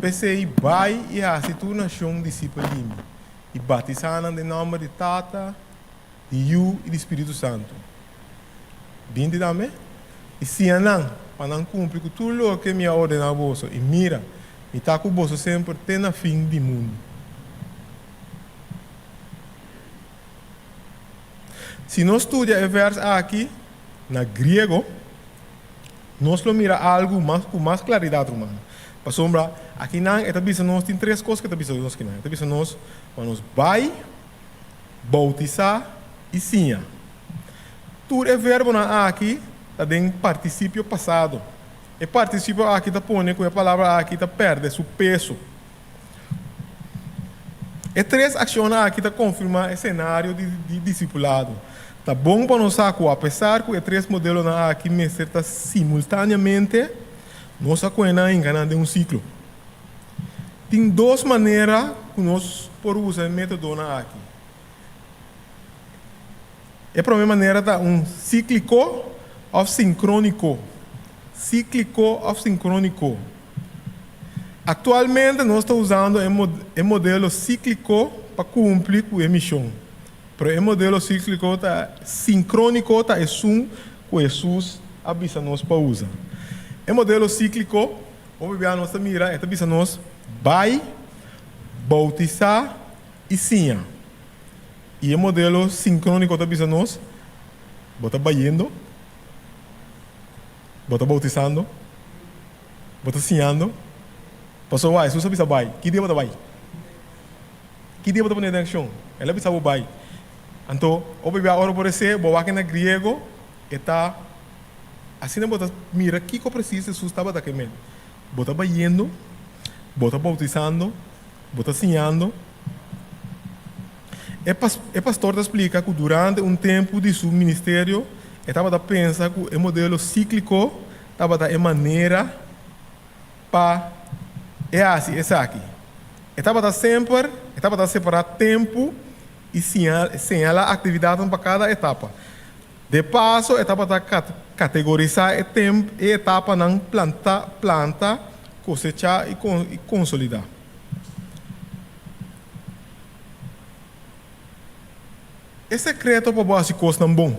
P'esei, bai i hasi tur nashon disipel di mi, i batisá nan den nòmber di Tata, di Yu i di Spiritu Santu. Binti tambe, i siña nan pa nan kumpli ku tur loke mi a ordená boso, i mira, mi ta ku boso semper te na fin di mundu. Si nos studia e vers aki na griego, nos lo mira algu mas ku mas klaridat, rumannan. Pasobra akinan e ta bisa nos tin tres kos ku e ta bisa nos akinan. E ta bisa nos pa nos bai, boutisá i siña. Tur e verbonan aki ta den partisipio pasado. E partisipio aki ta pone ku e palabra aki ta pèrdè su peso. E tres akshonnan aki ta konfirmá e senario di disipulado. Ta bon pa nos sa ku apesar ku e tres modelonan aki mester ta simultáneamente, nos a kohe nan hinka nan den un siklo. Tin dos manera ku nos por usa e métodonan aki. E promé manera ta un síkliko òf sinkróniko. Síkliko òf sinkróniko. Aktualmente nos ta usando e modelo síkliko pa kumpli ku e mishon. Pero e modelo síkliko ta sinkróniko ta esun ku Hesus a bisa nos pa usa. E modelo síkliko, hopi bia nos ta mira, e ta bisa nos bai. Boutisá i siña. I e modelo sinkróniko ta bisa nos, Bo ta bayendo, bo ta boutisando, bo ta siñando. Pasobra Hesus a bisa bai. Ki dia bo ta bai? Ki dia bo ta pone den akshon? El a bisa bo bai. Anto, hopi bia ora bo resé, bo wak na griego, e ta asina bo ta mira kiko presis Hesus tabata ke men. Bo ta bayendo, bo ta boutisando, bo ta siñando. E e pastor ta splika ku durante un tempu di su ministerio e tabata pensa ku e modelo síkliko tabata e manera pa e hasi esaki. E tabata semper e tabata separá tempu i señalá aktividatnan pa kada etapa. De paso e tabata kategorisá e e etapanan planta, planta, kosechá i konsolidá. E sekreto pa bo hasi kosnan bon.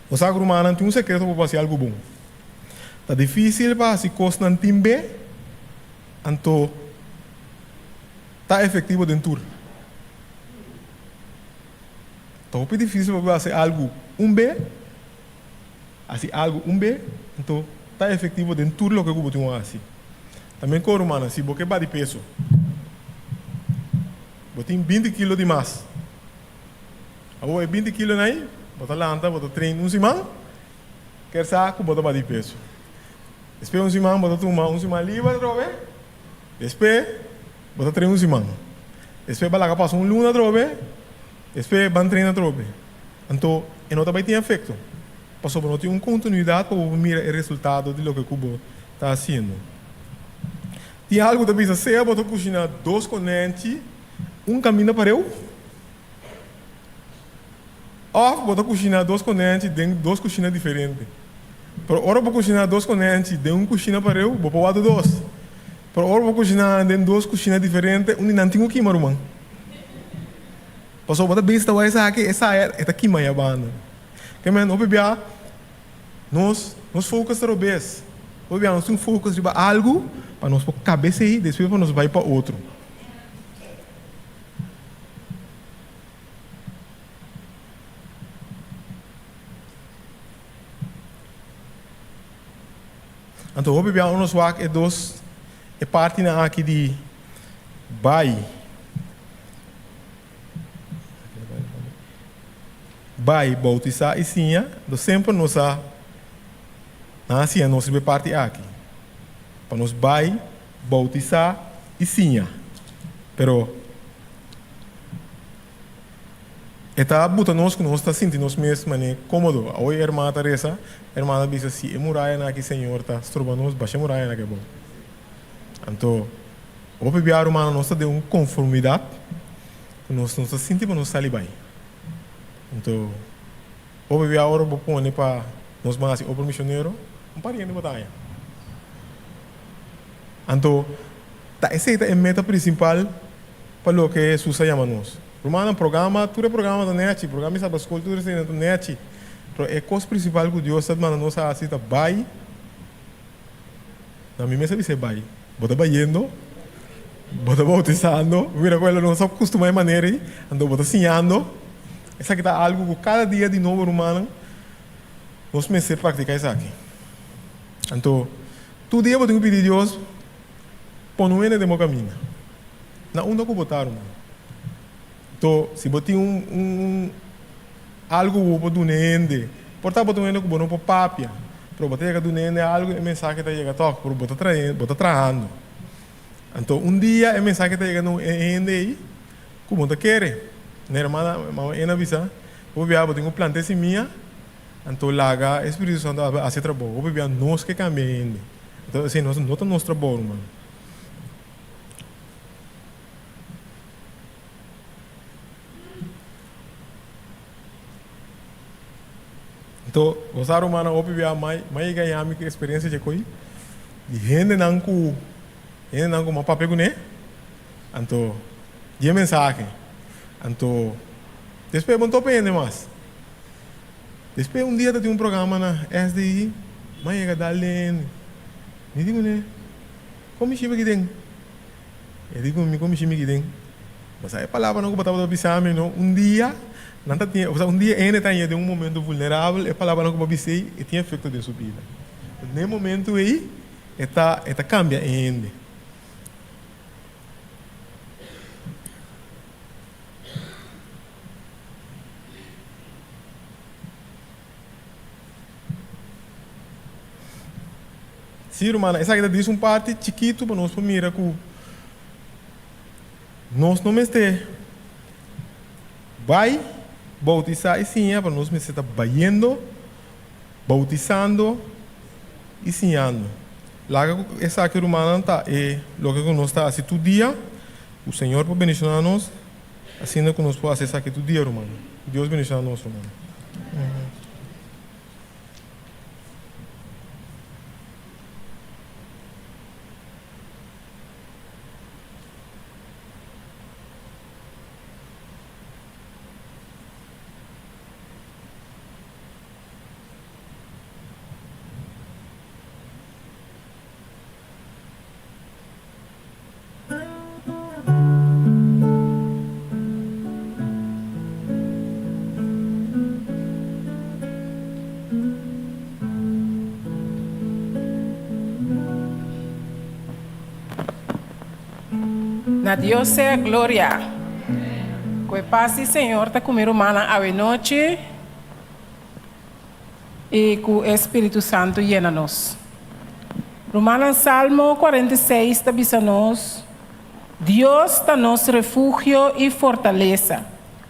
Bo sa ku rumannan tin un sekreto pa bo hasi algu bon. Ta difísil pa hasi kosnan tin be, anto ta efektivo den tur. Ta hopi difísil pa bo hasi algu un be, hasi algu un be, anto ta efektivo den tur loke ku bo tin ku hasi. Tambe kon rumannan, si bo ke bati peso, bo tin binti kilo di mas. Awor e binti kilonan ei, bo ta lanta, bo ta train un siman, ker sa ku bo ta bati peso. Despues un siman bo ta tuma un siman liber atrobe, despues bo ta train un siman. Despues bo a laga pasa un luna atrobe, despues ban train atrobe. Anto e no ta bai tin efekto, pasobra no tin un kontinuidat pa bo por mira e resultado di loke ku bo ta hasiendo. Tin algu ta bisa sea bo ta kushiná dos konènchi un kaminda pareu, òf bo ta kushiná dos konènchi den dos kushina diferente. Pero ora bo kushiná dos konènchi den un kushina pareu, bo por wak dos. Pero ora bo kushiná nan den dos kushina diferente, un di nan tin ku kima, ruman. Pasobra bo ta bisa ta wak esaki, e saya e ta kima e banda. Ke men hopi bia nos nos focus ta robes. Hopi bia nos tin focus riba algu pa nos por kaba esei despues pa nos bai pa otro. Anto hopi bia nos wak e dos e partinan aki di bai. Bai, bautisá i siña, do semper nos a nan a siña nos riba e parti aki, pa nos bai, bautisá i siña. Pero e ta buta nos ku nos ta sinti nos mes manera kómodo. Awe e hermana ta resa, e hermana ta bisa, si e murayanan aki Señor ta stroba nos, basha e murayanan aki abou. Anto, hopi bia rumannan nos ta den un konformidat ku nos no ta sinti pa nos sali bai. Anto, hopi bia ora bo pone pa nos ban hasi obra misionero, un par di hende bo ta haña. Anto, ta esei ta e meta prinsipal pa loke Hesus a yama nos. Rumannan, programa, tur e programa ta nechi, programa di Sabbat School, tur esei ta nechi. Pero e kos prinsipal ku Dios ta manda nos hasi ta bai. Na mi mes a bis'é bai. Bo ta bayendo, bo ta bautisando, mira ku el no sa kustumá e manera ei, anto bo ta siñando. Esaki ta algu ku kada dia di nobo rumannan nos mester praktiká esaki. Anto tur dia bo tin ku pidi Dios pone un hende den bo kaminda, na unda ku bo ta ruman. Anto si bo tin un un Algu ku bo por duna e hende. Por ta bo ta un hende ku bo no por papia, pero bo ta yega duna e hende algu, e mensahe ta yega tòg, pero bo ta trae, bo ta trahando. Anto un dia e mensahe ta yega na e hende ei ku bo no ta kere. Na hermana, mama Ena a bisa, Hopi bia bo tin ku planta e simia, anto laga e Spiritu Santu hasi e trabou. Hopi bia nos ke kambia e hende. Anto esei no ta nos trabou, ruman. Anto, bo sa rumannan hopi bia mai mai yega yami ku eksperensia dje koi di hendenan ku hendenan ku m'a papia kuné, anto di e mensahe. Anto despues bo no topa e hende mas. Despues un dia ta tin un programa na SDI, m'a yega dal den hende. Mi di kuné, kon mi shiba aki den? E di ku mi ku mishi miki den. Bo sa e palabranan ku bo tabata bisa mi no, un dia nan ta tin, osea un dia hende ta haña den un momento vulnerabel, e palabranan ku bo a bisa ei e tin efekto den su bida. Den e momento ei e ta e ta kambia e hende. Sí, rumannan, esaki ta dis un parti chikitu pa nos por mira ku nos no mester bai boutisá i siña, pero nos mester ta bayendo, boutisando i siñando. Laga ku esaki, rumannan, ta e loke ku nos ta hasi tur dia. Ku Señor por bendishoná nos asina ku nos por hasi esaki tur dia, rumannan. Dios bendishoná nos, rumannan. Na Dios sea gloria. Ku e pas di Señor ta ku mi rumannan awe nochi i ku e Spiritu Santu yena nos. Rumannan Salmo 46 ta bisa nos, Dios ta nos refugio i fortalesa,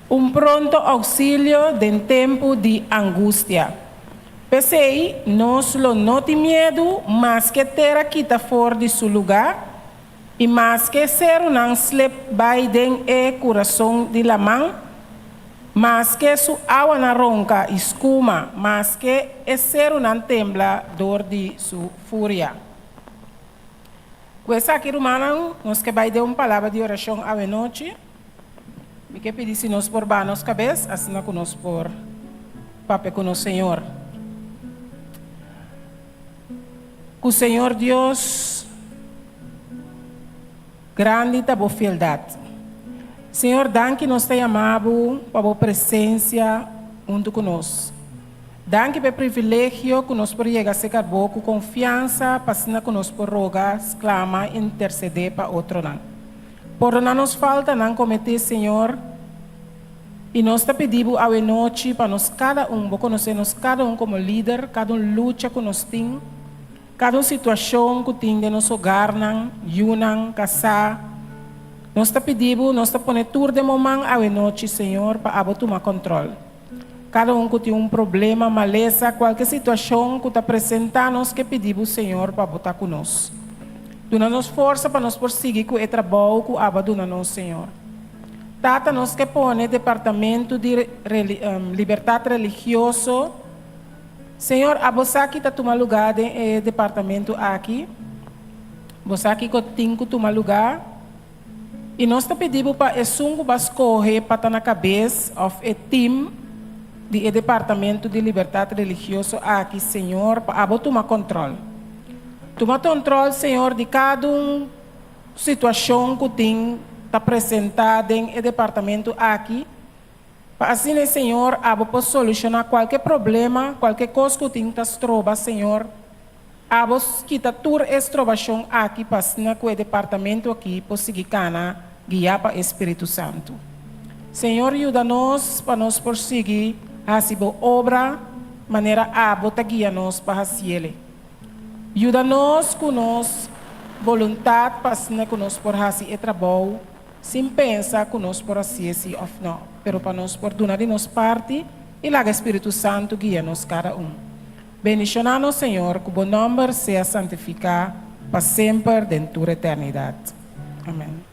un pronto ousilio den tempu di angustia. P'esei, nos lo no tin miedu maske tera kita for di su lugá i maske serunan slep bai den e kurason di laman, Maske su awanan ronka i skuma, maske e serunan tembla dor di su furia. Ku esaki, rumannan, nos ke bai den un palabra di orashon awenochi. Mi ke pidi si nos por baha nos kabes, asina ku nos por papia ku nos Señor. Ku Señor Dios. Grandi ta bo fieldat. Señor danki nos ta yama bo pa bo presencia hunto cu nos. Danki pa e privilegio cu nos por yega cerca bo cu confiansa pa asina cu nos por roga, sclama, intercede pa otronan. Pordona nos faltanan cometi Señor y nos ta pidi bo awe nochi pa nos cada un, bo conoce nos cada un como lider, cada un lucha cu nos tin, Kada un situashon ku tin den nos hogarnan, yunan, kasá, nos ta pidi Bo, nos ta pone tur den Bo man awe nochi, Señor, pa abo tuma kòntròl. Kada un ku tin un problema, malesa, kualke situashon ku ta presentá, nos ke pidi Bo, Señor, pa Bo ta ku nos. Duna nos forsa pa nos por sigui ku e trabou ku abo a duna nos, Señor. Tata, nos ke pone Departamento di Libertat Religioso, Señor, abo sa ki ta tuma lugá den e departamento aki. Bo sa kiko tin ku tuma lugá. I nos ta pidi bo pa esun ku bo a skohe pa ta na kabes òf e tim di e departamento di libertat religioso aki, Señor, pa abo tuma kòntròl. Tuma tontròl, Señor, di kada un situashon ku tin ta presentá den e departamento aki. Pa asina e Señor abo por solushoná kualke problema, kualke kos ku tin ta stroba, Señor, abo kita tur e strobashon aki pa asina ku e departamento aki por sigui kana guiá pa e Spiritu Santu. Señor yuda nos pa nos por sigui hasi bo obra manera abo ta guia nos pa hasiele. Yuda nos ku nos boluntat pa asina ku nos por hasi e trabou Sin pensa ku nos por hasié si òf nò, pero pa nos por duna di nos parti i laga e Spiritu Santu guia nos kada un. Bendishoná nos, Señor, ku Bo nòmber sea santifiká pa semper den tur eternidat. Amèn.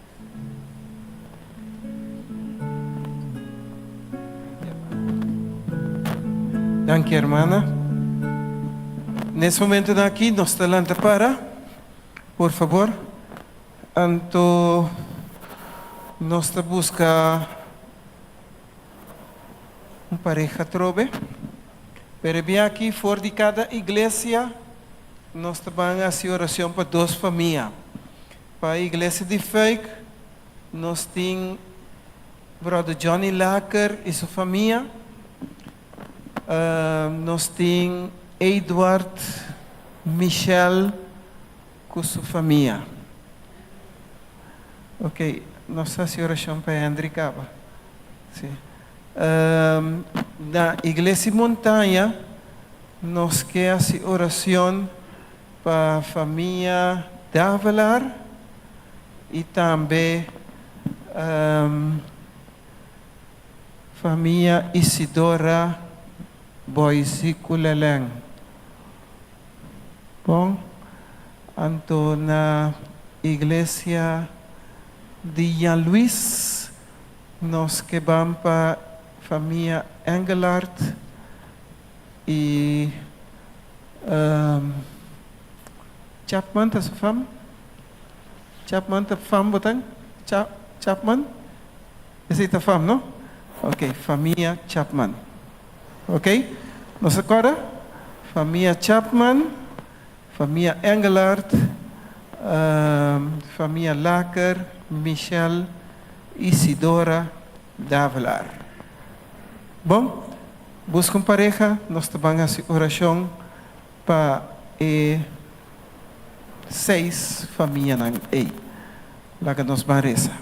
Danki hermana. Nes momentonan aki nos ta lanta para, por fabor. Anto nos ta buska un pareha atrobe. Pero e biaha aki for di kada iglesia nos ta ban hasi oracion pa dos famia. Pa iglesia di Fuik nos tin brother Johnny Laker i su famia. Nos tin Eduard Michel ku su famia. Ok, nos ta hasi orashon pa Hendrik kaba. Si. Na Iglesia Montaña nos ke hasi oracion pa famia Davelaar y tambe famia Isidora Boysi cu Lelen. Bon, anto na Iglesia di Jan Luis Nos ke ban pa famia Engelhardt i Chapman ta su fam? Chapman ta fam bo tan? Chapman? Esei ta fam no? Ok, famia Chapman. Ok, nos a kòrda? Famia Chapman, famia Engelhardt, famia Laker, Michel. Isidora Davelaar. Bon, buska un pareha, nos ta ban hasi orashon pa e seis famianan ei. Laga nos ban resa.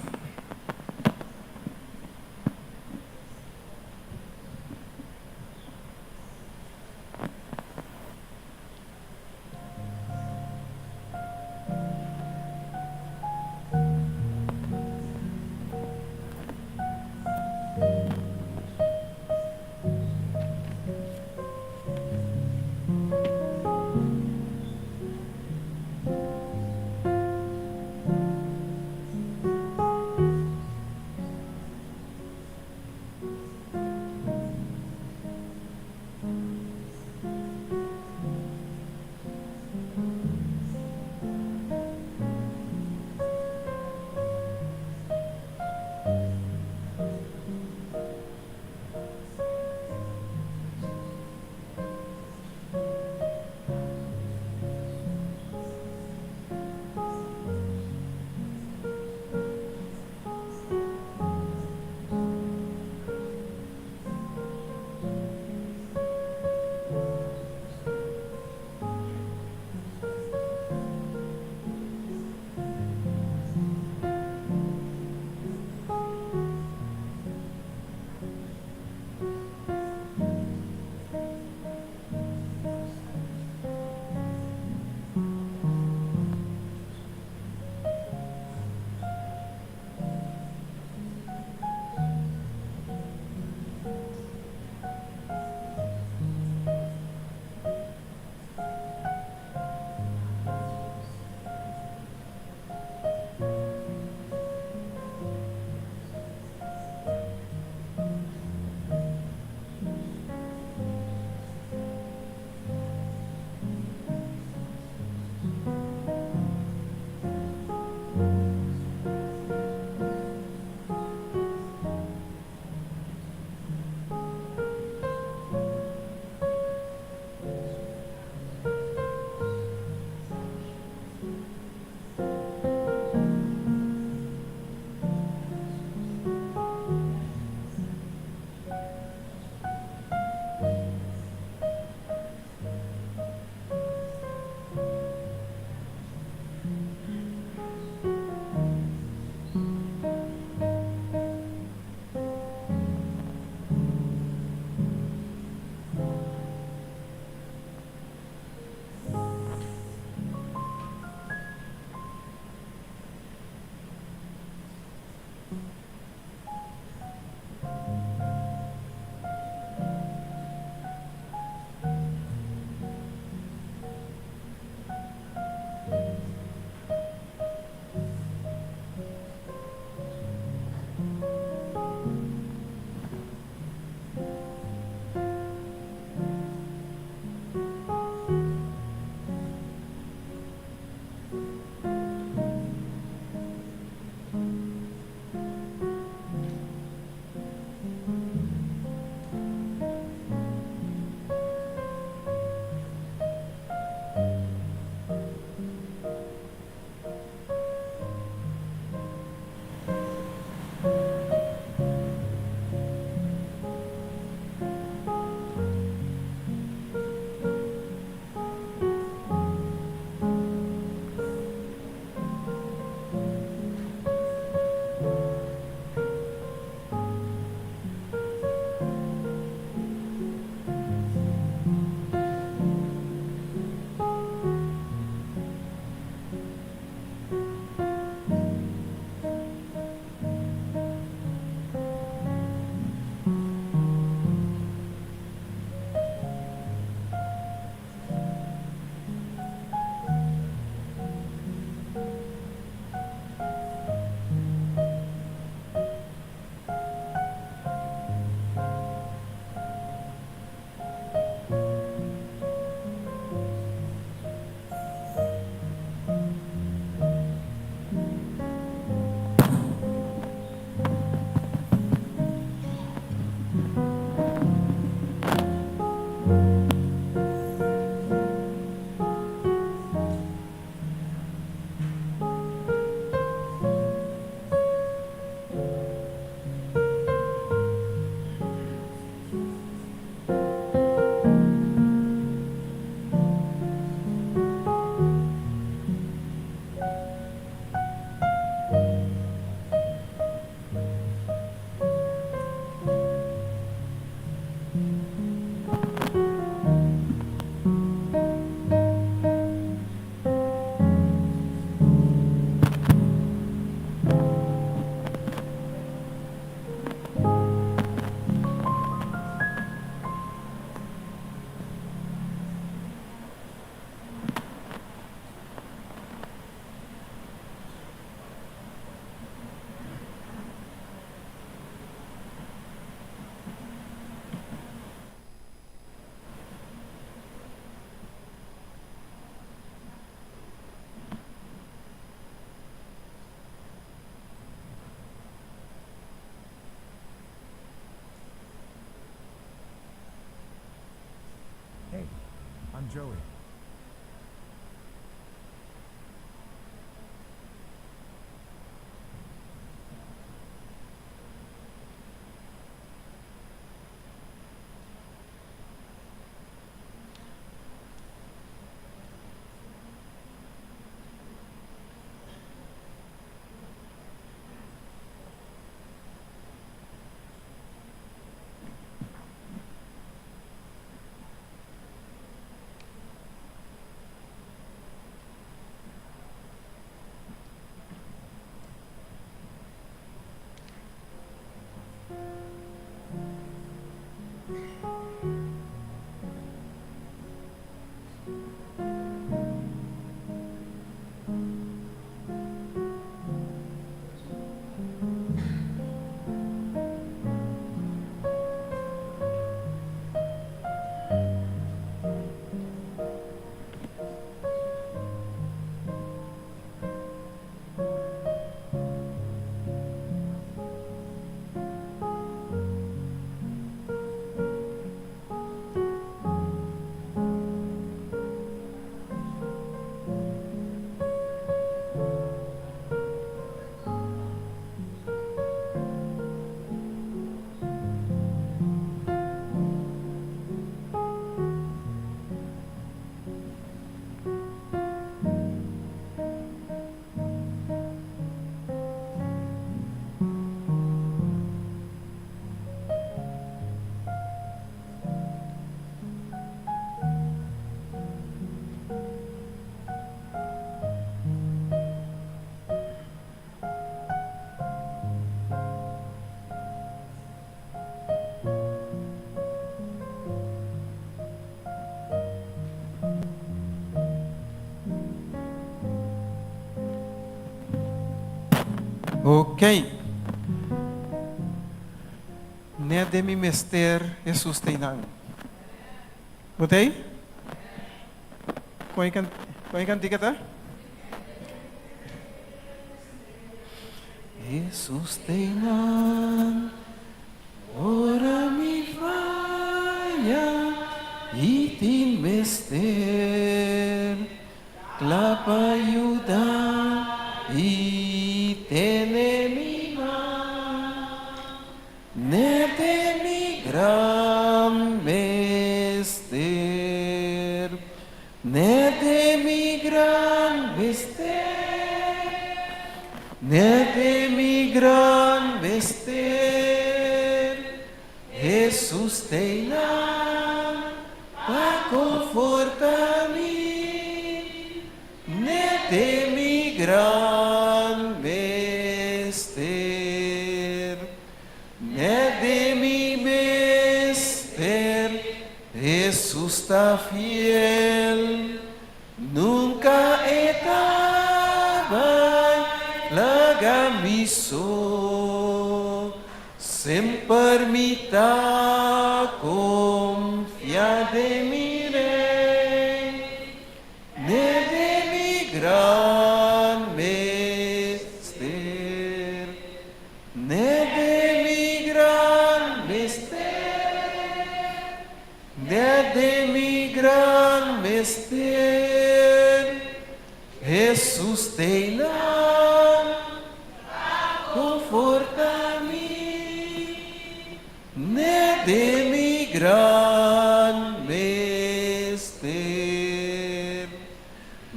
Hey, I'm Joey. Ok. Net den mi mester Hesus ta einan. Bo ta ei? Kon e kon e kantika ta? Hesus ta einan ora mi faya i tin mester. Kla pa yuda i tene mi man, Net den mi gran mester, Net den mi gran mester, Net den mi gran mester, Hesus t'ei nan pa konforta mi, Net den mi gran mester, Net den mi mester, Hesus ta fiel, Nunka e ta bai laga mi so. Semper mi ta konfia den mi Rei, ne den mi gran mester, ne den mi gran mester, ne den mi gran mester. Hesus t'ei nan pa konforta mi, ne den mi gran mester,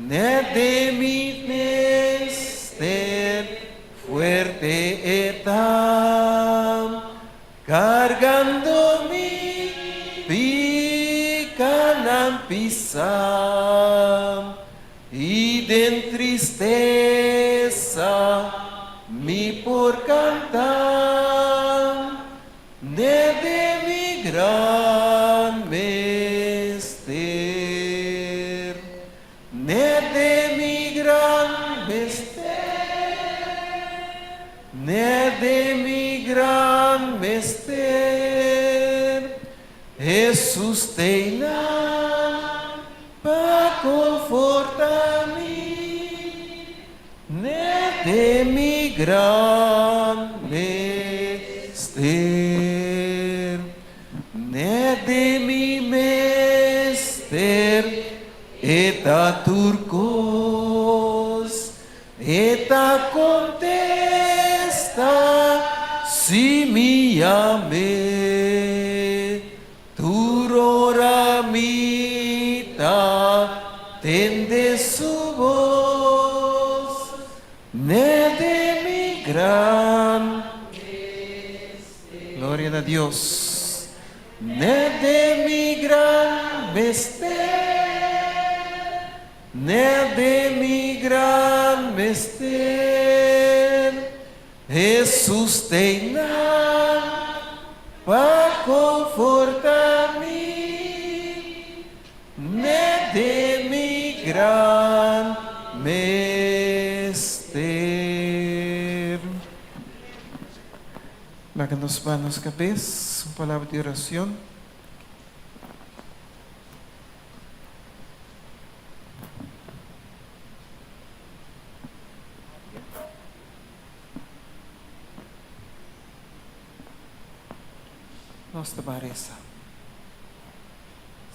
ne den mi mester, fuerte e ta, kargando mi pikanan pisá. I den tristesa mi por kanta, Ne den mi gran mester, Ne den mi gran mester, Ne den mi gran mester, Hesus t'ei nan Pa konforta mi net den mi gran mester, net den mi mester. E ta tur kos, E ta kontesta si mi yam'E. Tur ora mi ta tende Su bos, Net den mi gran mester. Gloria na Dios. Net den mi gran mester, net den mi gran mester, Hesus t'einan pa konforta mi, net den mi gran mester. Laga nos baha nos kabes, un palabra di oracion. Nos ta baha resa.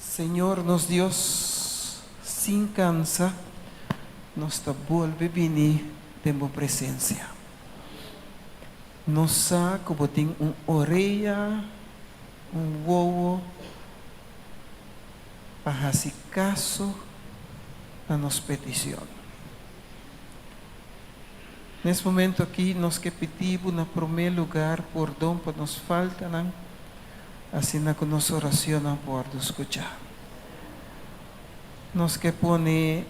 Señor nos Dios, sin cansa nos ta bolbe bini den bo presencia. Nos sa ku bo tin un orea, un wowo pa hasi kaso na nos petishon. Nes momento aki nos ke pidi bo na promé lugar pordon pa nos faltanan, asina ku nos oracionnan por wòrdu skuchá. Nos ke pone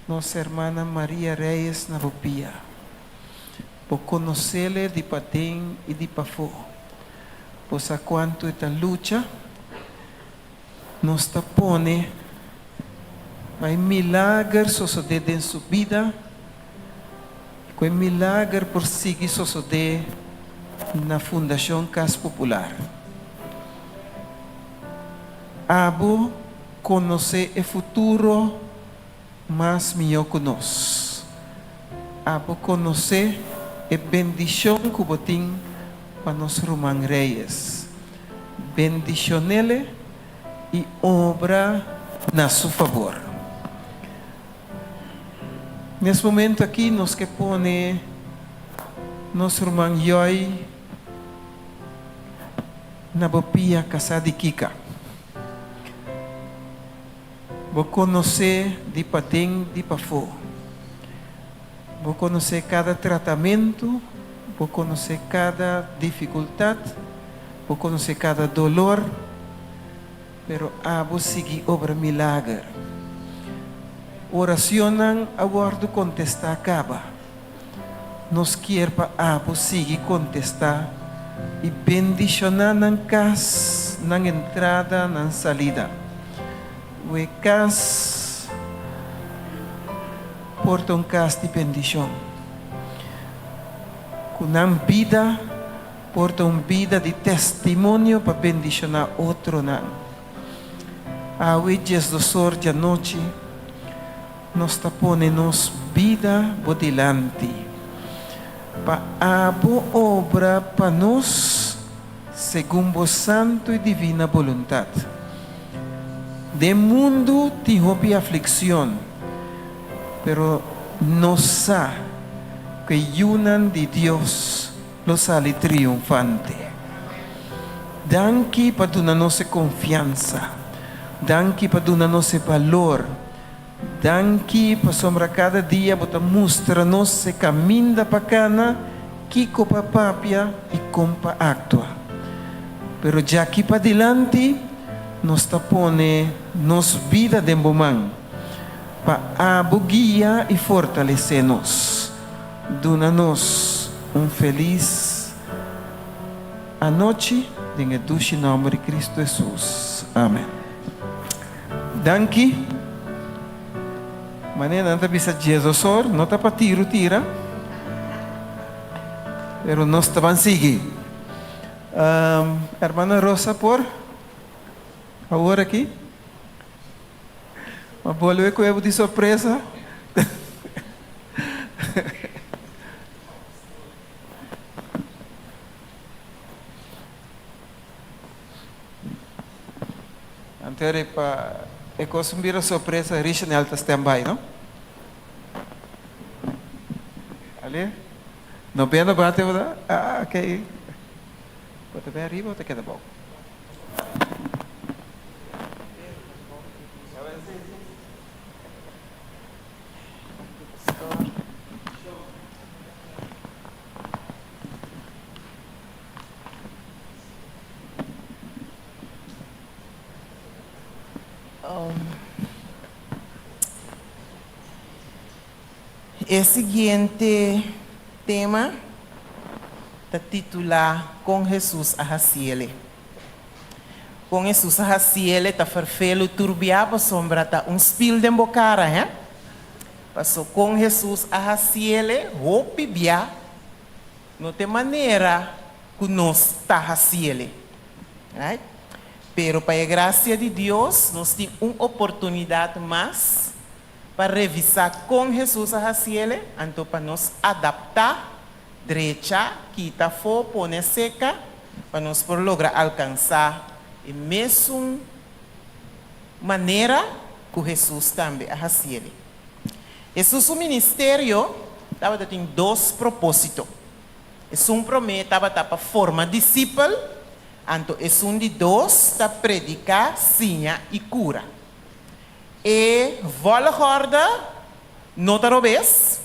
nos hermana Maria Reyes na bo pia. Bo konosele di paden i di pafó. Bo sa kuantu e ta lucha. Nos ta pone pa e milager sosodé den su bida i ku e milager por sigui sosodé na Fundashon Kas Popular. Abo konosé e futuro mas mihó ku nos. Abo konosé e bendishon ku bo tin pa nos ruman Reyes. Bendishon'ele i obra na su fabor. Nes momento aki nos ke pone nos ruman Joy na bo pia kasá di Kika. Bo konosé di paden di pafó. Bo konosé kada tratamentu, bo konosé kada difikultat, bo konosé kada dolor, pero abo sigui obra milager. Oracionnan a wòrdu kontestá kaba. Nos kier pa abo sigui kontestá i bendishoná nan kas, nan entrada, nan salida. Ku e kas por ta un kas di bendishon. Ku nan bida por ta un bida di testimonio pa bendishoná otronan. Awe diesdosor djanochi nos ta pone nos bida bo dilanti, pa abo obra pa nos segun bo santu i divina boluntat. Den mundu tin hopi aflikshon, pero nos sa ku e yunan di Dios lo sali triunfante. Danki pa duna nos e konfiansa. Danki pa duna nos e balor. Danki pasobra kada dia bo ta mustra nos e kaminda pa kana, kiko pa papia i kon pa aktua. Pero djaki padilanti nos ta pone nos bida den bo man pa abo guia i fortalesé nos. Duna nos un felis anochi den e dushi nòmber di Kristu Hesus. Amen. Danki. Manera nan ta bisa Djesosor no ta pa tiru tira, pero nos ta ban sigui. Hermana Rosa por awor aki? Ma bolbe ku e di sorpresa. Anto pa. E kos un bira sorpresa, Richenel ta stand by, no? Ale? No bendo bate bo ta? Ah, ok. Bo ta bin ariba o ta keda abou? E siguiente tema ta titulá Kon Hesus a Hasiele. Kon Hesus a hasiele ta ferfelu tur bia pasobra ta un spil den bo kara, hè? Paso kon Hesus a hasiele hopi bia no ta e manera ku nos ta hasiele. Right? Pero pa e gracia di Dios nos tin un oportunidad mas pa revisa con Hesus a haciele, anto pa nos adapta, drecha, kita afo, pone seca, pa nos por logra alcansa e mesun manera cu Hesus tambe a haciele. Hesus su ministerio tabata tin dos proposito. Esun promé tabata pa forma disipel, anto esun di dos ta prediká, siña i kura. E volgorde no ta robes,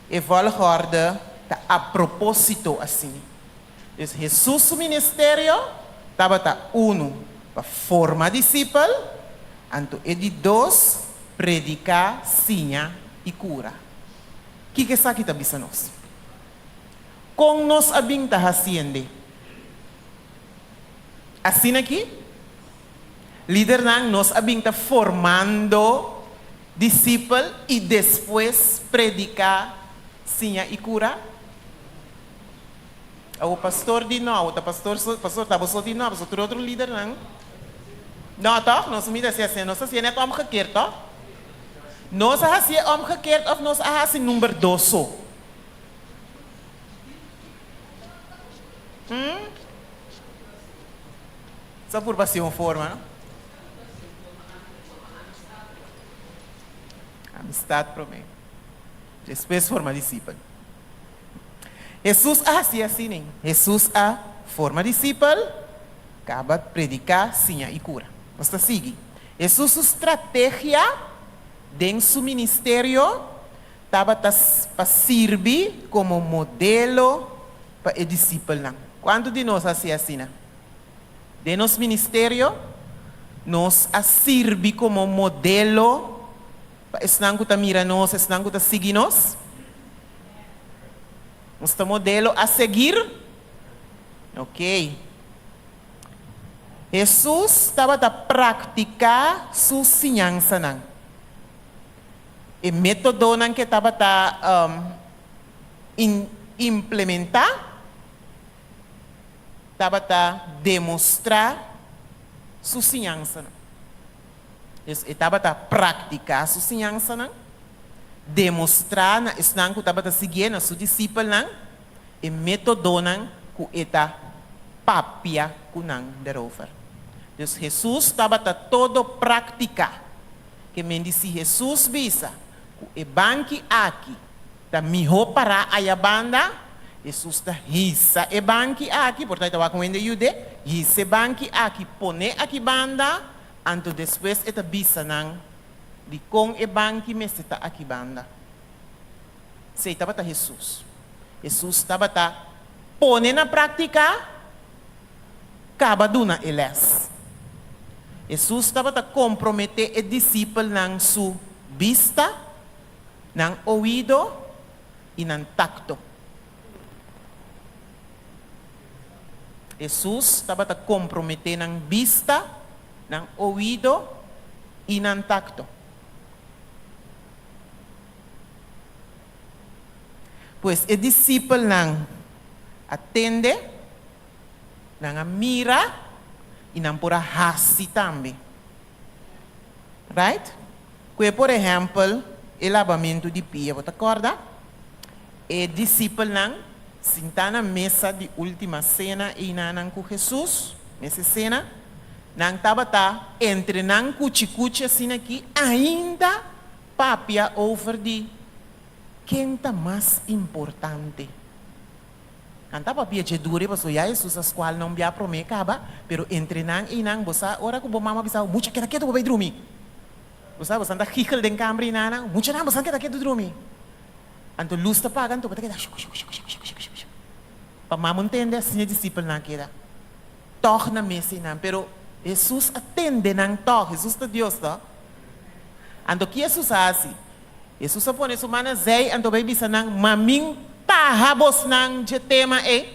e volgorde ta a propósito asina. Dus Hesus su ministerio tabata unu pa forma disipel, anto e di dos prediká, siña i kura. Kiko esaki ta bisa nos? Kon nos a bin ta hasiende asina aki? Lidernan, nos a bin ta formando disipel i despues prediká, siña i kura? Awor pastor di no, awor ta pastor so, pastor ta bo so di no, pasobra tur otro lidernan no, tòg? Nos a mira si asina, nos a hasié nèt omgekeerd, tòg? Nos a hasié omgekeerd òf nos a hasi number dos so? Hm? Sa purba si un forma, no? Amistad promé, despues forma disipel. Hesus a hasi asina. Hesus a forma disipel, kaba prediká, siña i kura. Nos ta sigui. Hesus su strategia den su ministerio tabata pa sirbi komo modelo pa e disipelnan. Kuantu di nos a hasi asina? Den nos ministerio, nos a sirbi komo modelo pa esnan ku ta mira nos, esnan ku ta sigui nos? Nos ta modelo a seguir? Oke. Hesus tabata praktiká su siñansanan. E métodonan ku e tabata implementá tabata demostrá su siñansanan. Dus e tabata praktiká su siñansanan, demostrá na esnan ku tabata siguié, na su disipelnan, e métodonan ku e ta papia ku nan derover. Dus Hesus tabata todo práktika. Ke men di si Hesus bisa ku e banki aki ta mihó pará aya banda, Hesus ta hisa e banki aki, por ta e ta wak un hende yud'é, hisa e banki aki pon'é aki banda, anto despues e ta bisa nan dikon e banki mester ta aki banda. Esei tabata Hesus. Hesus tabata pone na práktika. Kaba duna e lès. Hesus tabata komprometé e disipelnan su bista, nan oido i nan takto. Hesus tabata komprometé nan bista, nan oido i nan takto. Pues e disipelnan a tende. Nan a mira i nan por a hasi tambe. Right? Kue por ehèmpel e labamentu di pia. Bo ta kòrda? E disipelnan sintá na mesa di última sena einanan ku Hesus, mesa e sena. Nan tabata entre nan kuchi kuchi asina aki ainda papia over di ken ta mas importante. Nan ta papia dje dure pasobra ya Hesus a skual nan un bia promé kaba, pero entre nan einan bo sa ora ku bo mama bisa bo mucha keda ketu bo bai drumi. Bo sa bosan ta gigel den kamber einanan, muchanan bosan keda ketu drumi. Anto lus ta paga anto bo ta keda shuku shuku shuku shuku shuku shuku. Pa mama ntende asina e disipelnan a keda tòg na mes einan, pero Hesus a tende nan tòg, Hesus ta Dios tò. Anto ki Hesus a hasi? Hesus a pone su man na zij anto bai bisa nan, Ma min taha bosnan dje tema ei.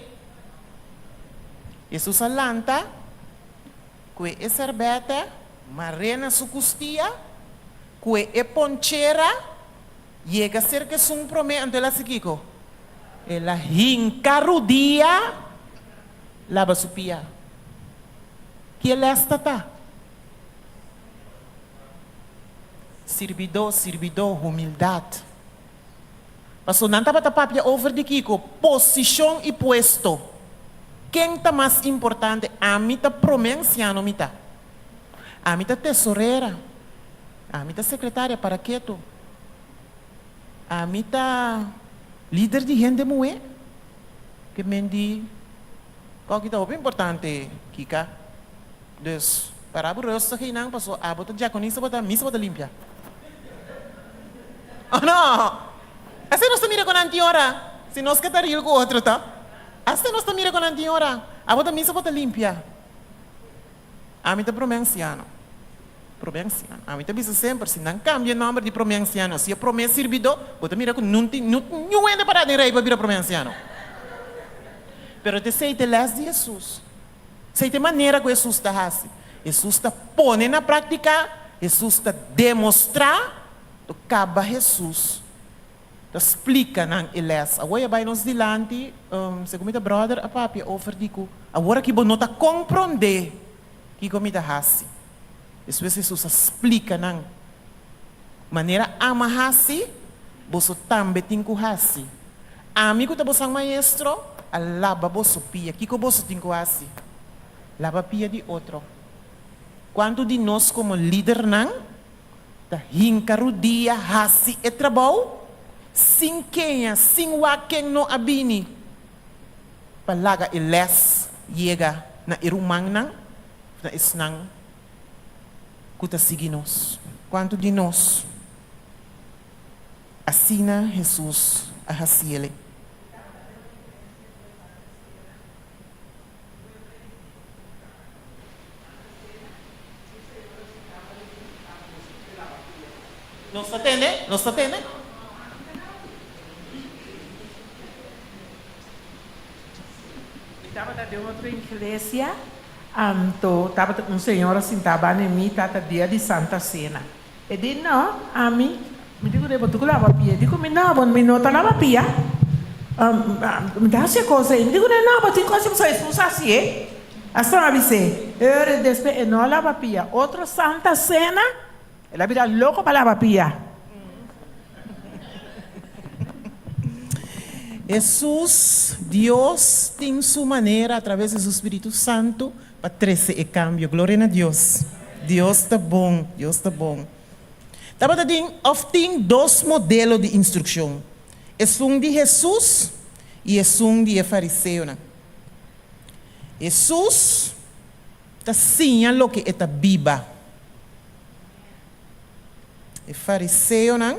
Hesus a lanta, kue e serbètè, mar'é na su kustia, kue e ponchera, yega serka esun promé, anto el a hasi kiko? El a hinka rudia, laba su pia. Ki e lès ta ta? Sirbidó, sirbidó, humildat. Paso nan tabata papia over di kiko? Posishon i puesto. Ken ta mas importante? Ami ta promé ansiano mi ta. Ami ta tesorera. Ami ta sekretaria, para ketu. Ami ta lider di hende muhé. Ke men di, Koki ta hopi importante, Kika. Dus, para bo rustig einan paso abo ta diakonisa bo ta misa bo ta limpia. Oh no! Asina nos ta mira ku nan tin ora. Si nos ke ta ril ku otro ta. Asina nos ta mira ku nan tin ora. Abo ta misa bo ta limpia. Ami ta prome ansiano. Prome ansiano. Ami ta bisa semper si nan kambia e nomber di prome ansiano si e prome sirbidó bo ta mira ku nun tin nun niun hende pará den rei pa bira prome ansiano. Pero t'esei ta e lès di Hesus. Esei ta e manera ku Hesus ta hasi. Hesus ta pone na praktiká, Hesus ta demostrá. To kaba Hesus ta splika nan e lès. Awor e bai nos dilanti, segun mi ta bròder a papia over di ku awor aki bo no ta komprondé kiko mi ta hasi. Despues Hesus a splika nan, Manera Ama hasi, boso tambe tin ku hasi. Ami ku ta bosan maestro, a laba boso pia. Kiko boso tin ku hasi? Laba pia di otro. Kuantu di nos komo lidernan ta hinka rudia hasi e trabou sin keña, sin wak ken no a bini pa laga e lès yega na e rumannan òf na esnan ku ta sigui nos? Kuantu di nos Asina Hesus a hasiele. Nos ta tende? Nos ta tende? Mi tabata den otro iglesia, anto tabata un señora sintá banda di mi, tata dia di Santa Cena. E di, No, ami. Mi di ku bo tin ku laba pia. E di ku mi, No, bo mi no ta laba pia. Mi ta hasi e kos ei. Mi di ku No, bo tin ku hasi pasobra Hesus a hasié. Asta mi a bis'é. E ora despues e no a laba pia. Otro Santa Sena, el a bira loko pa laba pia. Hesus, Dios, tin su manera atraves di su Spiritu Santu pa trese e kambio. Gloria na Dios. Dios ta bon, Dios ta bon. Tabata tin òf tin dos modelo di instrukshon, esun di Hesus i esun di e fariseonan. Hesus ta siña loke e ta biba. E fariseonan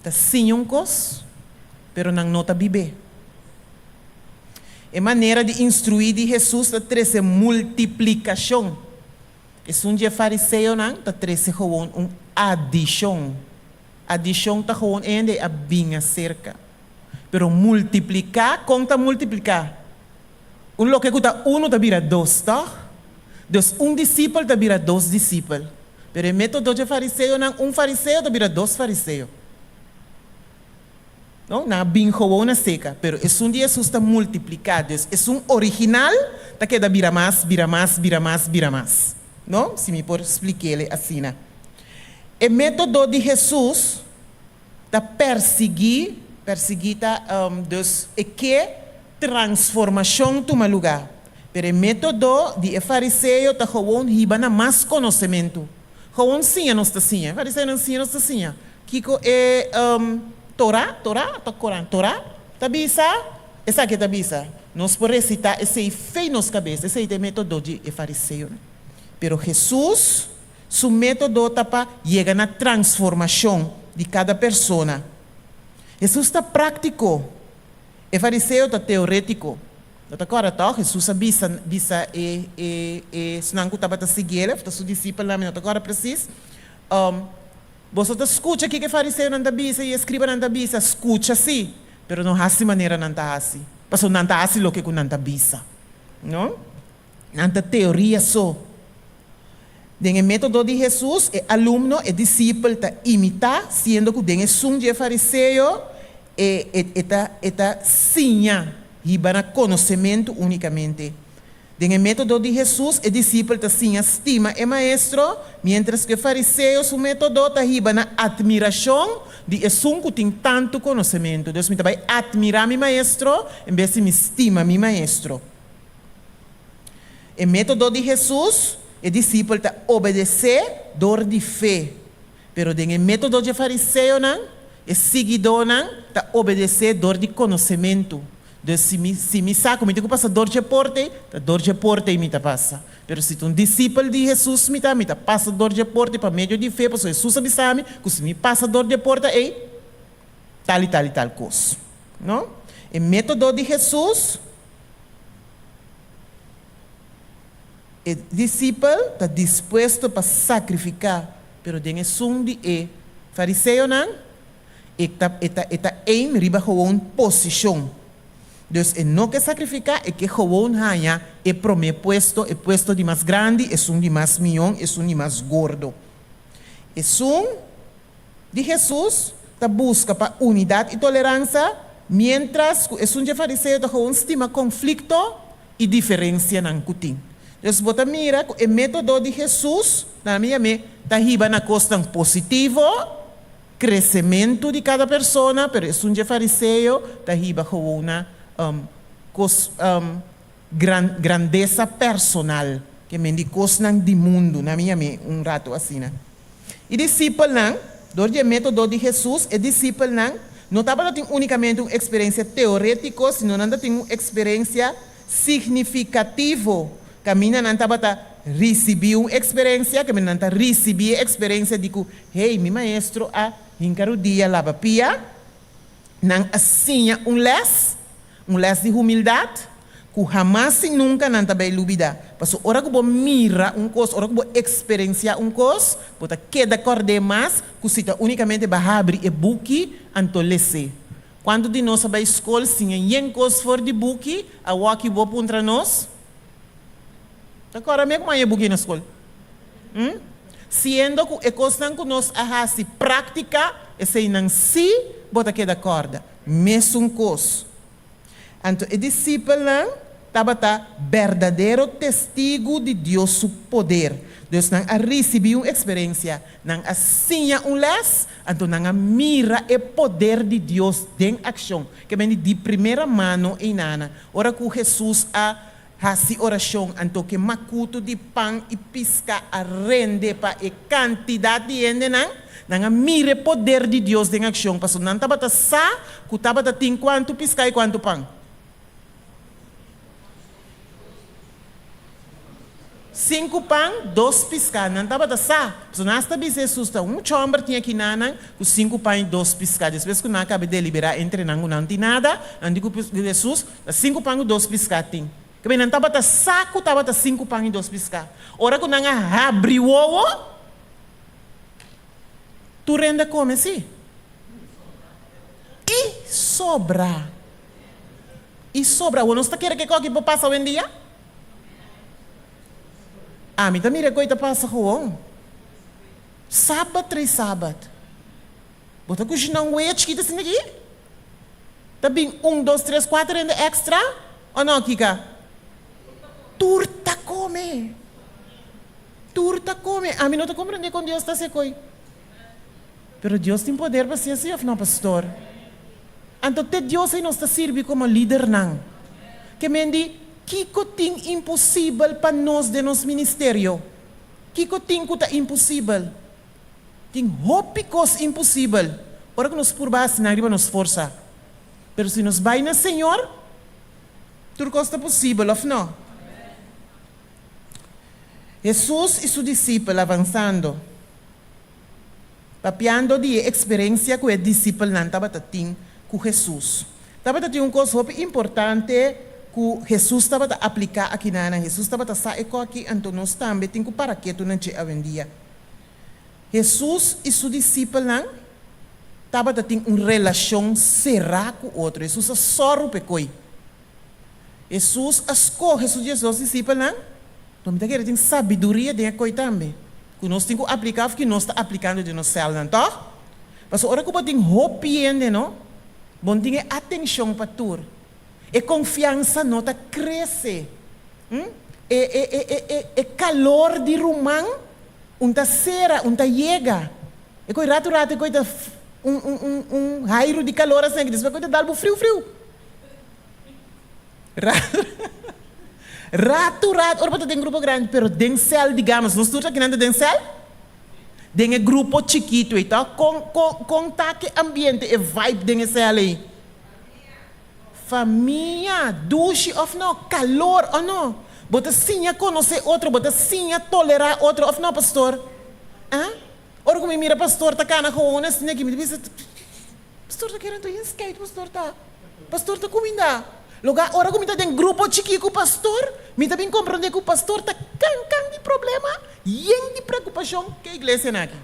ta siña un kos, pero nan no ta bib'é. E manera di instruí di Hesus ta trese multiplikashon. Esun di e fariseonan ta trese gewoon un adishon. Adishon ta gewoon e hende a bin aserka. Pero multipliká, kon ta multipliká? Un loke ku ta unu ta bira dos, tòg? Dus un disipel ta bira dos disipel. Pero e método dje fariseonan, un fariseo ta bira dos fariseo. No, nan a bin gewoon na seka. Pero esun di Hesus ta multipliká. Dus esun original ta keda bira mas, bira mas, bira mas, bira mas. No, si mi por splik'é asina. E método di Hesus ta persiguí, persiguí ta, dus e ke transformashon tuma lugá. Pero e método di e fariseo ta gewoon hiba na mas konosementu. Gewoon siña nos ta siña. E fariseonan siña nos ta siña. Kiko e Torá, Torá òf Koran? Torá ta bisa? Esaki e ta bisa. Nos por resitá esei fei nos kabes. Esei ta e método di e fariseonan. Pero Hesus su método ta pa yega na transformashon di kada persona. Hesus ta práktiko. E fariseo ta teorétiko. No ta kòrda tòg? Hesus a bisa bisa e e e esnan ku tabata sigui el, òf ta su disipelnan, mi no ta kòrda presis, Boso ta skucha kiko e fariseonan ta bisa i e eskribanan ta bisa? Skucha sí, pero no hasi manera nan ta hasi, pasobra nan ta hasi loke ku nan ta bisa. No? Nan ta teoria so. Den e método di Hesus, e alumno, e disipel, ta imitá, siendo ku den esun dje fariseo e e ta e ta siña hiba na konosementu únikamente. Den e método di Hesus, e disipel ta siña stima e maestro, miéntras ku e fariseo su método ta hiba na atmirashon di esun ku tin tantu konosementu. Dus mi ta bai atmirá mi maestro en bes di mi stima mi maestro. E método di Hesus, e disipel ta obedesé dor di fe. Pero den e método dje fariseonan, e siguidónan ta obedesé dor di konosementu. Dus si mi si mi sa ku mi tin ku pasa dor dje porta ei, ta dor dje porta ei mi ta pasa. Pero si ta un disipel di Hesus mi ta, mi ta pasa dor dje porta ei pa medio di fe, pasobra Hesus a bisa mi ku si mi pasa dor dje porta ei, tal i tal i tal kos. No? E método di Hesus. E disipel ta dispuesto pa sakrifiká, pero den esun di e fariseonan, e ta e ta e ta aim riba gewoon posishon. Dus e no ke sakrifiká, e ke gewoon haña e promé puesto, e puesto di mas grandi, esun di mas mion, esun di mas gordo. Esun di Hesus ta buska pa unidat i toleransa, miéntras ku esun dje fariseo ta gewoon stima konflikto i diferensianan ku tin. Dus bo ta mira ku e método di Hesus, na mi yam'é, ta hiba na kosnan positivo, kresementu di kada persona, pero esun dje fariseo ta hiba gewoon na kos gran grandesa personal, ke men di kosnan di mundu, na mi yam'é un ratu asina. E disipelnan, Dor di e método di Hesus, e disipelnan no tabata tin únikamente un eksperensia teorétiko, sino nan ta tin un eksperensia signifikativo. Kaminda nan tabata risibí un eksperensia, kaminda nan ta risibí e eksperensia di ku, Hey, mi maestro a hinka rudia laba pia. Nan a siña un lès, un lès di humildat, ku hamas i nunka nan ta bai lubidá. Pasobra ora ku bo mira un kos, ora ku bo eksperensiá un kos, bo ta keda kòrd'é mas ku si ta únikamente bo a habri e buki anto les'é. Kuantu di nos a bai skol siña yen kos for di buki, awòki bo puntra nos? Ta kòrda mi ku a haña buki na skol? Hm? Siendo ku e kosnan ku nos a hasi práktika, eseinan sí bo ta keda kòrda. Mesun kos. Anto e disipelnan tabata berdadero testigu di Dios su poder. Dus nan a risibí un eksperensia, nan a siña un lès, anto nan a mira e poder di Dios den akshon. Ke bini di primera mano einana, ora ku Hesus a hasi orashon, anto ke makutu di pan i piska a rende pa e kantidat di hendenan, nan a mira e poder di Dios den akshon, pasobra nan tabata sa ku tabata tin kuantu piska i kuantu pan. Sinku pan, dos piská. Nan tabata sa. Pasobra nan asta bisa Hesus, Ta un mucha hòmber tin aki nanan ku sinku pan i dos piská. Despues ku nan a kaba deliberá entre nan ku nan tin nada, nan di ku Hesus, Ta sinku pan ku dos piská tin. Kebei nan tabata sa ku tabata sinku pan i dos piská. Ora ku nan a habri wowo, tur hende a kome, sí. I sobra. I sobra. Awor nos ta kere ke koki por pasa awendia? Ami ta mira koe ta pasa gewoon. Sabat tras sabat. Bo ta kushina un wea chikito asina aki? Ta bin un, dos, tres, kuater hende extra? O no, Kika? Tur ta kome. Tur ta kome. Ami no ta komprende kon Dios ta hasi e koi. Pero Dios tin poder pa hasi asi of no, pastor? Anto te Dios ei nos ta sirbi komo lidernan. Ke men di. Kiko tin imposibel pa nos den nos ministerio? Kiko tin ku ta imposibel? Tin hopi kos imposibel ora ku nos purba hasi nan riba nos forsa. Pero si nos bai na Señor, tur kos ta posibel, òf no? Hesus i su disipel avansando, papiando di e eksperensia ku e disipelnan tabata tin ku Hesus. Tabata tin un kos hopi importante ku Hesus tabata apliká akinanan. Hesus tabata sa e kòki, anto nos tambe tin ku para ketu na dje awendia. Hesus i su disipelnan tabata tin un relashon será ku otro. Hesus a sòru p'e koi. Hesus a skohe su diesdos disipelnan. Lo mi ta kere tin sabiduria den e koi tambe, ku nos tin ku apliká òf ki nos ta aplikando den nos sèlnan, tòg? Pasobra ora ku bo tin hopi hende, no, bo no tin e atenshon pa tur. E konfiansa no ta krese. E, e, e, e, e, e kalor di ruman un ta sera, un ta yega. E koi ratu ratu e koi ta un, un, un, un hairu di kalor asina ki despues e koi ta dal bo friu friu. Ratu ratu, ora bo ta den grupo grandi, pero den sèl digamos, nos tur ta kinan ta den sèl? Den e grupo chikitu ei ta, kon, kon, kon ta ki ambiente, e vibe den e sèl ei? Famia, dushi òf no, kalor òf no? Bo ta siña konosé otro, bo ta siña tolerá otro òf no, pastor? Ah? Ora ku mi mira pastor ta kana gewoon asina aki, mi ta bisa, Pastor ta kere anto yen skeit pastor ta? Pastor ta kuminda. Loga ora ku mi ta den grupo chikí ku pastor, mi ta bin komprondé ku pastor ta kan kan di problema, yen di preokupashon ku e iglesianan aki.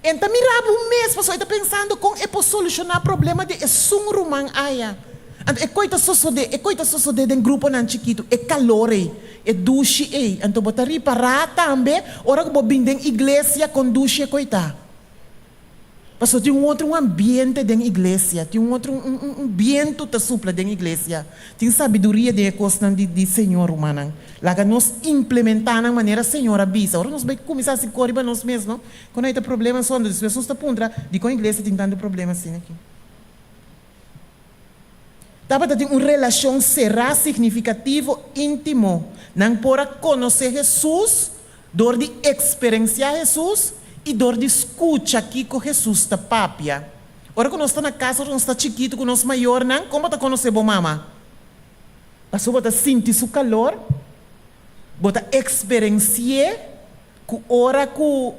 En ta mira bo mes pasobra e ta pensando kon e por solushoná problema di esun ruman aya. Anto e koi ta sosodé, e koi ta sosodé den gruponan chikitu, e kalor ei, e dushi ei. Anto bo ta ripará tambe ora ku bo bin den iglesia kon dushi e koi ta. Pasobra tin un otro un ambiente den iglesia, tin un otro un un un bientu ta supla den iglesia. Tin sabiduria den e kosnan di di Señor, rumannan. Laga nos implementá nan manera Señor a bisa. Ora nos bai kuminsá hasi kos riba nos mes, no? Kon ei ta problema so, anto despues nos ta puntra, dikon iglesia tin tantu problema asina aki? Tabata tin un relashon será, signifikativo, íntimo. Nan por a konosé Hesus dor di eksperensiá Hesus i dor di skucha kiko Hesus ta papia. Ora ku nos ta na kas, ora nos ta chikitu ku nos mayornan, kon bo ta konosé bo mama? Pasobra bo ta sinti su kalor, bo ta eksperensi'é ku ora ku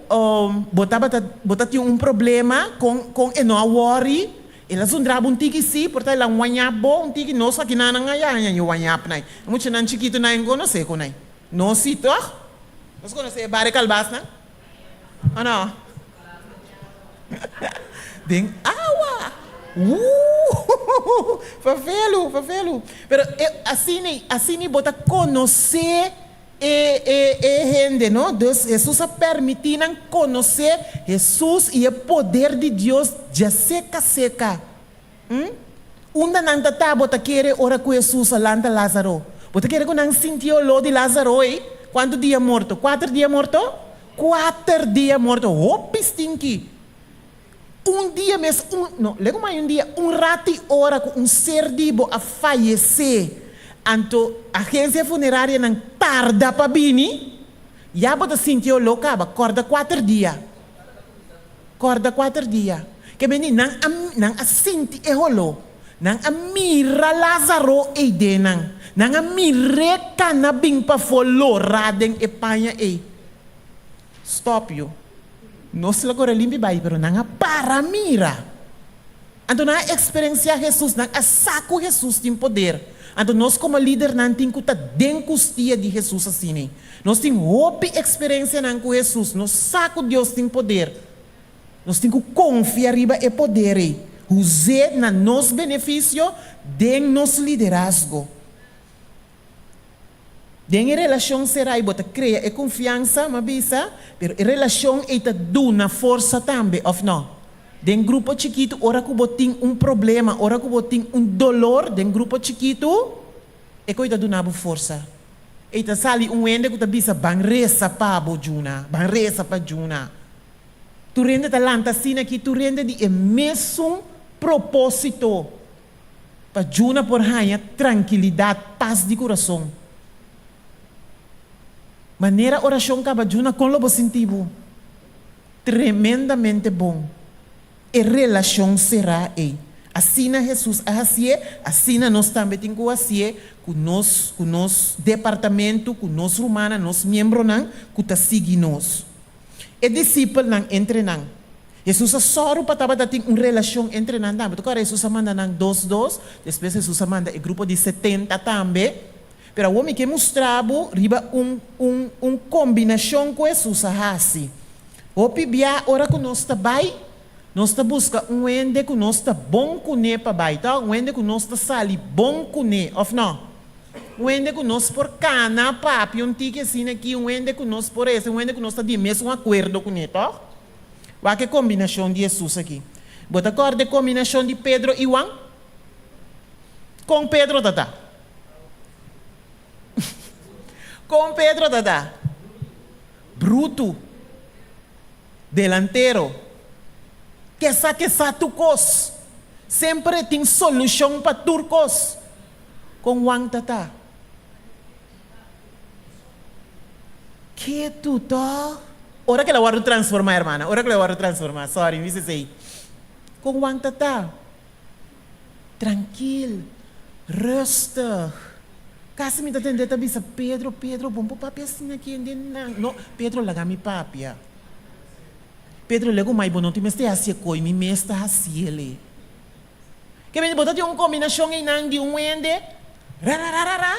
bo tabata bo ta tin un problema kon kon e no a wòri, el a zundra bo un tiki sí, por ta el a wañá bo un tiki, nos aki nan nan a yaña yo wañá p'nai. E muchanan chikitu nan e konosé ku nai. Nos sí tòg? Nos konosé e bare kalbasnan? O no? Den awa! Wuu! Fafelu, fafelu. Pero e asina asina bo ta konosé E e e hende, no? Dus Hesus a permití nan konosé Hesus i e poder di Dios dja seka seka. Hm? Unda nan ta ta, bo ta kere, ora ku Hesus a lanta Lázaro? Bo ta kere ku nan sinti e oló di Lázaro ei? Kuantu dia morto? Kuater dia morto? Kuater dia morto! Hopi stinki! Un dia mes, un, no, lego mai un dia, un rati ora ku un ser di bo a fayesé, anto agensia funerarianan tarda pa bini, ya bo ta sinti oló kaba, kòrda kuater dia. Kòrda kuater dia. Ke bini, nan a, nan a sinti e holó. Nan a mira Lázaro ei den nan. Nan a mir'é kana bin pafó lorá den e paña ei. Stòp yo. Nos lo kore limpi bai, pero nan a para mira. Anto nan a eksperensiá Hesus, nan a sa ku Hesus tin poder. Anto nos komo lidernan tin ku ta den kustia di Hesus asina. Nos tin hopi eksperensianan ku Hesus, nos sa ku Dios tin poder. Nos tin ku konfia riba e poder ei, us'é na nos benefisio den nos liderazgo. Den e relashon serai bo ta krea e konfiansa, m'a bisa, pero e relashon ei ta duna forsa tambe, òf nò? Den grupo chikitu, ora ku bo tin un problema, ora ku bo tin un dolor den grupo chikitu, e koe ta duna bo forsa. Ei ta sali un hende ku ta bisa, Ban resa pa bo, Juna, ban resa pa Juna. Tur hende ta lanta asina aki, tur hende di e mesun propósito. Pa Juna por haña trankilidat, pas di kurason. Manera orashon kaba Juna kon lo bo sinti bo? Tremendamente bon. E relashon será ei. Asina Hesus a hasié, asina nos tambe tin ku hasié ku nos, ku nos departamentu, ku nos rumannan, nos miembronan ku ta sigui nos. E disipelnan entre nan. Hesus a sòru pa tabata tin un relashon entre nan tambe. Tokora Hesus a manda nan dos dos, despues Hesus a manda e grupo di 70 tambe. Pero awor mi ke mustra bo riba un un un kombinashon ku Hesus a hasi. Hopi bia ora ku nos ta bai, nos ta buska un hende ku nos ta bon kuné pa bai, tòg? Un hende ku nos ta sali bon kuné, òf nò? Un hende ku nos por kana papia un tiki asina aki, un hende ku nos por ese, un hende ku nos ta di e mesun akuerdo kuné, tòg? Wak e kombinashon di Hesus aki. Bo ta kòrda e kombinashon di Pedro i Juan? Kon Pedro ta ta? Kon Pedro ta ta? Brutu. Delantero. Ke sa ke sa tur kos. Semper e tin solushon pa tur kos. Kon Juan ta ta? Ketu tòg? Ora ku el a wòrdu transformá, hermana, ora ku el a wòrdu transformá, sorry, mi bisa esei. Kon Juan ta ta? Trankil, rustig. Kasi mi ta tende ta bisa, Pedro, Pedro, bon por papia asina aki hende nan. No, Pedro, laga mi papia. Pedro, lego mai bo no tin mester hasi e koi, mi mes ta hasiel e. Ke bini bo ta tin un kombinashon einan di un hende rarararara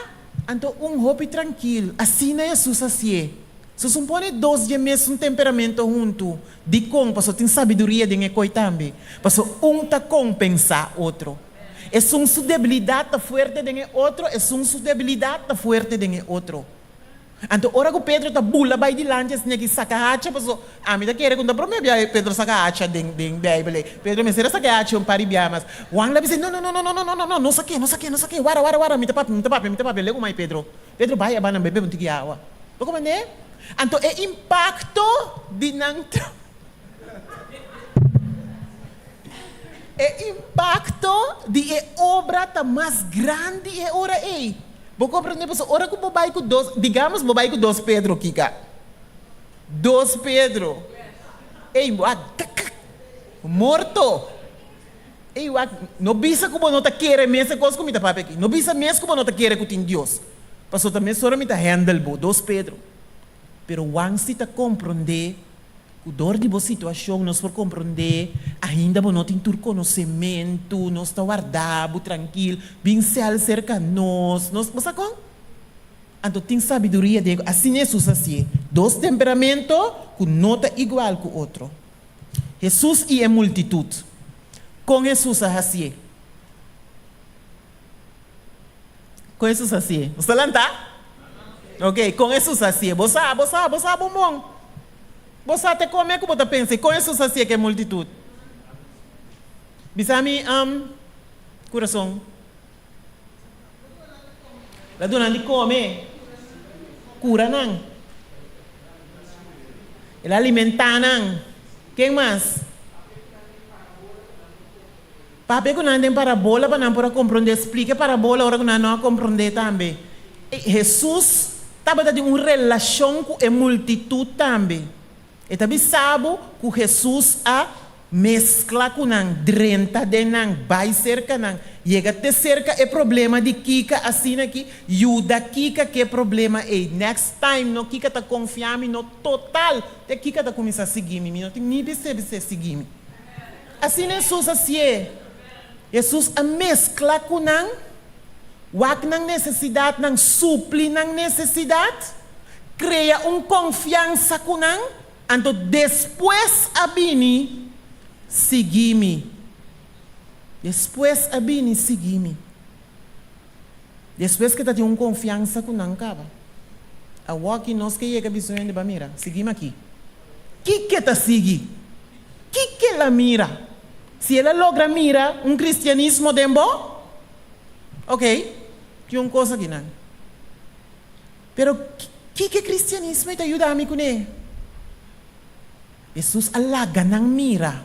anto un hopi trankil. Asina Hesus hasié. Sus un pone dos dje mesun temperamento huntu. Dikon? Paso tin sabiduria den e koi tambe. Paso un ta kompensá otro. Esun su debilidat ta fuerte den e otro, esun su debilidat ta fuerte den e otro. Anto ora ku Pedro ta bula bai dilanti asina ki saka hacha, paso ami ta kere ku no ta prome bia Pedro saka hacha den den Beibel ei. Pedro mester a saka e hacha un par di bia mas. Juan la bisa, No, no, no, no, no, no, no, no, no sak'é, no sak'é, no sak'é, wara, wara, wara, mi ta papia, mi ta papia, mi ta papia, legu mai Pedro. Pedro bai aba nan bebe un tiki awa. Bo komprendé? Anto e impakto di nan E impakto di e obra ta mas grandi e ora ei. Bo komprendé? Pasobra ora ku bo bai ku dos, digamos bo bai ku dos Pedro, kika? Dos Pedro. Ei, bo a kak, morto. Ei, wak, no bisa ku bo no ta kere mes e kos ku mi ta papia aki. No bisa mes ku bo no ta kere ku tin Dios. Pasobra ta mesora mi ta handle bo, dos Pedro. Pero Juan si ta komprondé Ku dor di bo situashon nos por komprondé, ainda bo no tin tur konosementu, nos ta warda bo trankil, bin sèl serka nos, nos, bo sa kon? Anto tin sabiduria den asina Hesus hasié, dos temperamento ku no ta igual ku otro. Hesus i e multitut. Kon Hesus a hasié? Kon Hesus hasié? Bo sta lantá? Ok, kon Hesus hasié? Bo sa, bo sa, bo sa bon bon. Bo sa te kome ku bo ta pensa. Kon Hesus hasié ku e multitut? Bisa mi, um, kurason. El a duna nan di kome. Kura nan. El a alimentá nan. Ken mas? Papia ku nan den parabola pa nan por a komprondé. Splika e parabola ora ku nan no a komprondé tambe. Hesus tabata tin un relashon ku e multitut tambe. E ta bisa bo ku Hesus a meskla ku nan, drenta den nan, bai serka nan, yega te serka e problema di Kika asina ki yuda Kika ku e problema ei. Next time no Kika ta konfia mi no total te Kika ta kuminsá sigui mi. Mi no tin ni bis'é bis'é sigui mi. Asina Hesus hasié. Hesus a meskla ku nan, wak nan nesesidatnan, supli nan nesesidat, krea un konfiansa ku nan, anto despues a bini, Sigui mi. Despues a bini, Sigui mi. Despues ke ta tin un konfiansa ku nan kaba. Awoki nos ke yega bisa un hende, Ba mira, sigui mi aki. Kiko ta sigui? Kiko el a mira? Si el a logra mira un cristianismo den bo, ok, tin un cos akinan. Pero kiko e cristianismo ei ta yuda mi cune? Hesus a laga nan mira.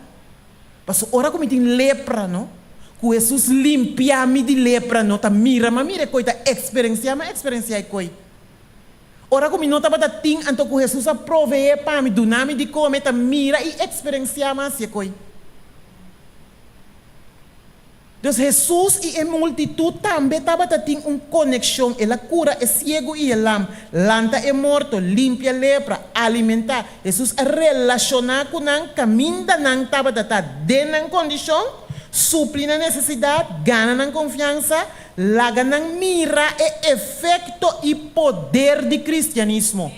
Pasobra ora cu mi tin lepra, no? Ku Hesus limpia mi di lepra no ta mira m'a mira e koi ta eksperensiá m'a eksperensiá e koi. Ora ku mi no tabata tin anto ku Hesus a proveé pa mi duna mi di kome ta mira i eksperensiá m'a hasi e koi. Dus Hesus i e multitut tambe tabata tin un konekshon, el a kura e siegu i e lam, lanta e morto, limpia lepra, alimentá. Hesus a relashoná ku nan kaminda nan tabata ta den nan kondishon, supli nan nesesidat, gana nan konfiansa, laga nan mira e efekto i poder di kristianismo.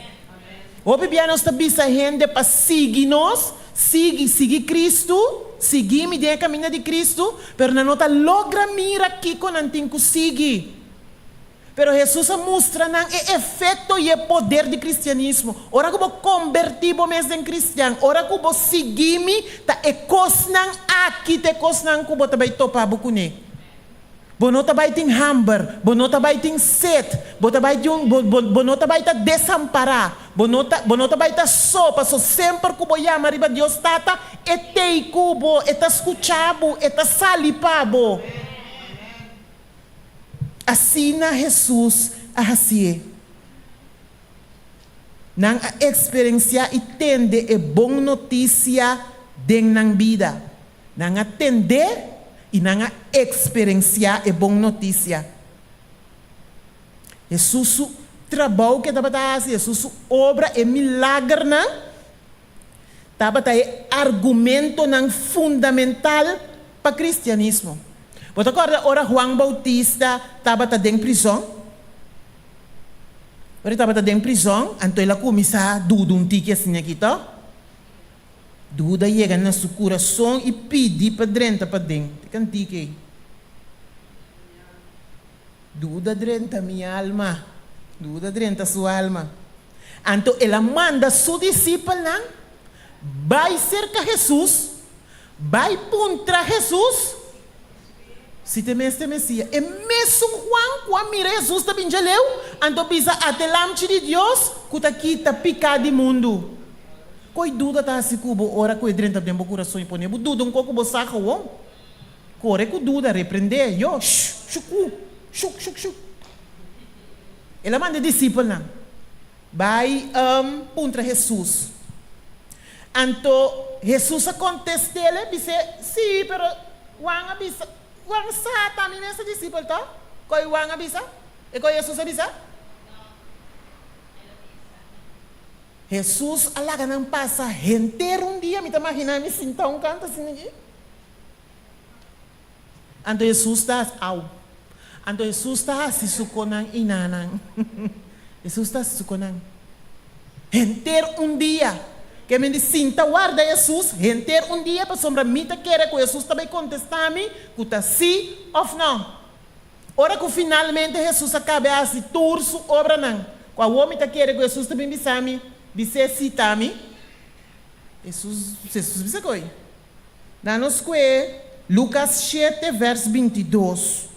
Hopi bia nos ta bisa hende pa sigui nos, sigui, sigui Kristu, sigui mi den e kaminda di Kristu, pero nan no ta logra mira kiko nan tin ku sigui. Pero Hesus a mustra nan e efekto i e poder di kristianismo. Ora ku bo kombertí bo mes den kristian, ora ku bo sigui mi, ta e kosnan aki ta e kosnan ku bo ta bai topa bo kuné. Bo no ta bai tin hamber, bo no ta bai tin set, bo ta bai di un, bo, bo, bo no ta bai ta desampará, bo no ta, bo no ta bai ta so, paso semper ku bo yama riba Dios Tata, E t'ei ku bo, E ta skucha bo, E ta sali pa bo. Asina Hesus a hasié. Nan a eksperensiá i tende e bon notisia den nan bida. Nan a tendé i nan a eksperensiá e bon notisia. Hesus su trabou ku e tabata hasi, Hesus su obra, e milagernan, tabata e argumentonan fundamental pa kristianismo. Bo ta kòrda ora Juan Boutista tabata den prizòn? Ora e tabata den prizòn, anto el a kuminsá duda un tiki asina aki, tò? Duda yega na su kurason i pidi pa drenta paden. Te kantika ei. Duda drenta mi alma. Duda drenta su alma. Anto el a manda su disipelnan bai serka Hesus, bai puntra Hesus si ta e mes ta e Mesia. E mesun Juan ku a mira Hesus ta bin djaleu, anto bisa, Ata e Lamchi di Dios ku ta kita piká di mundu. Koi duda ta hasi ku bo ora ku e drenta den bo kurason i pone bo duda un kos ku bo sa gewoon? Kore ku duda, reprendé, yo, shu, shuku, shuk, shuk, shuk. El a manda e disipelnan bai puntra Hesus. Anto Hesus a kontest'el, e bis'é, Sí, pero Juan a bisa, Juan sa ta mi mes e disipel, tò? Koi Juan a bisa? E koi Hesus a bisa? Hesus a laga nan pasa henter un dia, mi ta maginá mi sintá un kantu asina aki. Anto Hesus ta hasi, au. Anto Hesus ta hasi su konan i nanan. Hesus ta hasi su konan henter un dia. Ke men di sinta warda Hesus henter un dia pasobra mi ta kere ku Hesus ta bai kontestá mi ku ta sí òf nò. Ora ku finalmente Hesus a kabe hasi tur su obranan, ku awor mi ta kere ku Hesus ta bin bisa mi, bis'é si ta mi? Hesus, Hesus bisa koe, Na nos kue Lukas shete vèrs 22.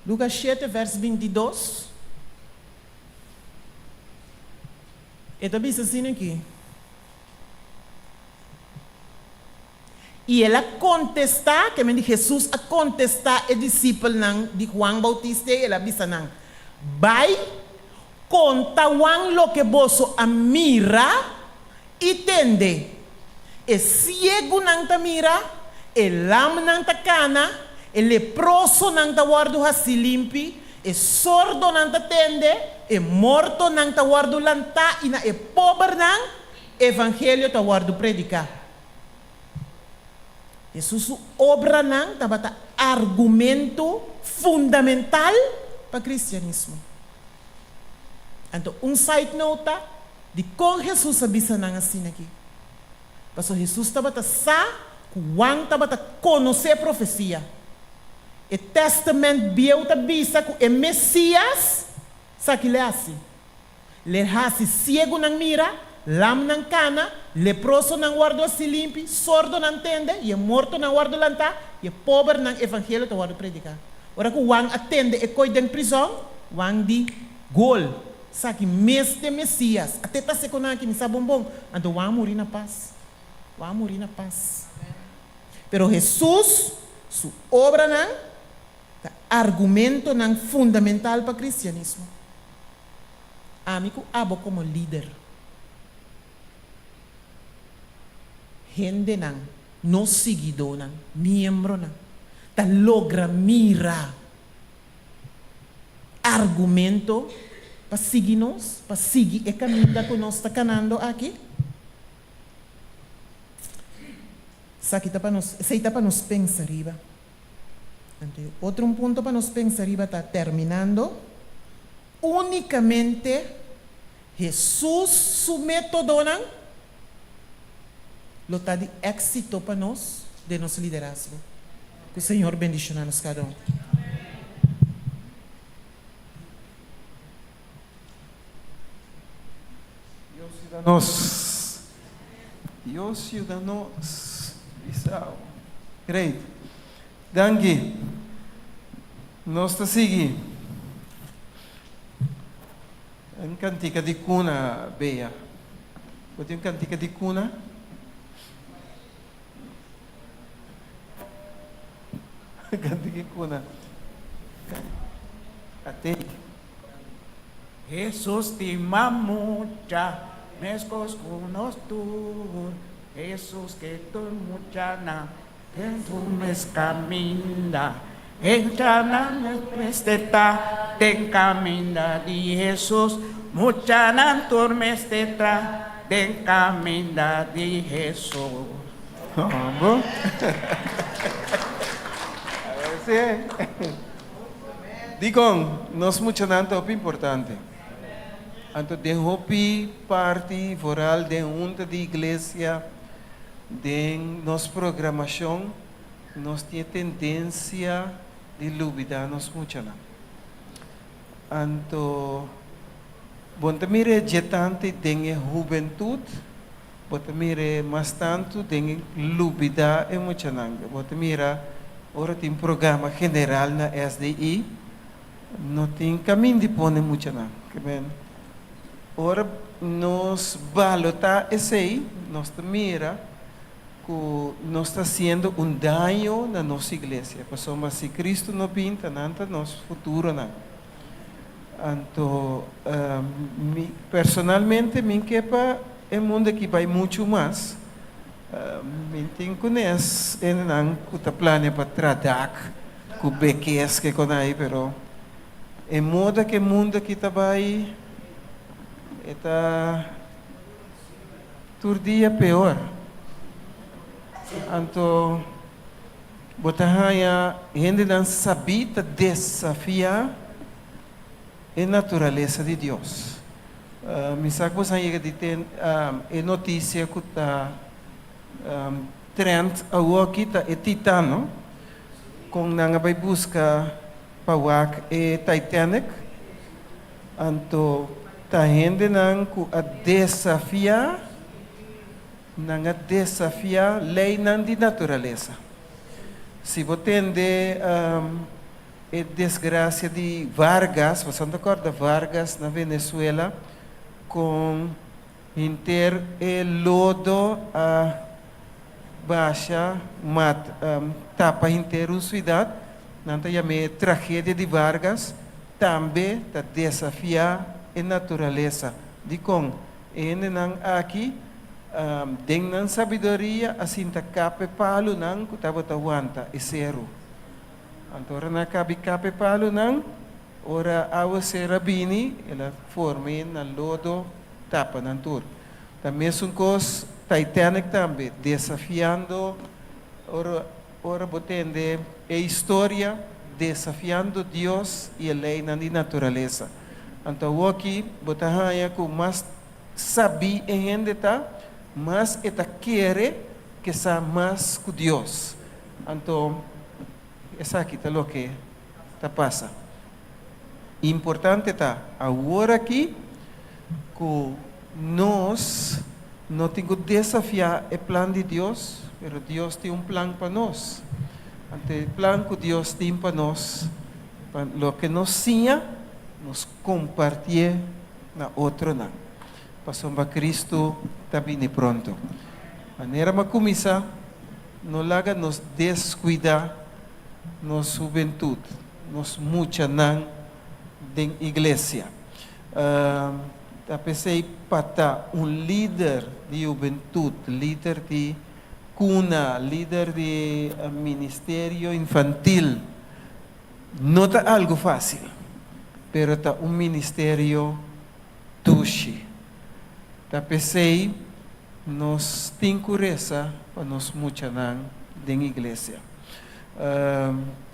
Lukas shete vèrs 22. E ta bisa asina aki. I el a kontestá, ke men di Hesus a kontestá e disipelnan di Huan Boutista i el a bisa nan, Bai, konta Huan loke boso a mira i tende, E siegunan ta mira, e lamnan ta kana, e leprosonan ta wòrdu hasí limpi, e sordonan ta tende, e mortonan ta wòrdu lantá i na e pobernan evangelio ta wòrdu prediká. Hesus su obranan tabata argumento fundamental pa kristianismo. Anto un side note ta, dikon Hesus a bisa nan asina aki? Pasobra Hesus tabata sa ku Juan tabata konosé profesia. E Tèstamènt Bieu ta bisa ku e Mesias sa ki lei hasi. L'e hasi siegunan mira, lamnan kana, leprosonan wòrdu hasi limpi, sordonan tende, i e mortonan wòrdu lantá, i e pobernan evangelio ta wòrdu prediká. Ora ku Juan a tende e koi den prizòn, Juan di, Gol! Saki mes t'e Mesias! At'e ta sekonan aki, mi sa bon bon. Anto Juan a muri na pas. Bo a muri na pas. Pero Hesus su obranan ta argumentonan fundamental pa kristianismo. Ami ku abo komo lider, hendenan, nos siguidónan, miembronan, ta logra mira argumento pa sigui nos, pa sigui e kaminda ku nos ta kanando aki? Esaki ta pa nos, esei ta pa nos pensa riba. Anto e otro un punto pa nos pensa riba ta terminando, únikamente Hesus su métodonan lo ta di éksito pa nos den nos liderazgo. Ku Señor bendishoná nos kada un. Dios yuda nos. Dios yuda nos. Bisao. Great. Danki. Nos ta sigui. Un kantika di kuna, Bea. Bo tin un kantika di kuna? Kantika di kuna. Atei. Hesus stima mucha, meskos ku nos tur. Hesus ke tur muchanan den su mes kaminda. E muchanan mester ta den kaminda di Hesus. Muchanan tur mester ta den kaminda di Hesus. Bo? Sí. Dikon nos muchanan ta hopi importante? Anto den hopi parti, vooral den hunta di iglesia, den nos programashon, nos tin e tendensia di lubida nos muchanan. Anto bo no ta mira e dje tantu den e hubentut, Bo ta mir'é mas tantu den lubidá e muchanan. Bo ta mira ora tin programa general na SDI, no tin kamin di pone muchanan. Ke men, ora nos balotá esei, nos ta mira ku nos ta hasiendo un daño na nos iglesia. Pasobra si Cristo no bin, ta nan ta nos futuronan. Anto mi personalmente mi ke pa e mundo aki bai muchu mas. Mi tin kunes hendenan ku ta plania pa tra dak ku bekes ke kon ai pero e moda ku e mundo aki ta bai e ta tur dia peor. Anto Bo ta haña hendenan sabí ta desafiá e naturalesa di Dios. Mi sa ku boso a yega di ten e notisia ku ta trend awoki ta e Titan, no? Kon nan a bai buska pa wak e Titanic. Anto ta hendenan ku a desafiá. Nan a desafiá leinan di naturalesa. Si bo tende e desgrasia di Vargas, bo sa ta kòrda Vargas na Venezuela kon henter e lodo a basha mat tapa henter un suidat, nan ta yam'é tragedia di Vargas, tambe ta desafiá e naturalesa. Dikon? E hendenan aki, den nan sabiduria, a sinta kap e palunan ku tabata wanta e seru. Anto ora nan a kabi kap e palunan, ora awaser a bini, el a forma e na lodo tapa nan tur. Ta mesun kos Titanic tambe, desafiando, ora ora bo tende e historia, desafiando Dios i e leinan di naturalesa. Anto awoki bo ta haña ku mas sabí e hende ta, mas e ta kere ke sa mas ku Dios. Anto esaki ta loke ta pasa. Importante ta aworaki ku nos no tin ku desafiá e plan di Dios, pero Dios tin un plan pa nos. Anto e plan ku Dios tin pa nos, Pa loke nos siña, nos kompartié na otronan, pasobra Kristu ta bini pronto. Manera m'a kuminsá, no laga nos deskuidá nos hubentut, nos muchanan den iglesia. Ta p'esei pa ta un lider di hubentut, lider di kuna, lider di ministerio infantil no ta algu fásil, pero ta un ministerio dushi. Ta p'esei nos tin ku resa pa nos muchanan den iglesia.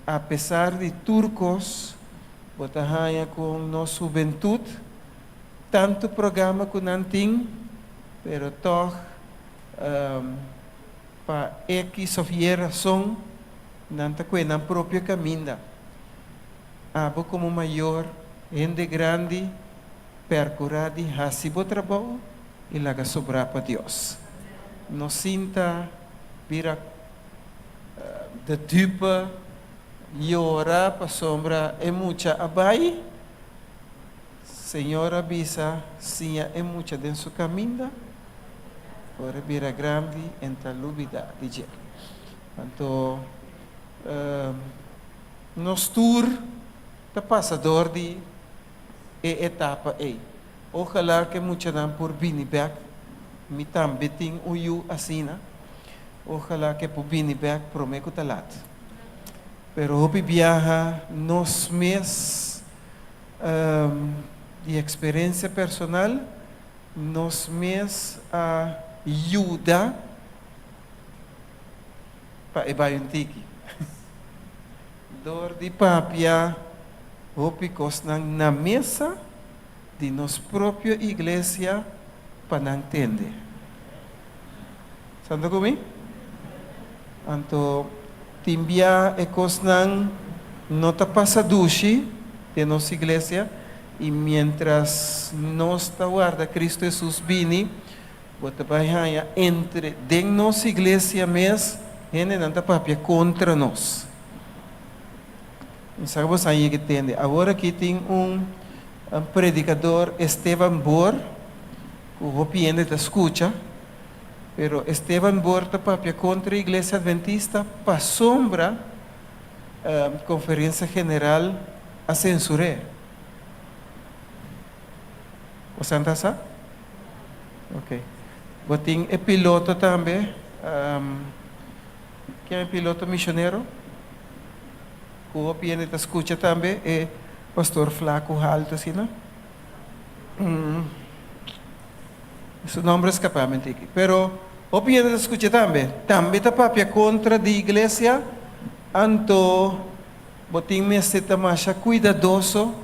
Apesar di tur kos, bo ta haña ku nos hubentut, tantu programa ku nan tin, pero tòg pa ekis òf ye rason nan ta kue nan propio kaminda. Abo komo mayor, hende grandi, Percura di haci bo trabou y laga sobra pa Dios. No sinta bira de dupe, yora pasobra e mucha a bay. Señor a bisa siña e mucha den su caminda, ora e bira grandi en ta lubida di dje. Anto nos tur ta pasa door di e etapa ei. Ojalá ku e muchanan por bini bèk. Mi tambe tin un yu asina. Ojalá ku e por bini bèk promé ku ta lat. Pero hopi biaha nos mes, di eksperensia personal, nos mes a yuda pa e bai un tiki. Dor di papia hopi kosnan na mesa di nos propio iglesia pa nan tende. Sa ta ku mi? Anto tin bia e kosnan no ta pasa dushi den nos iglesia i mientras nos ta warda Cristo Hesus bini, bo ta bai haña entre den nos iglesia mes hendenan ta papia kontra nos. Mi sa ku boso a yega tende. Awor aki tin un predikador Esteban Boor ku hopi hende ta skucha, pero Esteban Boor ta papia kontra Iglesia Adventista pasobra Konferensia General a sensur'é. Boso a sa? Ok. Bo tin e piloto tambe. Ken e piloto misionero? Ku hopi hende ta skucha tambe e pastor flaku haltu asina. Su nomber a skapa mi tiki. Pero hopi hende ta skucha tambe. Tambe ta papia kontra di iglesia, anto bo tin mester ta masha kuidadoso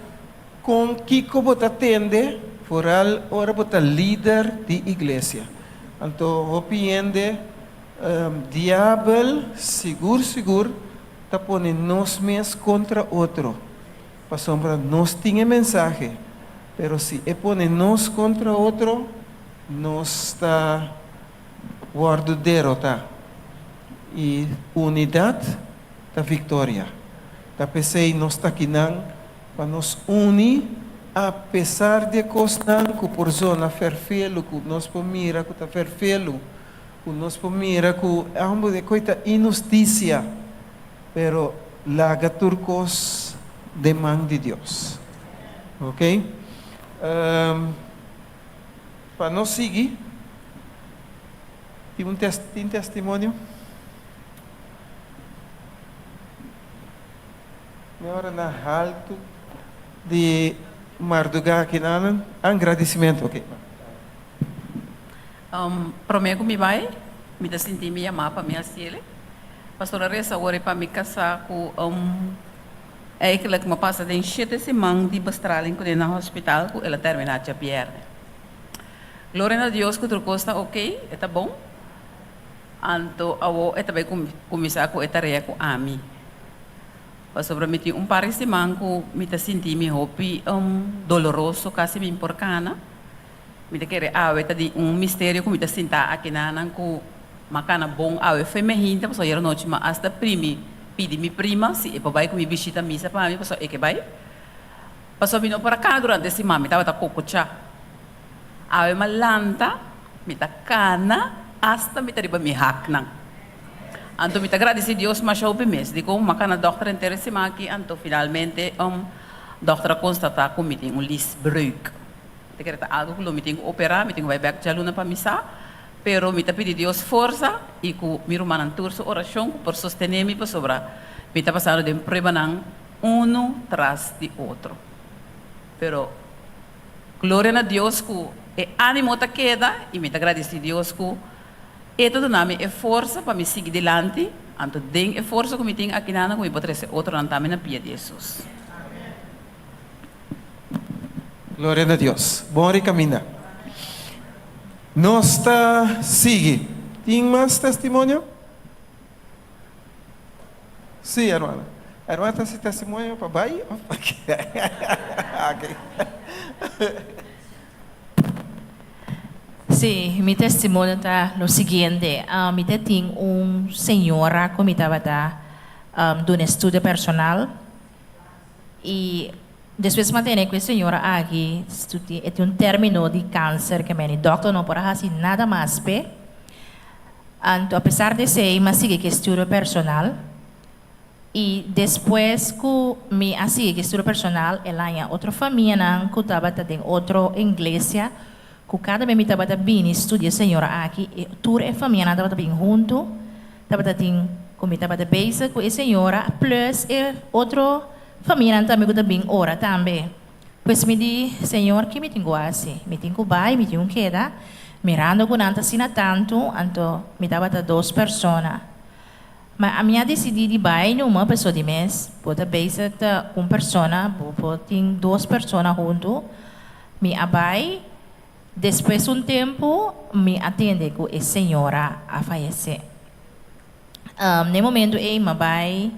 kon kiko bo ta tende, foral ora bo ta lider di iglesia. Anto hopi hende Diabel sigur sigur ta pone nos mes kontra otro, pasobra nos tin e mensahe, pero si e pone nos kontra otro, nos ta wòrdu derotá. I unidat ta viktoria. Ta p'esei nos ta kinan pa nos uni apesar di e kosnan ku por zona fèrfelu, ku nos por mira ku ta fèrfelu. Ku nos por mira ku ambos e koi ta inhustisia, pero laga tur kos den man di Dios. Ok. Pa nos sigui, tin un tin testimonio? Mi ora na haltu di mardugá akinan, an gradisimentu. Ok. Promé ku mi bai, mi ta sinti mi yamá pa mi hasiel. Pastor a resa ora pa mi kasá ku eigenlijk mi a pasa den shete siman di bestraling kuné na hospital ku el a terminá djabièrnè. Gloria na Dios ku tur kos ta oké, e ta bon. Anto awor e ta bai kuminsá ku e tarea ku ami. Pasobra mi tin un par di siman ku mi ta sinti mi hopi doloroso, kasi mi por kana. Mi ta kere awe ta di un misterio ku mi ta sinta aki nanan ku m'a kana bon awe fe me hinta pasobra ayer anochi m'a asta primi pidi mi prima si e por bai ku mi bishita misa pa mi pasobra e ke bai pasobra mi no por a kana durante siman mi tabata kokochá awe m'a lanta mi ta kana. Asta mi ta riba mi haknan. Anto mi ta gradisí Dios masha hopi mes. Dikon m'a kana dòkter henter e siman aki, anto finalmente dòkter a konstatá ku mi tin un liesbreuk. Ta kere ta algu ku lo mi tin ku operá, mi tin ku bai bèk djaluna pa mi sa. Pero mi ta pidi Dios forsa i ku mi rumannan tur su orashon ku por sostené mi pasobra mi ta pasando den pruebanan unu tras di otro. Pero gloria na Dios ku e ánimo ta keda i mi ta gradisí Dios ku e ta duna mi e forsa pa mi sigui dilanti, anto den e forsa ku mi tin akinan ku mi por trese otronan tambe na pia di Hesus. Gloria na Dios. Bon ricaminda. Nos ta sigui. Tin mas testimonio? Sí, hermana. Hermana ta haci testimonio pa bay of pa ke? Okay. Sí, mi testimonio ta lo siguiente. Mi ta tin un señora cu mi tabata duna estudio personal. I despues m'a tene ku e señora aki e tin un término di kanser ke meni dòkter no por a hasi nada mas p'e. Anto apesar di esei m'a sigui ku e estudio personal i despues ku mi a sigui ku e estudio personal el haña otro famianan ku tabata den otro inglesia ku kada bes mi tabata bini studia e señora aki e tur e famianan tabata bin huntu. Tabata tin ku mi tabata bezig ku e señora plus e otro famianan tambe ku ta bin ora tambe. Pues mi di, Señor, ki mi tin ku hasi? Mi tin ku bai, mi tin ku keda? Mirando ku nan ta asina tantu, anto mi tabata dos persona. Ma ami a disidí di bai numa pasobra di mes bo ta bezig ta un persona, bo por tin dos persona huntu. Mi a bai. Despues un tempu mi a tende ku e señora a fayesé. N'e momentu ei m'a bai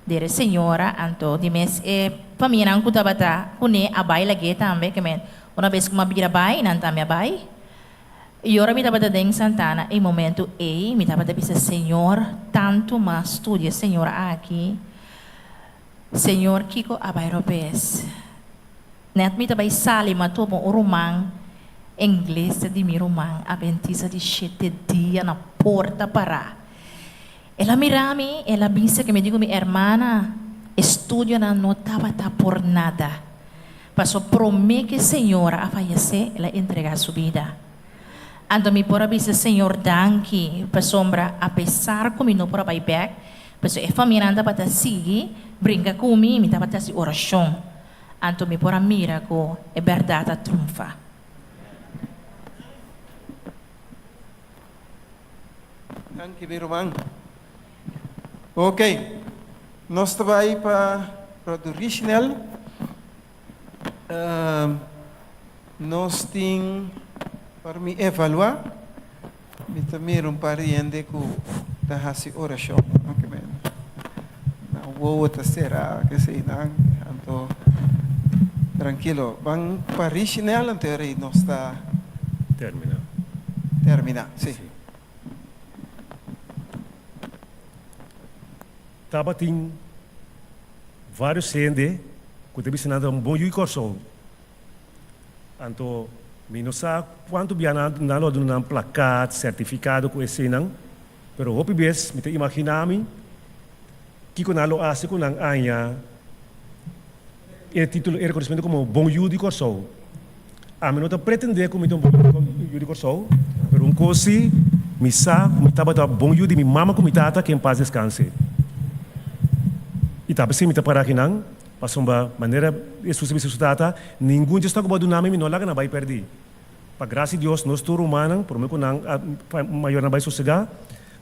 dera e señora, anto di mes e famianan ku tabata kuné a bai lag'é tambe, ke men una bes ku m'a bira bai, nan tambe a bai. I ora mi tabata den Santana e momentu ei mi tabata bisa, Señor, tantu m'a studia e señora aki, Señor kiko a bai robes? Net mi ta bai sali ma topa un ruman englesia di mi ruman Adventista di shete dia na porta pará. El a mira mi, el a bisa ke mi di ku mi hermana, e studionan no tabata por nada. Paso promé ke señora a fayesé el a entregá su bida. Anto mi por a bisa Señor danki pasobra apesar ku mi no por a bai bèk, pasobra e famianan tabata sigui brinka ku mi, mi tabata hasi orashon. Anto mi por a mira ku e bèrdat a trumfa. Danki mi ruman. Ok, nos ta bai pa Brother Richnel. Nos tin, pa mi evaluá, Mi ta mira un par di hende ku ta hasi orashon, no ke men nan wowo ta será, kesei nan, anto trankilo. Ban pa Richinel anto e rei nos ta Terminá. terminá, si. Tabatin vários hende ku ta bisa nan ta un bon yu di Kòrsou. Anto mi no sa cuanto bia nan nan lo a duna nan plakat, certificado cu eseynan, pero hopi bes mi ta imagina mi kico nan lo haci cu nan aña e titulo, e reconocimento como bon yu di Corsou. Ami no ta pretende cu mi ta un bon yu di Corsou, pero un cos si, mi sa cu mi tabata bon yu di mi mama cu mi tata, que en paz descanse. Y ta p'esey mi ta para akinan. Pasobra manera Hesus a bisa su Tata, Ningun dje esnan ku bo a duna mi, mi no a laga nan bai pèrdí. Pa grasia di Dios, nos tur rumannan, promé ku nan a mayornan bai sosegá,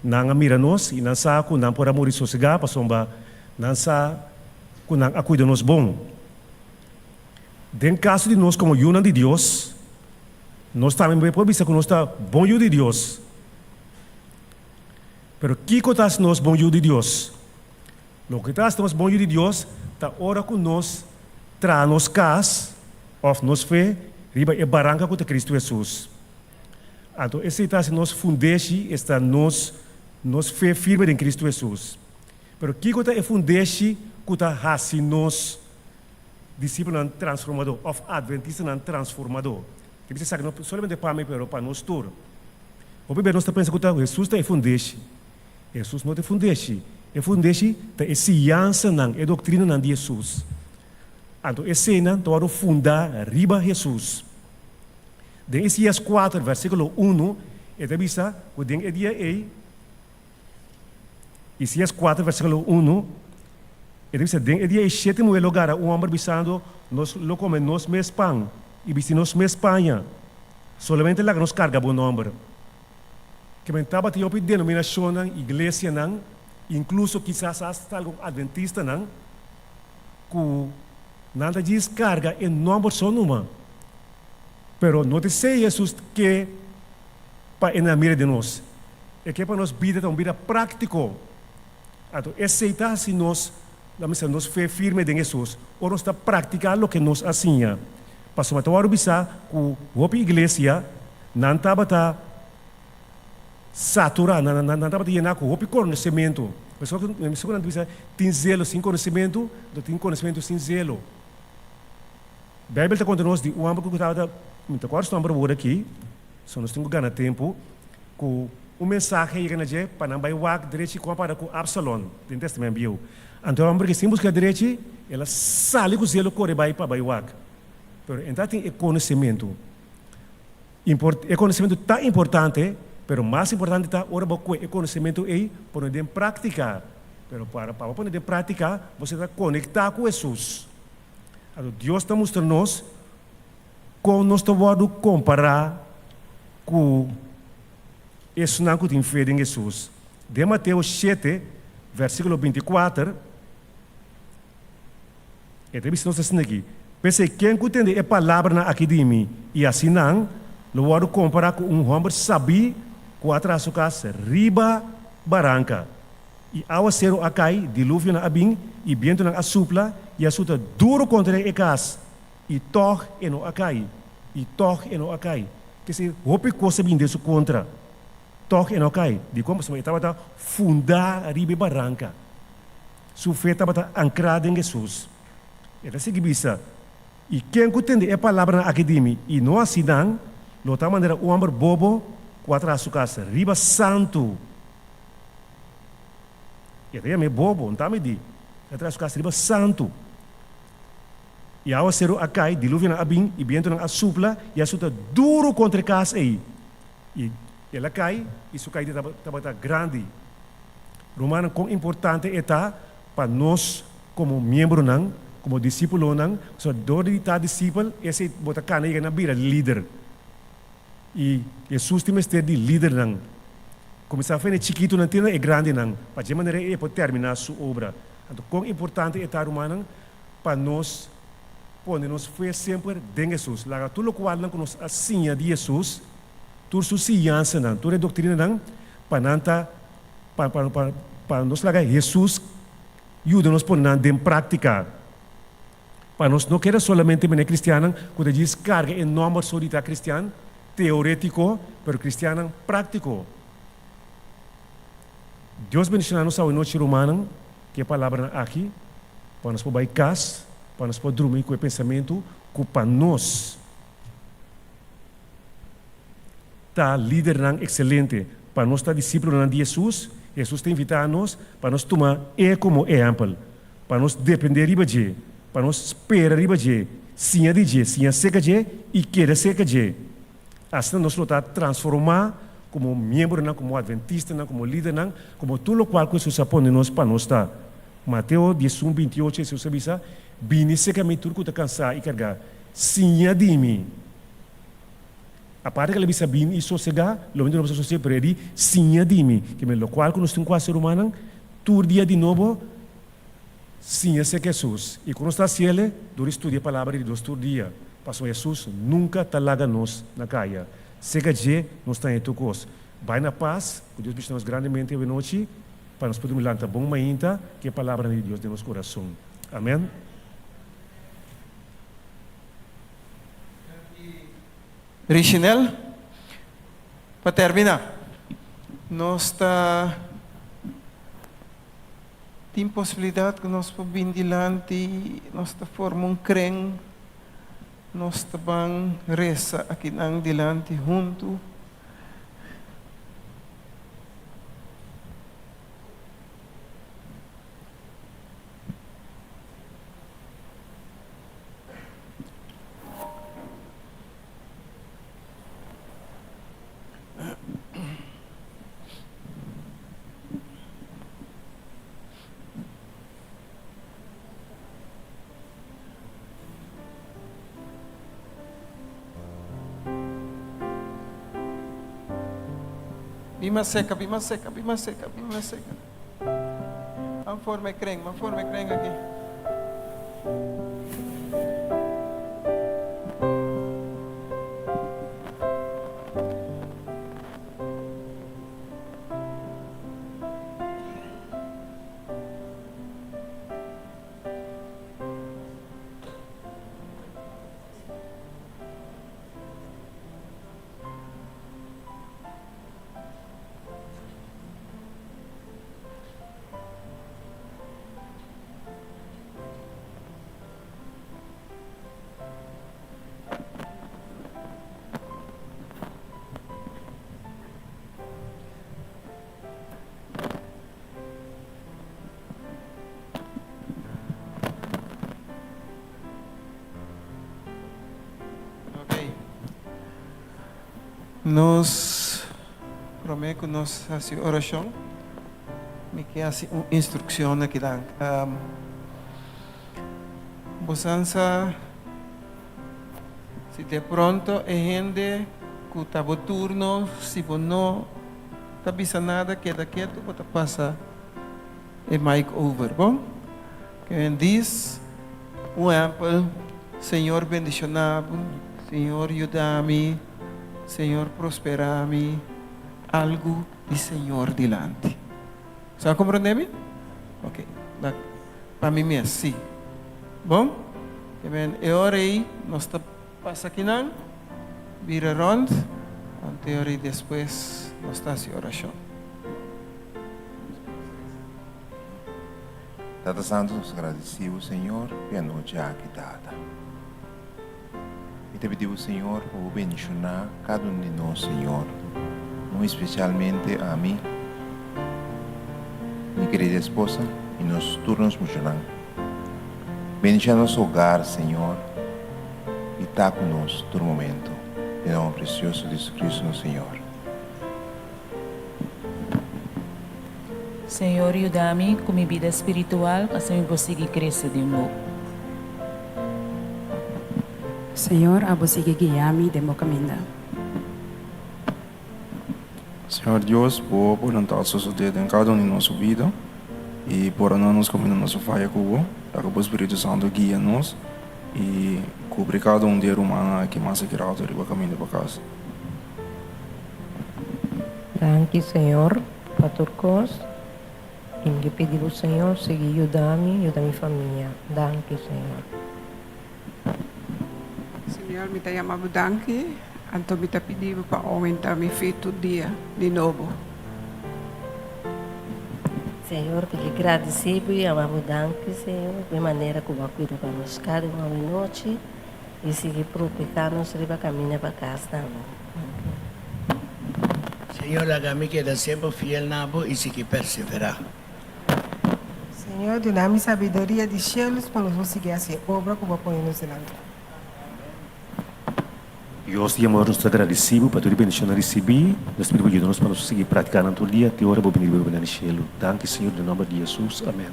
nan a mira nos i nan sa ku nan por a muri sosegá pasobra nan sa ku nan a kuida nos bon. Den kaso di nos komo yunan di Dios, nos tambe por bisa ku nos ta bon yu di Dios. Pero kiko ta hasi nos bon yu di Dios? Loke ta hasi nos bon yu di Dios ta ora ku nos traha nos kas òf nos fe riba e baranka ku ta Kristu Hesus. Anto esei ta hasi nos fundeshi, esta nos nos fe firme den Kristu Hesus. Pero kiko ta e fundeshi ku ta hasi nos disipelnan transformadó òf atventistanan transformadó? Te bisa esaki no solamente pa mi pero pa nos tur. Hopi bes nos ta pensa ku ta Hesus ta e fundeshi. Hesus no ta e fundeshi. E fundeshi ta e siñansanan, e doktrinanan di Hesus. Anto eseinan ta wòrdu fundá riba Hesus. Den Isaías kuater, versíkulo unu, e ta bisa ku den e dia ei, Isaías kuater, versíkulo unu, e ta bisa, Den e dia ei shete muhé lo gara un hòmber bisando, Nos lo kome nos mes pan i bisti nos mes paña. Solamente laga nos karga bo nòmber. Kimen tabatin hopi denominashonnan, iglesianan, inkluso kisas asta algun adventistanan, ku nan ta djis karga e nòmber so numa. Pero no ta esei Hesus ke pa e nan mira den nos. E ke pa nos bida ta un bida práktiko. Anto esei ta hasi nos, laat mi sa, nos fe firme den Hesus, ora nos ta praktiká loke nos a siña. Pasobra ta wòrdu bisá ku hopi iglesia nan tabata saturá, nan nan tabata yená ku hopi konosementu. Pasobra ku nan ta bisa tin zelo sin konosementu, anto tin konosementu sin zelo. Beibel ta konta nos di un hòmber ku tabata, mi ta kòrda su nòmber awor aki, so nos tin ku gana tempu, ku un mensahe a yega na dje pa nan bai wak drechi kon a para ku Absalon den Tèstamènt Bieu. Anto e hòmber ke sin buska drechi, el a sali ku zelo kore bai pa bai wak. Pero e ta tin e konosementu. Import, e konosementu ta importante, pero mas importante ta ora bo kue e konosementu ei pone den práktika. Pero para pa bo pone den práktika, bo ta konektá ku Hesus. Anto Dios ta mustra nos kon nos ta wòrdu kompará ku esnan ku tin fe den Hesus. Den Mateo shete, vèrsikulo 24, e ta bisa nos asina aki, P'esei ken ku tende e palabranan aki di mi i hasi nan, lo wòrdu kompará ku un hòmber sabí ku a traha su kas riba baranka. I awaseru a kai, diluvionan a bin, i bientunan a supla i a suta duru kontra e kas, i tòg e no a kai, i tòg e no a kai. Kese hopi kos a bin den su kontra, tòg e no a kai. Dikon? Pasobra e tabata fundá riba e baranka. Su fe tabata ankrá den Hesus. E ta sigui bisa, I ken ku tende e palabranan aki di mi i no hasi nan, lo ta manera un hòmber bobo ku a traha su kas riba santu. E ta yam'é bobo, nta mi di, el a traha su kas riba santu. I awaseru a kai, diluvionan a bin, i bientunan a supla i a suta duru kontra e kas ei. I el a kai, i su kaida tabata grandi. Rumannan, kon importante e ta pa nos komo miembronan, komo disípulonan, pasobra dor di ta disipel, esei bo ta kana yega na bira lider. I Hesus tin mester di lidernan. Kuminsá for e chikitunan te na e grandinan, pa dje manera ei e por terminá su obra. Anto kon importante e ta, rumannan, pa nos pone nos fe semper den Hesus. Laga tur lokualnan ku nos a siña di Hesus, tur su siñansanan, tur e doktrinanan, pa nan ta, pa, pa, pa, pa nos laga Hesus yuda nos pone nan den práktika. Pa nos no keda solamente manera kristiannan ku ta djis karga e nòmber so di ta kristian teorétiko, pero kristiannan práktiko. Dios bendishoná nos awe nochi rumannan ku e palabranan aki pa nos por bai kas, pa nos por drumi ku e pensamentu ku pa nos ta lidernan ekselente, pa nos ta disípulonan di Hesus. Hesus ta invitá nos pa nos tuma E komo ehèmpel. Pa nos dependé riba dje, pa nos spera riba dje, siña di dje, siña serka dje i keda serka dje. Asina nos lo ta transformá komo miembronan, komo adventistanan, komo lidernan, komo tur lokual ku Hesus a pone nos pa nos ta. Mateo 11, 28, Hesus a bisa, Bini serka mi tur ku ta kansá i kargá, siña di mi. Aparte ku el a bisa bini i sosegá, lo mi duna boso sosego, pero e di, Siña di mi, ke men lokual ku nos tin ku hasi, rumannan, Tur dia di nobo siña aserka Hesus. I ku nos ta hasi el? Dor di studia e Palabra di Dios tur dia. Pasobra Hesus nunka ta laga nos na kaya. Serka dje nos ta haña tur kos. Bai na pas, ku Dios bishita nos grandemente awenochi, pa nos por dumi lanta bon mainta ku e Palabranan di Dios den nos kurason. Amen. Richinel, Pa termina, nos ta tin posibilidad cu nos por bin dilanti, nos ta forma un kren, nos ta ban reza akinan dilanti hunto. Bin mas serka, bin mas serka, bin mas serka, bin mas serka. Ban forma e kren, ban forma e kren aki. Ok. Nos, promé ku nos hasi orashon, mi ke hasi un instrukshon akinan. Bosan sa si de pronto e hende ku ta bo turno, si bo no ta bisa nada, keda ketu, bo ta pasa e mic over, bon? Ke men dis un ehèmpel, Señor bendishoná bo, Señor yuda mi, Señor prosperá mi, algu di Señor dilanti. Sa komprondé mi? Ok, pa mi mes, sí. Bon? Ke men e ora ei nos ta pasa akinan, bira rònt, anto e ora ei despues nos ta hasi orashon. Tata Santu, nos ta gradisí bo, Señor, p'e anochi aki, Tata. Mi ta pidi bo, Señor, pa bo bendishoná kada un di nos, Señor, muy espesialmente ami, mi kerida esposa i nos tur nos muchanan. Bendishoná nos hogar, Señor, i ta ku nos tur momento. Den nomber presioso di Jesucristo nos Señor. Señor yuda mi cu mi bida spiritual pa asina mi por sigui crece den bo. Señor abo sigui guia mi den bo caminda. Señor Dios, bo boluntad sosode den cada un di nos su bida y pordona nos caminda nos a faya cu bo. Laga bo Spiritu Santo guia nos y cubri cada un di e rumannan aki mas aki rato riba caminda pa cas. Danki Señor pa tur kos y mi ke pidi bo Señor sigui yuda mi yuda mi famia danki Señor. Señor mi ta yama bo danki anto mi ta pidi bo pa aumenta mi fe tur dia di nobo. Señor mi ke gradisi bo y yama bo danki Señor pa e manera ku bo a kuida pa nos kada un awenochi y sigui proteha nos riba kaminda pa kas tambe. Señor, laga mi keda semper fiel na bo i sigui perseverá. Señor, duna mi sabiduria di shelus pa nos por sigui hasi e obra ku bo a pone nos dilanti. Dios di amor, nos ta gradisí bo pa tur e bendishonnan risibí. Nos ta pidi bo yuda nos pa nos por sigui praktiká nan tur dia te ora bo bini riba bini na shelu. Danki, Señor, den nòmber di Hesus. Amèn.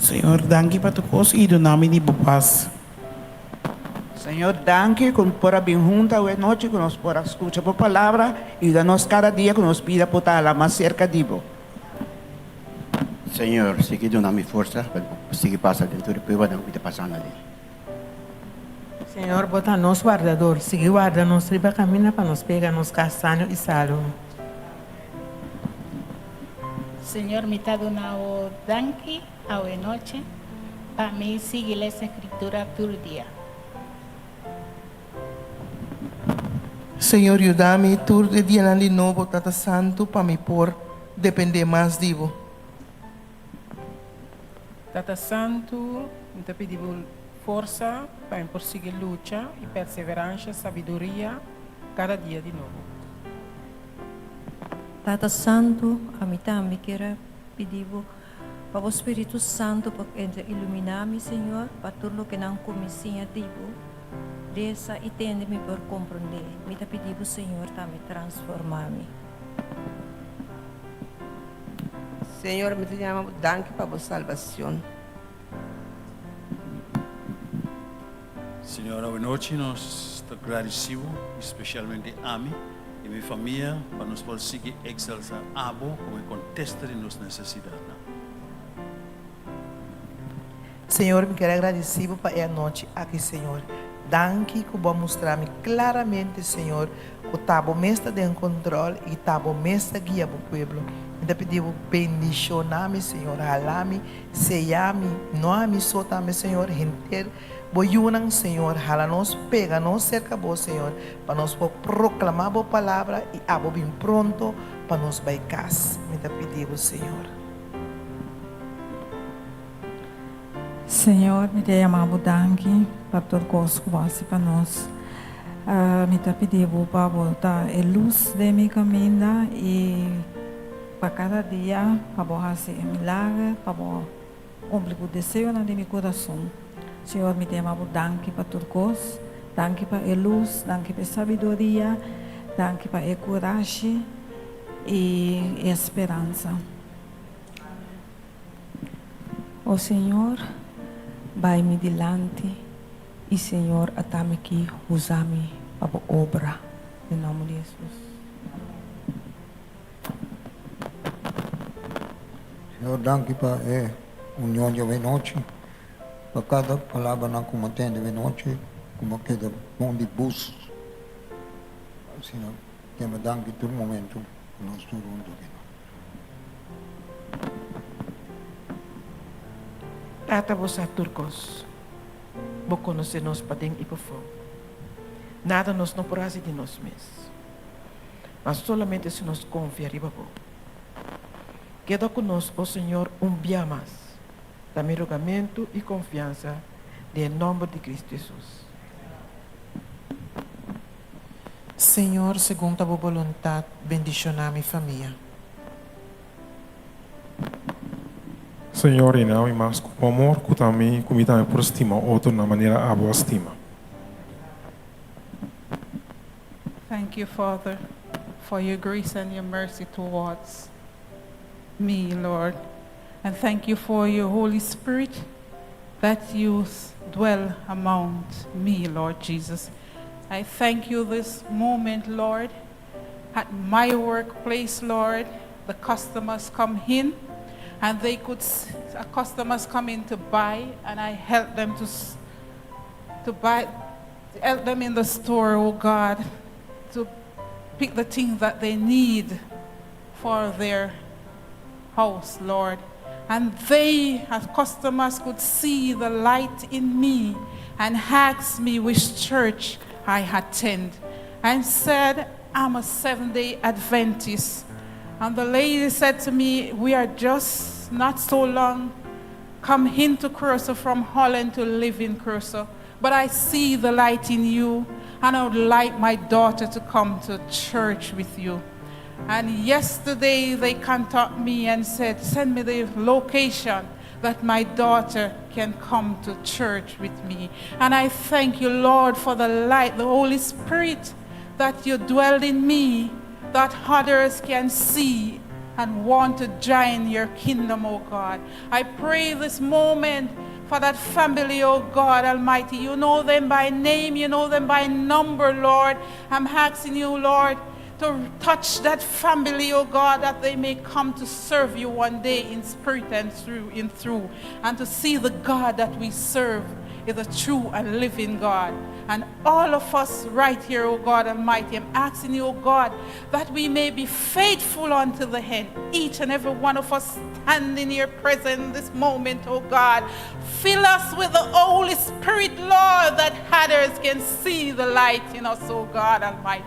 Señor, danki pa tur kos i duna mi di bo pas. Señor danki ku por a bin hunta awe nochi ku nos por a skucha bo palabra i yuda nos kada dia ku nos bida por ta hala mas serka di bo. Señor sigui duna mi forsa pa mi por sigui pasa den tur e pruebanan ku mi ta pasando aden. Señor bo ta nos wardador, sigui warda nos riba kaminda pa nos pega nos kas sano i salvo. Señor mi ta duna bo danki awe nochi pa mi sigui lesa Escritura tur dia. Señor yuda mi tur e dianan di nobo Tata Santu pa mi por depende mas di bo. Tata Santu mi ta pidi bo forsa pa mi por sigui lucha y perseverancia sabiduria cada dia di nobo. Tata Santu ami tambe kier a pidi bo Pa bo Spiritu Santu por entra iluminá mi, Señor, pa tur loke nan ku mi siña di bo, lesa i tende mi por komprondé. Mi ta pidi bo, Señor, tambe transformá mi. Señor, mi ta yama bo danki pa bo salbacion. Señor, awenochi nos ta gradisi bo, i specialmente ami. i mi famia pa nos por sigui eksalsá Abo komo e kontesta di nos nesesidatnan. Señor, mi ker a gradisí Bo pa e anochi aki, Señor. Danki ku Bo a mustra mi klaramente, Señor, ku ta Bo mes ta den kontrol i ta Bo mes ta guia Bo pueblo. Mi ta pidi Bo bendishoná mi, Señor. Halá mi, seyá mi, no ami so tambe, Señor, henter Bo yunan, Señor. Hala nos, pega nos serka Bo, Señor, pa nos por proklamá Bo palabra i abo bin pronto pa nos bai kas. Mi ta pidi Bo, Señor. Señor, mi ta yama Bo danki pa tur kos ku Bo hasi pa nos. Mi ta pidi Bo pa Bo ta e lus den mi kaminda i pa kada dia pa Bo hasi e milager, pa Bo kumpli ku deseonan di mi kurason. Señor, mi ta yama Bo danki pa tur kos. Danki pa e lus, danki pa e sabiduria, danki pa e kurashi i e speransa. O Señor, bai mi dilanti i Señor ata mi ki usa mi pa bo obra. Den nomber di Jesus. Amen. Señor danki pa e union di awenochi, pa kada palabranan ku mi a tende awenochi ku mi a keda bon di bus. Asina kema danki tur momento ku nos tur huntu aki. Tata bo sa tur kos. Bo konosé nos paden i pafó. Nada nos no por hasi di nos mes, ma solamente si nos konfia riba bo. Keda ku nos, o Señor, un bia mas. Ta mi rogamentu i konfiansa den e nòmber di Kristu Hesus. Señor, segun ta bo boluntat, bendishoná mi famia. Señor, yena mi mas ku bo amor, ku ta mi, ku mi tambe por stima otronan manera abo a stima. Thank you, Father, for your grace and your mercy towards me, Lord. And thank you for your Holy Spirit that you dwell among me, Lord Jesus. I thank you this moment, Lord, at my workplace, Lord. The customers come in and they could, customers come in to buy, and I help them to, to buy, help them in the store, oh God, to pick the things that they need for their house, Lord. And they, as customers, could see the light in me and ask me which church I attend. And said, I'm a Seventh day Adventist. And the lady said to me, We are just not so long come into Curacao from Holland to live in Curacao. But I see the light in you, and I would like my daughter to come to church with you. And yesterday they contacted me and said, Send me the location that my daughter can come to church with me. And I thank you, Lord, for the light, the Holy Spirit that you dwell in me, that others can see and want to join your kingdom, oh God. I pray this moment for that family, oh God Almighty. You know them by name, you know them by number, Lord. I'm asking you, Lord, to touch that family, oh God, that they may come to serve you one day in spirit and through in through, and to see the God that we serve is a true and living God. And all of us right here, oh God Almighty, I'm asking you, oh God, that we may be faithful unto the end. Each and every one of us stand in your presence this moment, oh God. Fill us with the Holy Spirit, Lord, that others can see the light in us, oh God Almighty.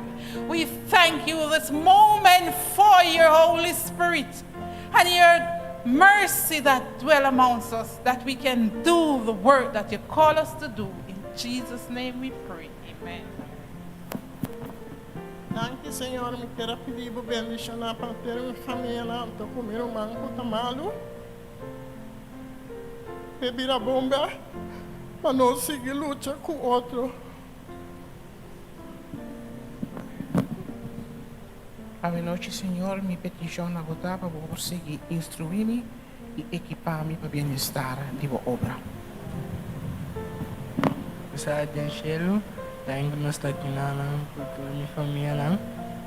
We thank you this moment for your Holy Spirit and your mercy that dwell amongst us, that we can do the work that you call us to do. In Jesus' name we pray. Amen. Danki Señor, mi kier a pidi bo bendishoná pa henter mi famianan, anto ku mi ruman ku ta malu, p'e bira bon bè, pa nos sigui lucha ku otro. Awenochi Señor, mi petishon na Bo ta pa Bo por sigui instruí mi i ekipá mi pa bienestar di Bo obra. Nos a den shelu, danki nos ta kinanan ku tur mi famianan.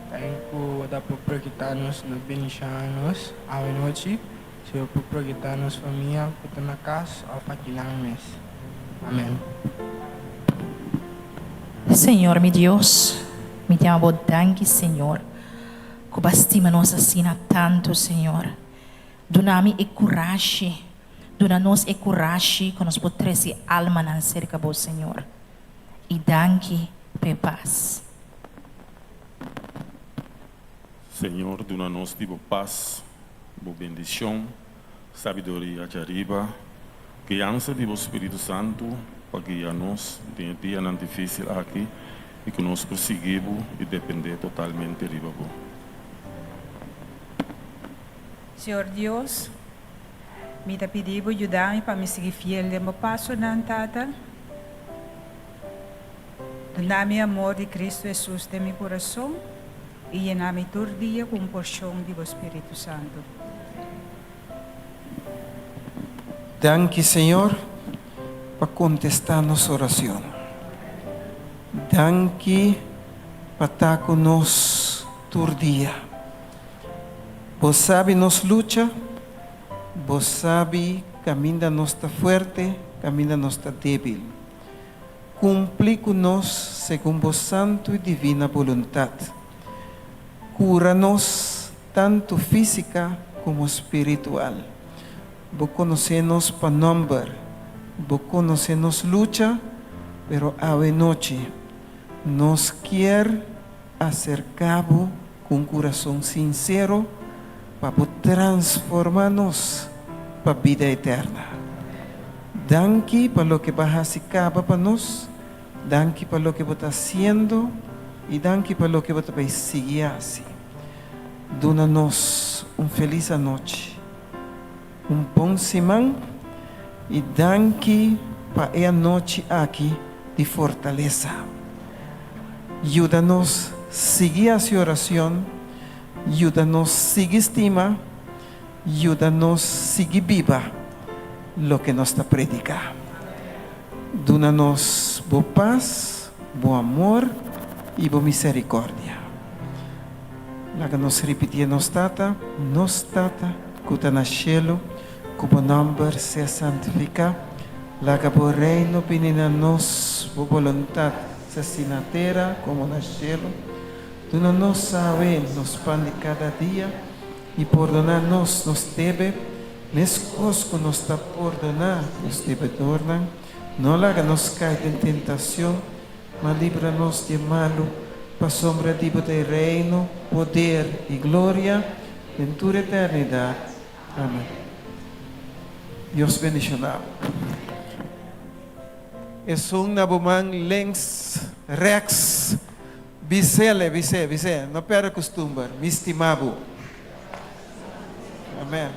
Danki ku bo ta por protektá nos na bendishoná nos awe nochi. Señor por protektá nos famia ku ta na kas òf akinan mes. Amèn. Señor mi Dios, mi ta yama bo danki Señor ku bo a stima nos asina tantu Señor. Duna mi e kurashi, duna nos e kurashi ku nos por trese almanan serka bo Señor. I danki pa e pas. Señor duna nos di bo pas, bo bendicion, sabiduria djariba, guiansa di bo Spiritu Santu pa guia nos den e dianan dificil aki y cu nos por sigui bo y depende totalmente riba bo. Señor Dios, mi ta pidi bo yuda mi pa mi sigui fiel den bo pasonan, Tata. Duna mi amor di Cristo Hesus den mi curason y yena mi tur dia cu un porcion di bo Spiritu Santo. Danki Señor pa contesta nos oracion. Danki pa ta cu nos tur dia. Bo sabi nos lucha, Bo sabi caminda nos ta fuerte, caminda nos ta debil. Cumpli cu nos segun Bo santo y divina boluntad. Cura nos tanto fisica como spiritual. Bo conoce nos pa nomber, Bo conoce nos lucha, pero awe nochi nos kier acerca Bo cu un curason sincero pa Bo transforma nos pa bida eterna. Danki pa loke Bo a haci caba pa nos, danki pa loke Bo ta haciendo y danki pa loke Bo ta bay sigui haci. Duna nos un feliz anochi, un bon siman y danki pa e anochi aki di fortaleza. Yuda nos sigui haci oracion, yuda nos sigui stima, yuda nos sigui biba loke nos ta predica. Duna nos bo paz, bo amor y bo misericordia. Laga nos ripitié nos Tata, Nos Tata ku ta na shelu, ku bo nòmber sea santifiká, laga bo reino bini na nos, bo boluntat sea si na tera komo na shelu. Duna nos awe nos pan di kada dia, i pordoná nos nos debe, meskos ku nos ta pordoná nos debedornan. No laga nos kai den tentashon, Ma libra nos di e malu, pasobra di bo ta e reino, poder i gloria den tur eternidat. Amen. Dios bendiciona bo. Esun na bo man links, rechts, bisele, bis'é, bis'é, no perde custumber, mi stima bo. Amen.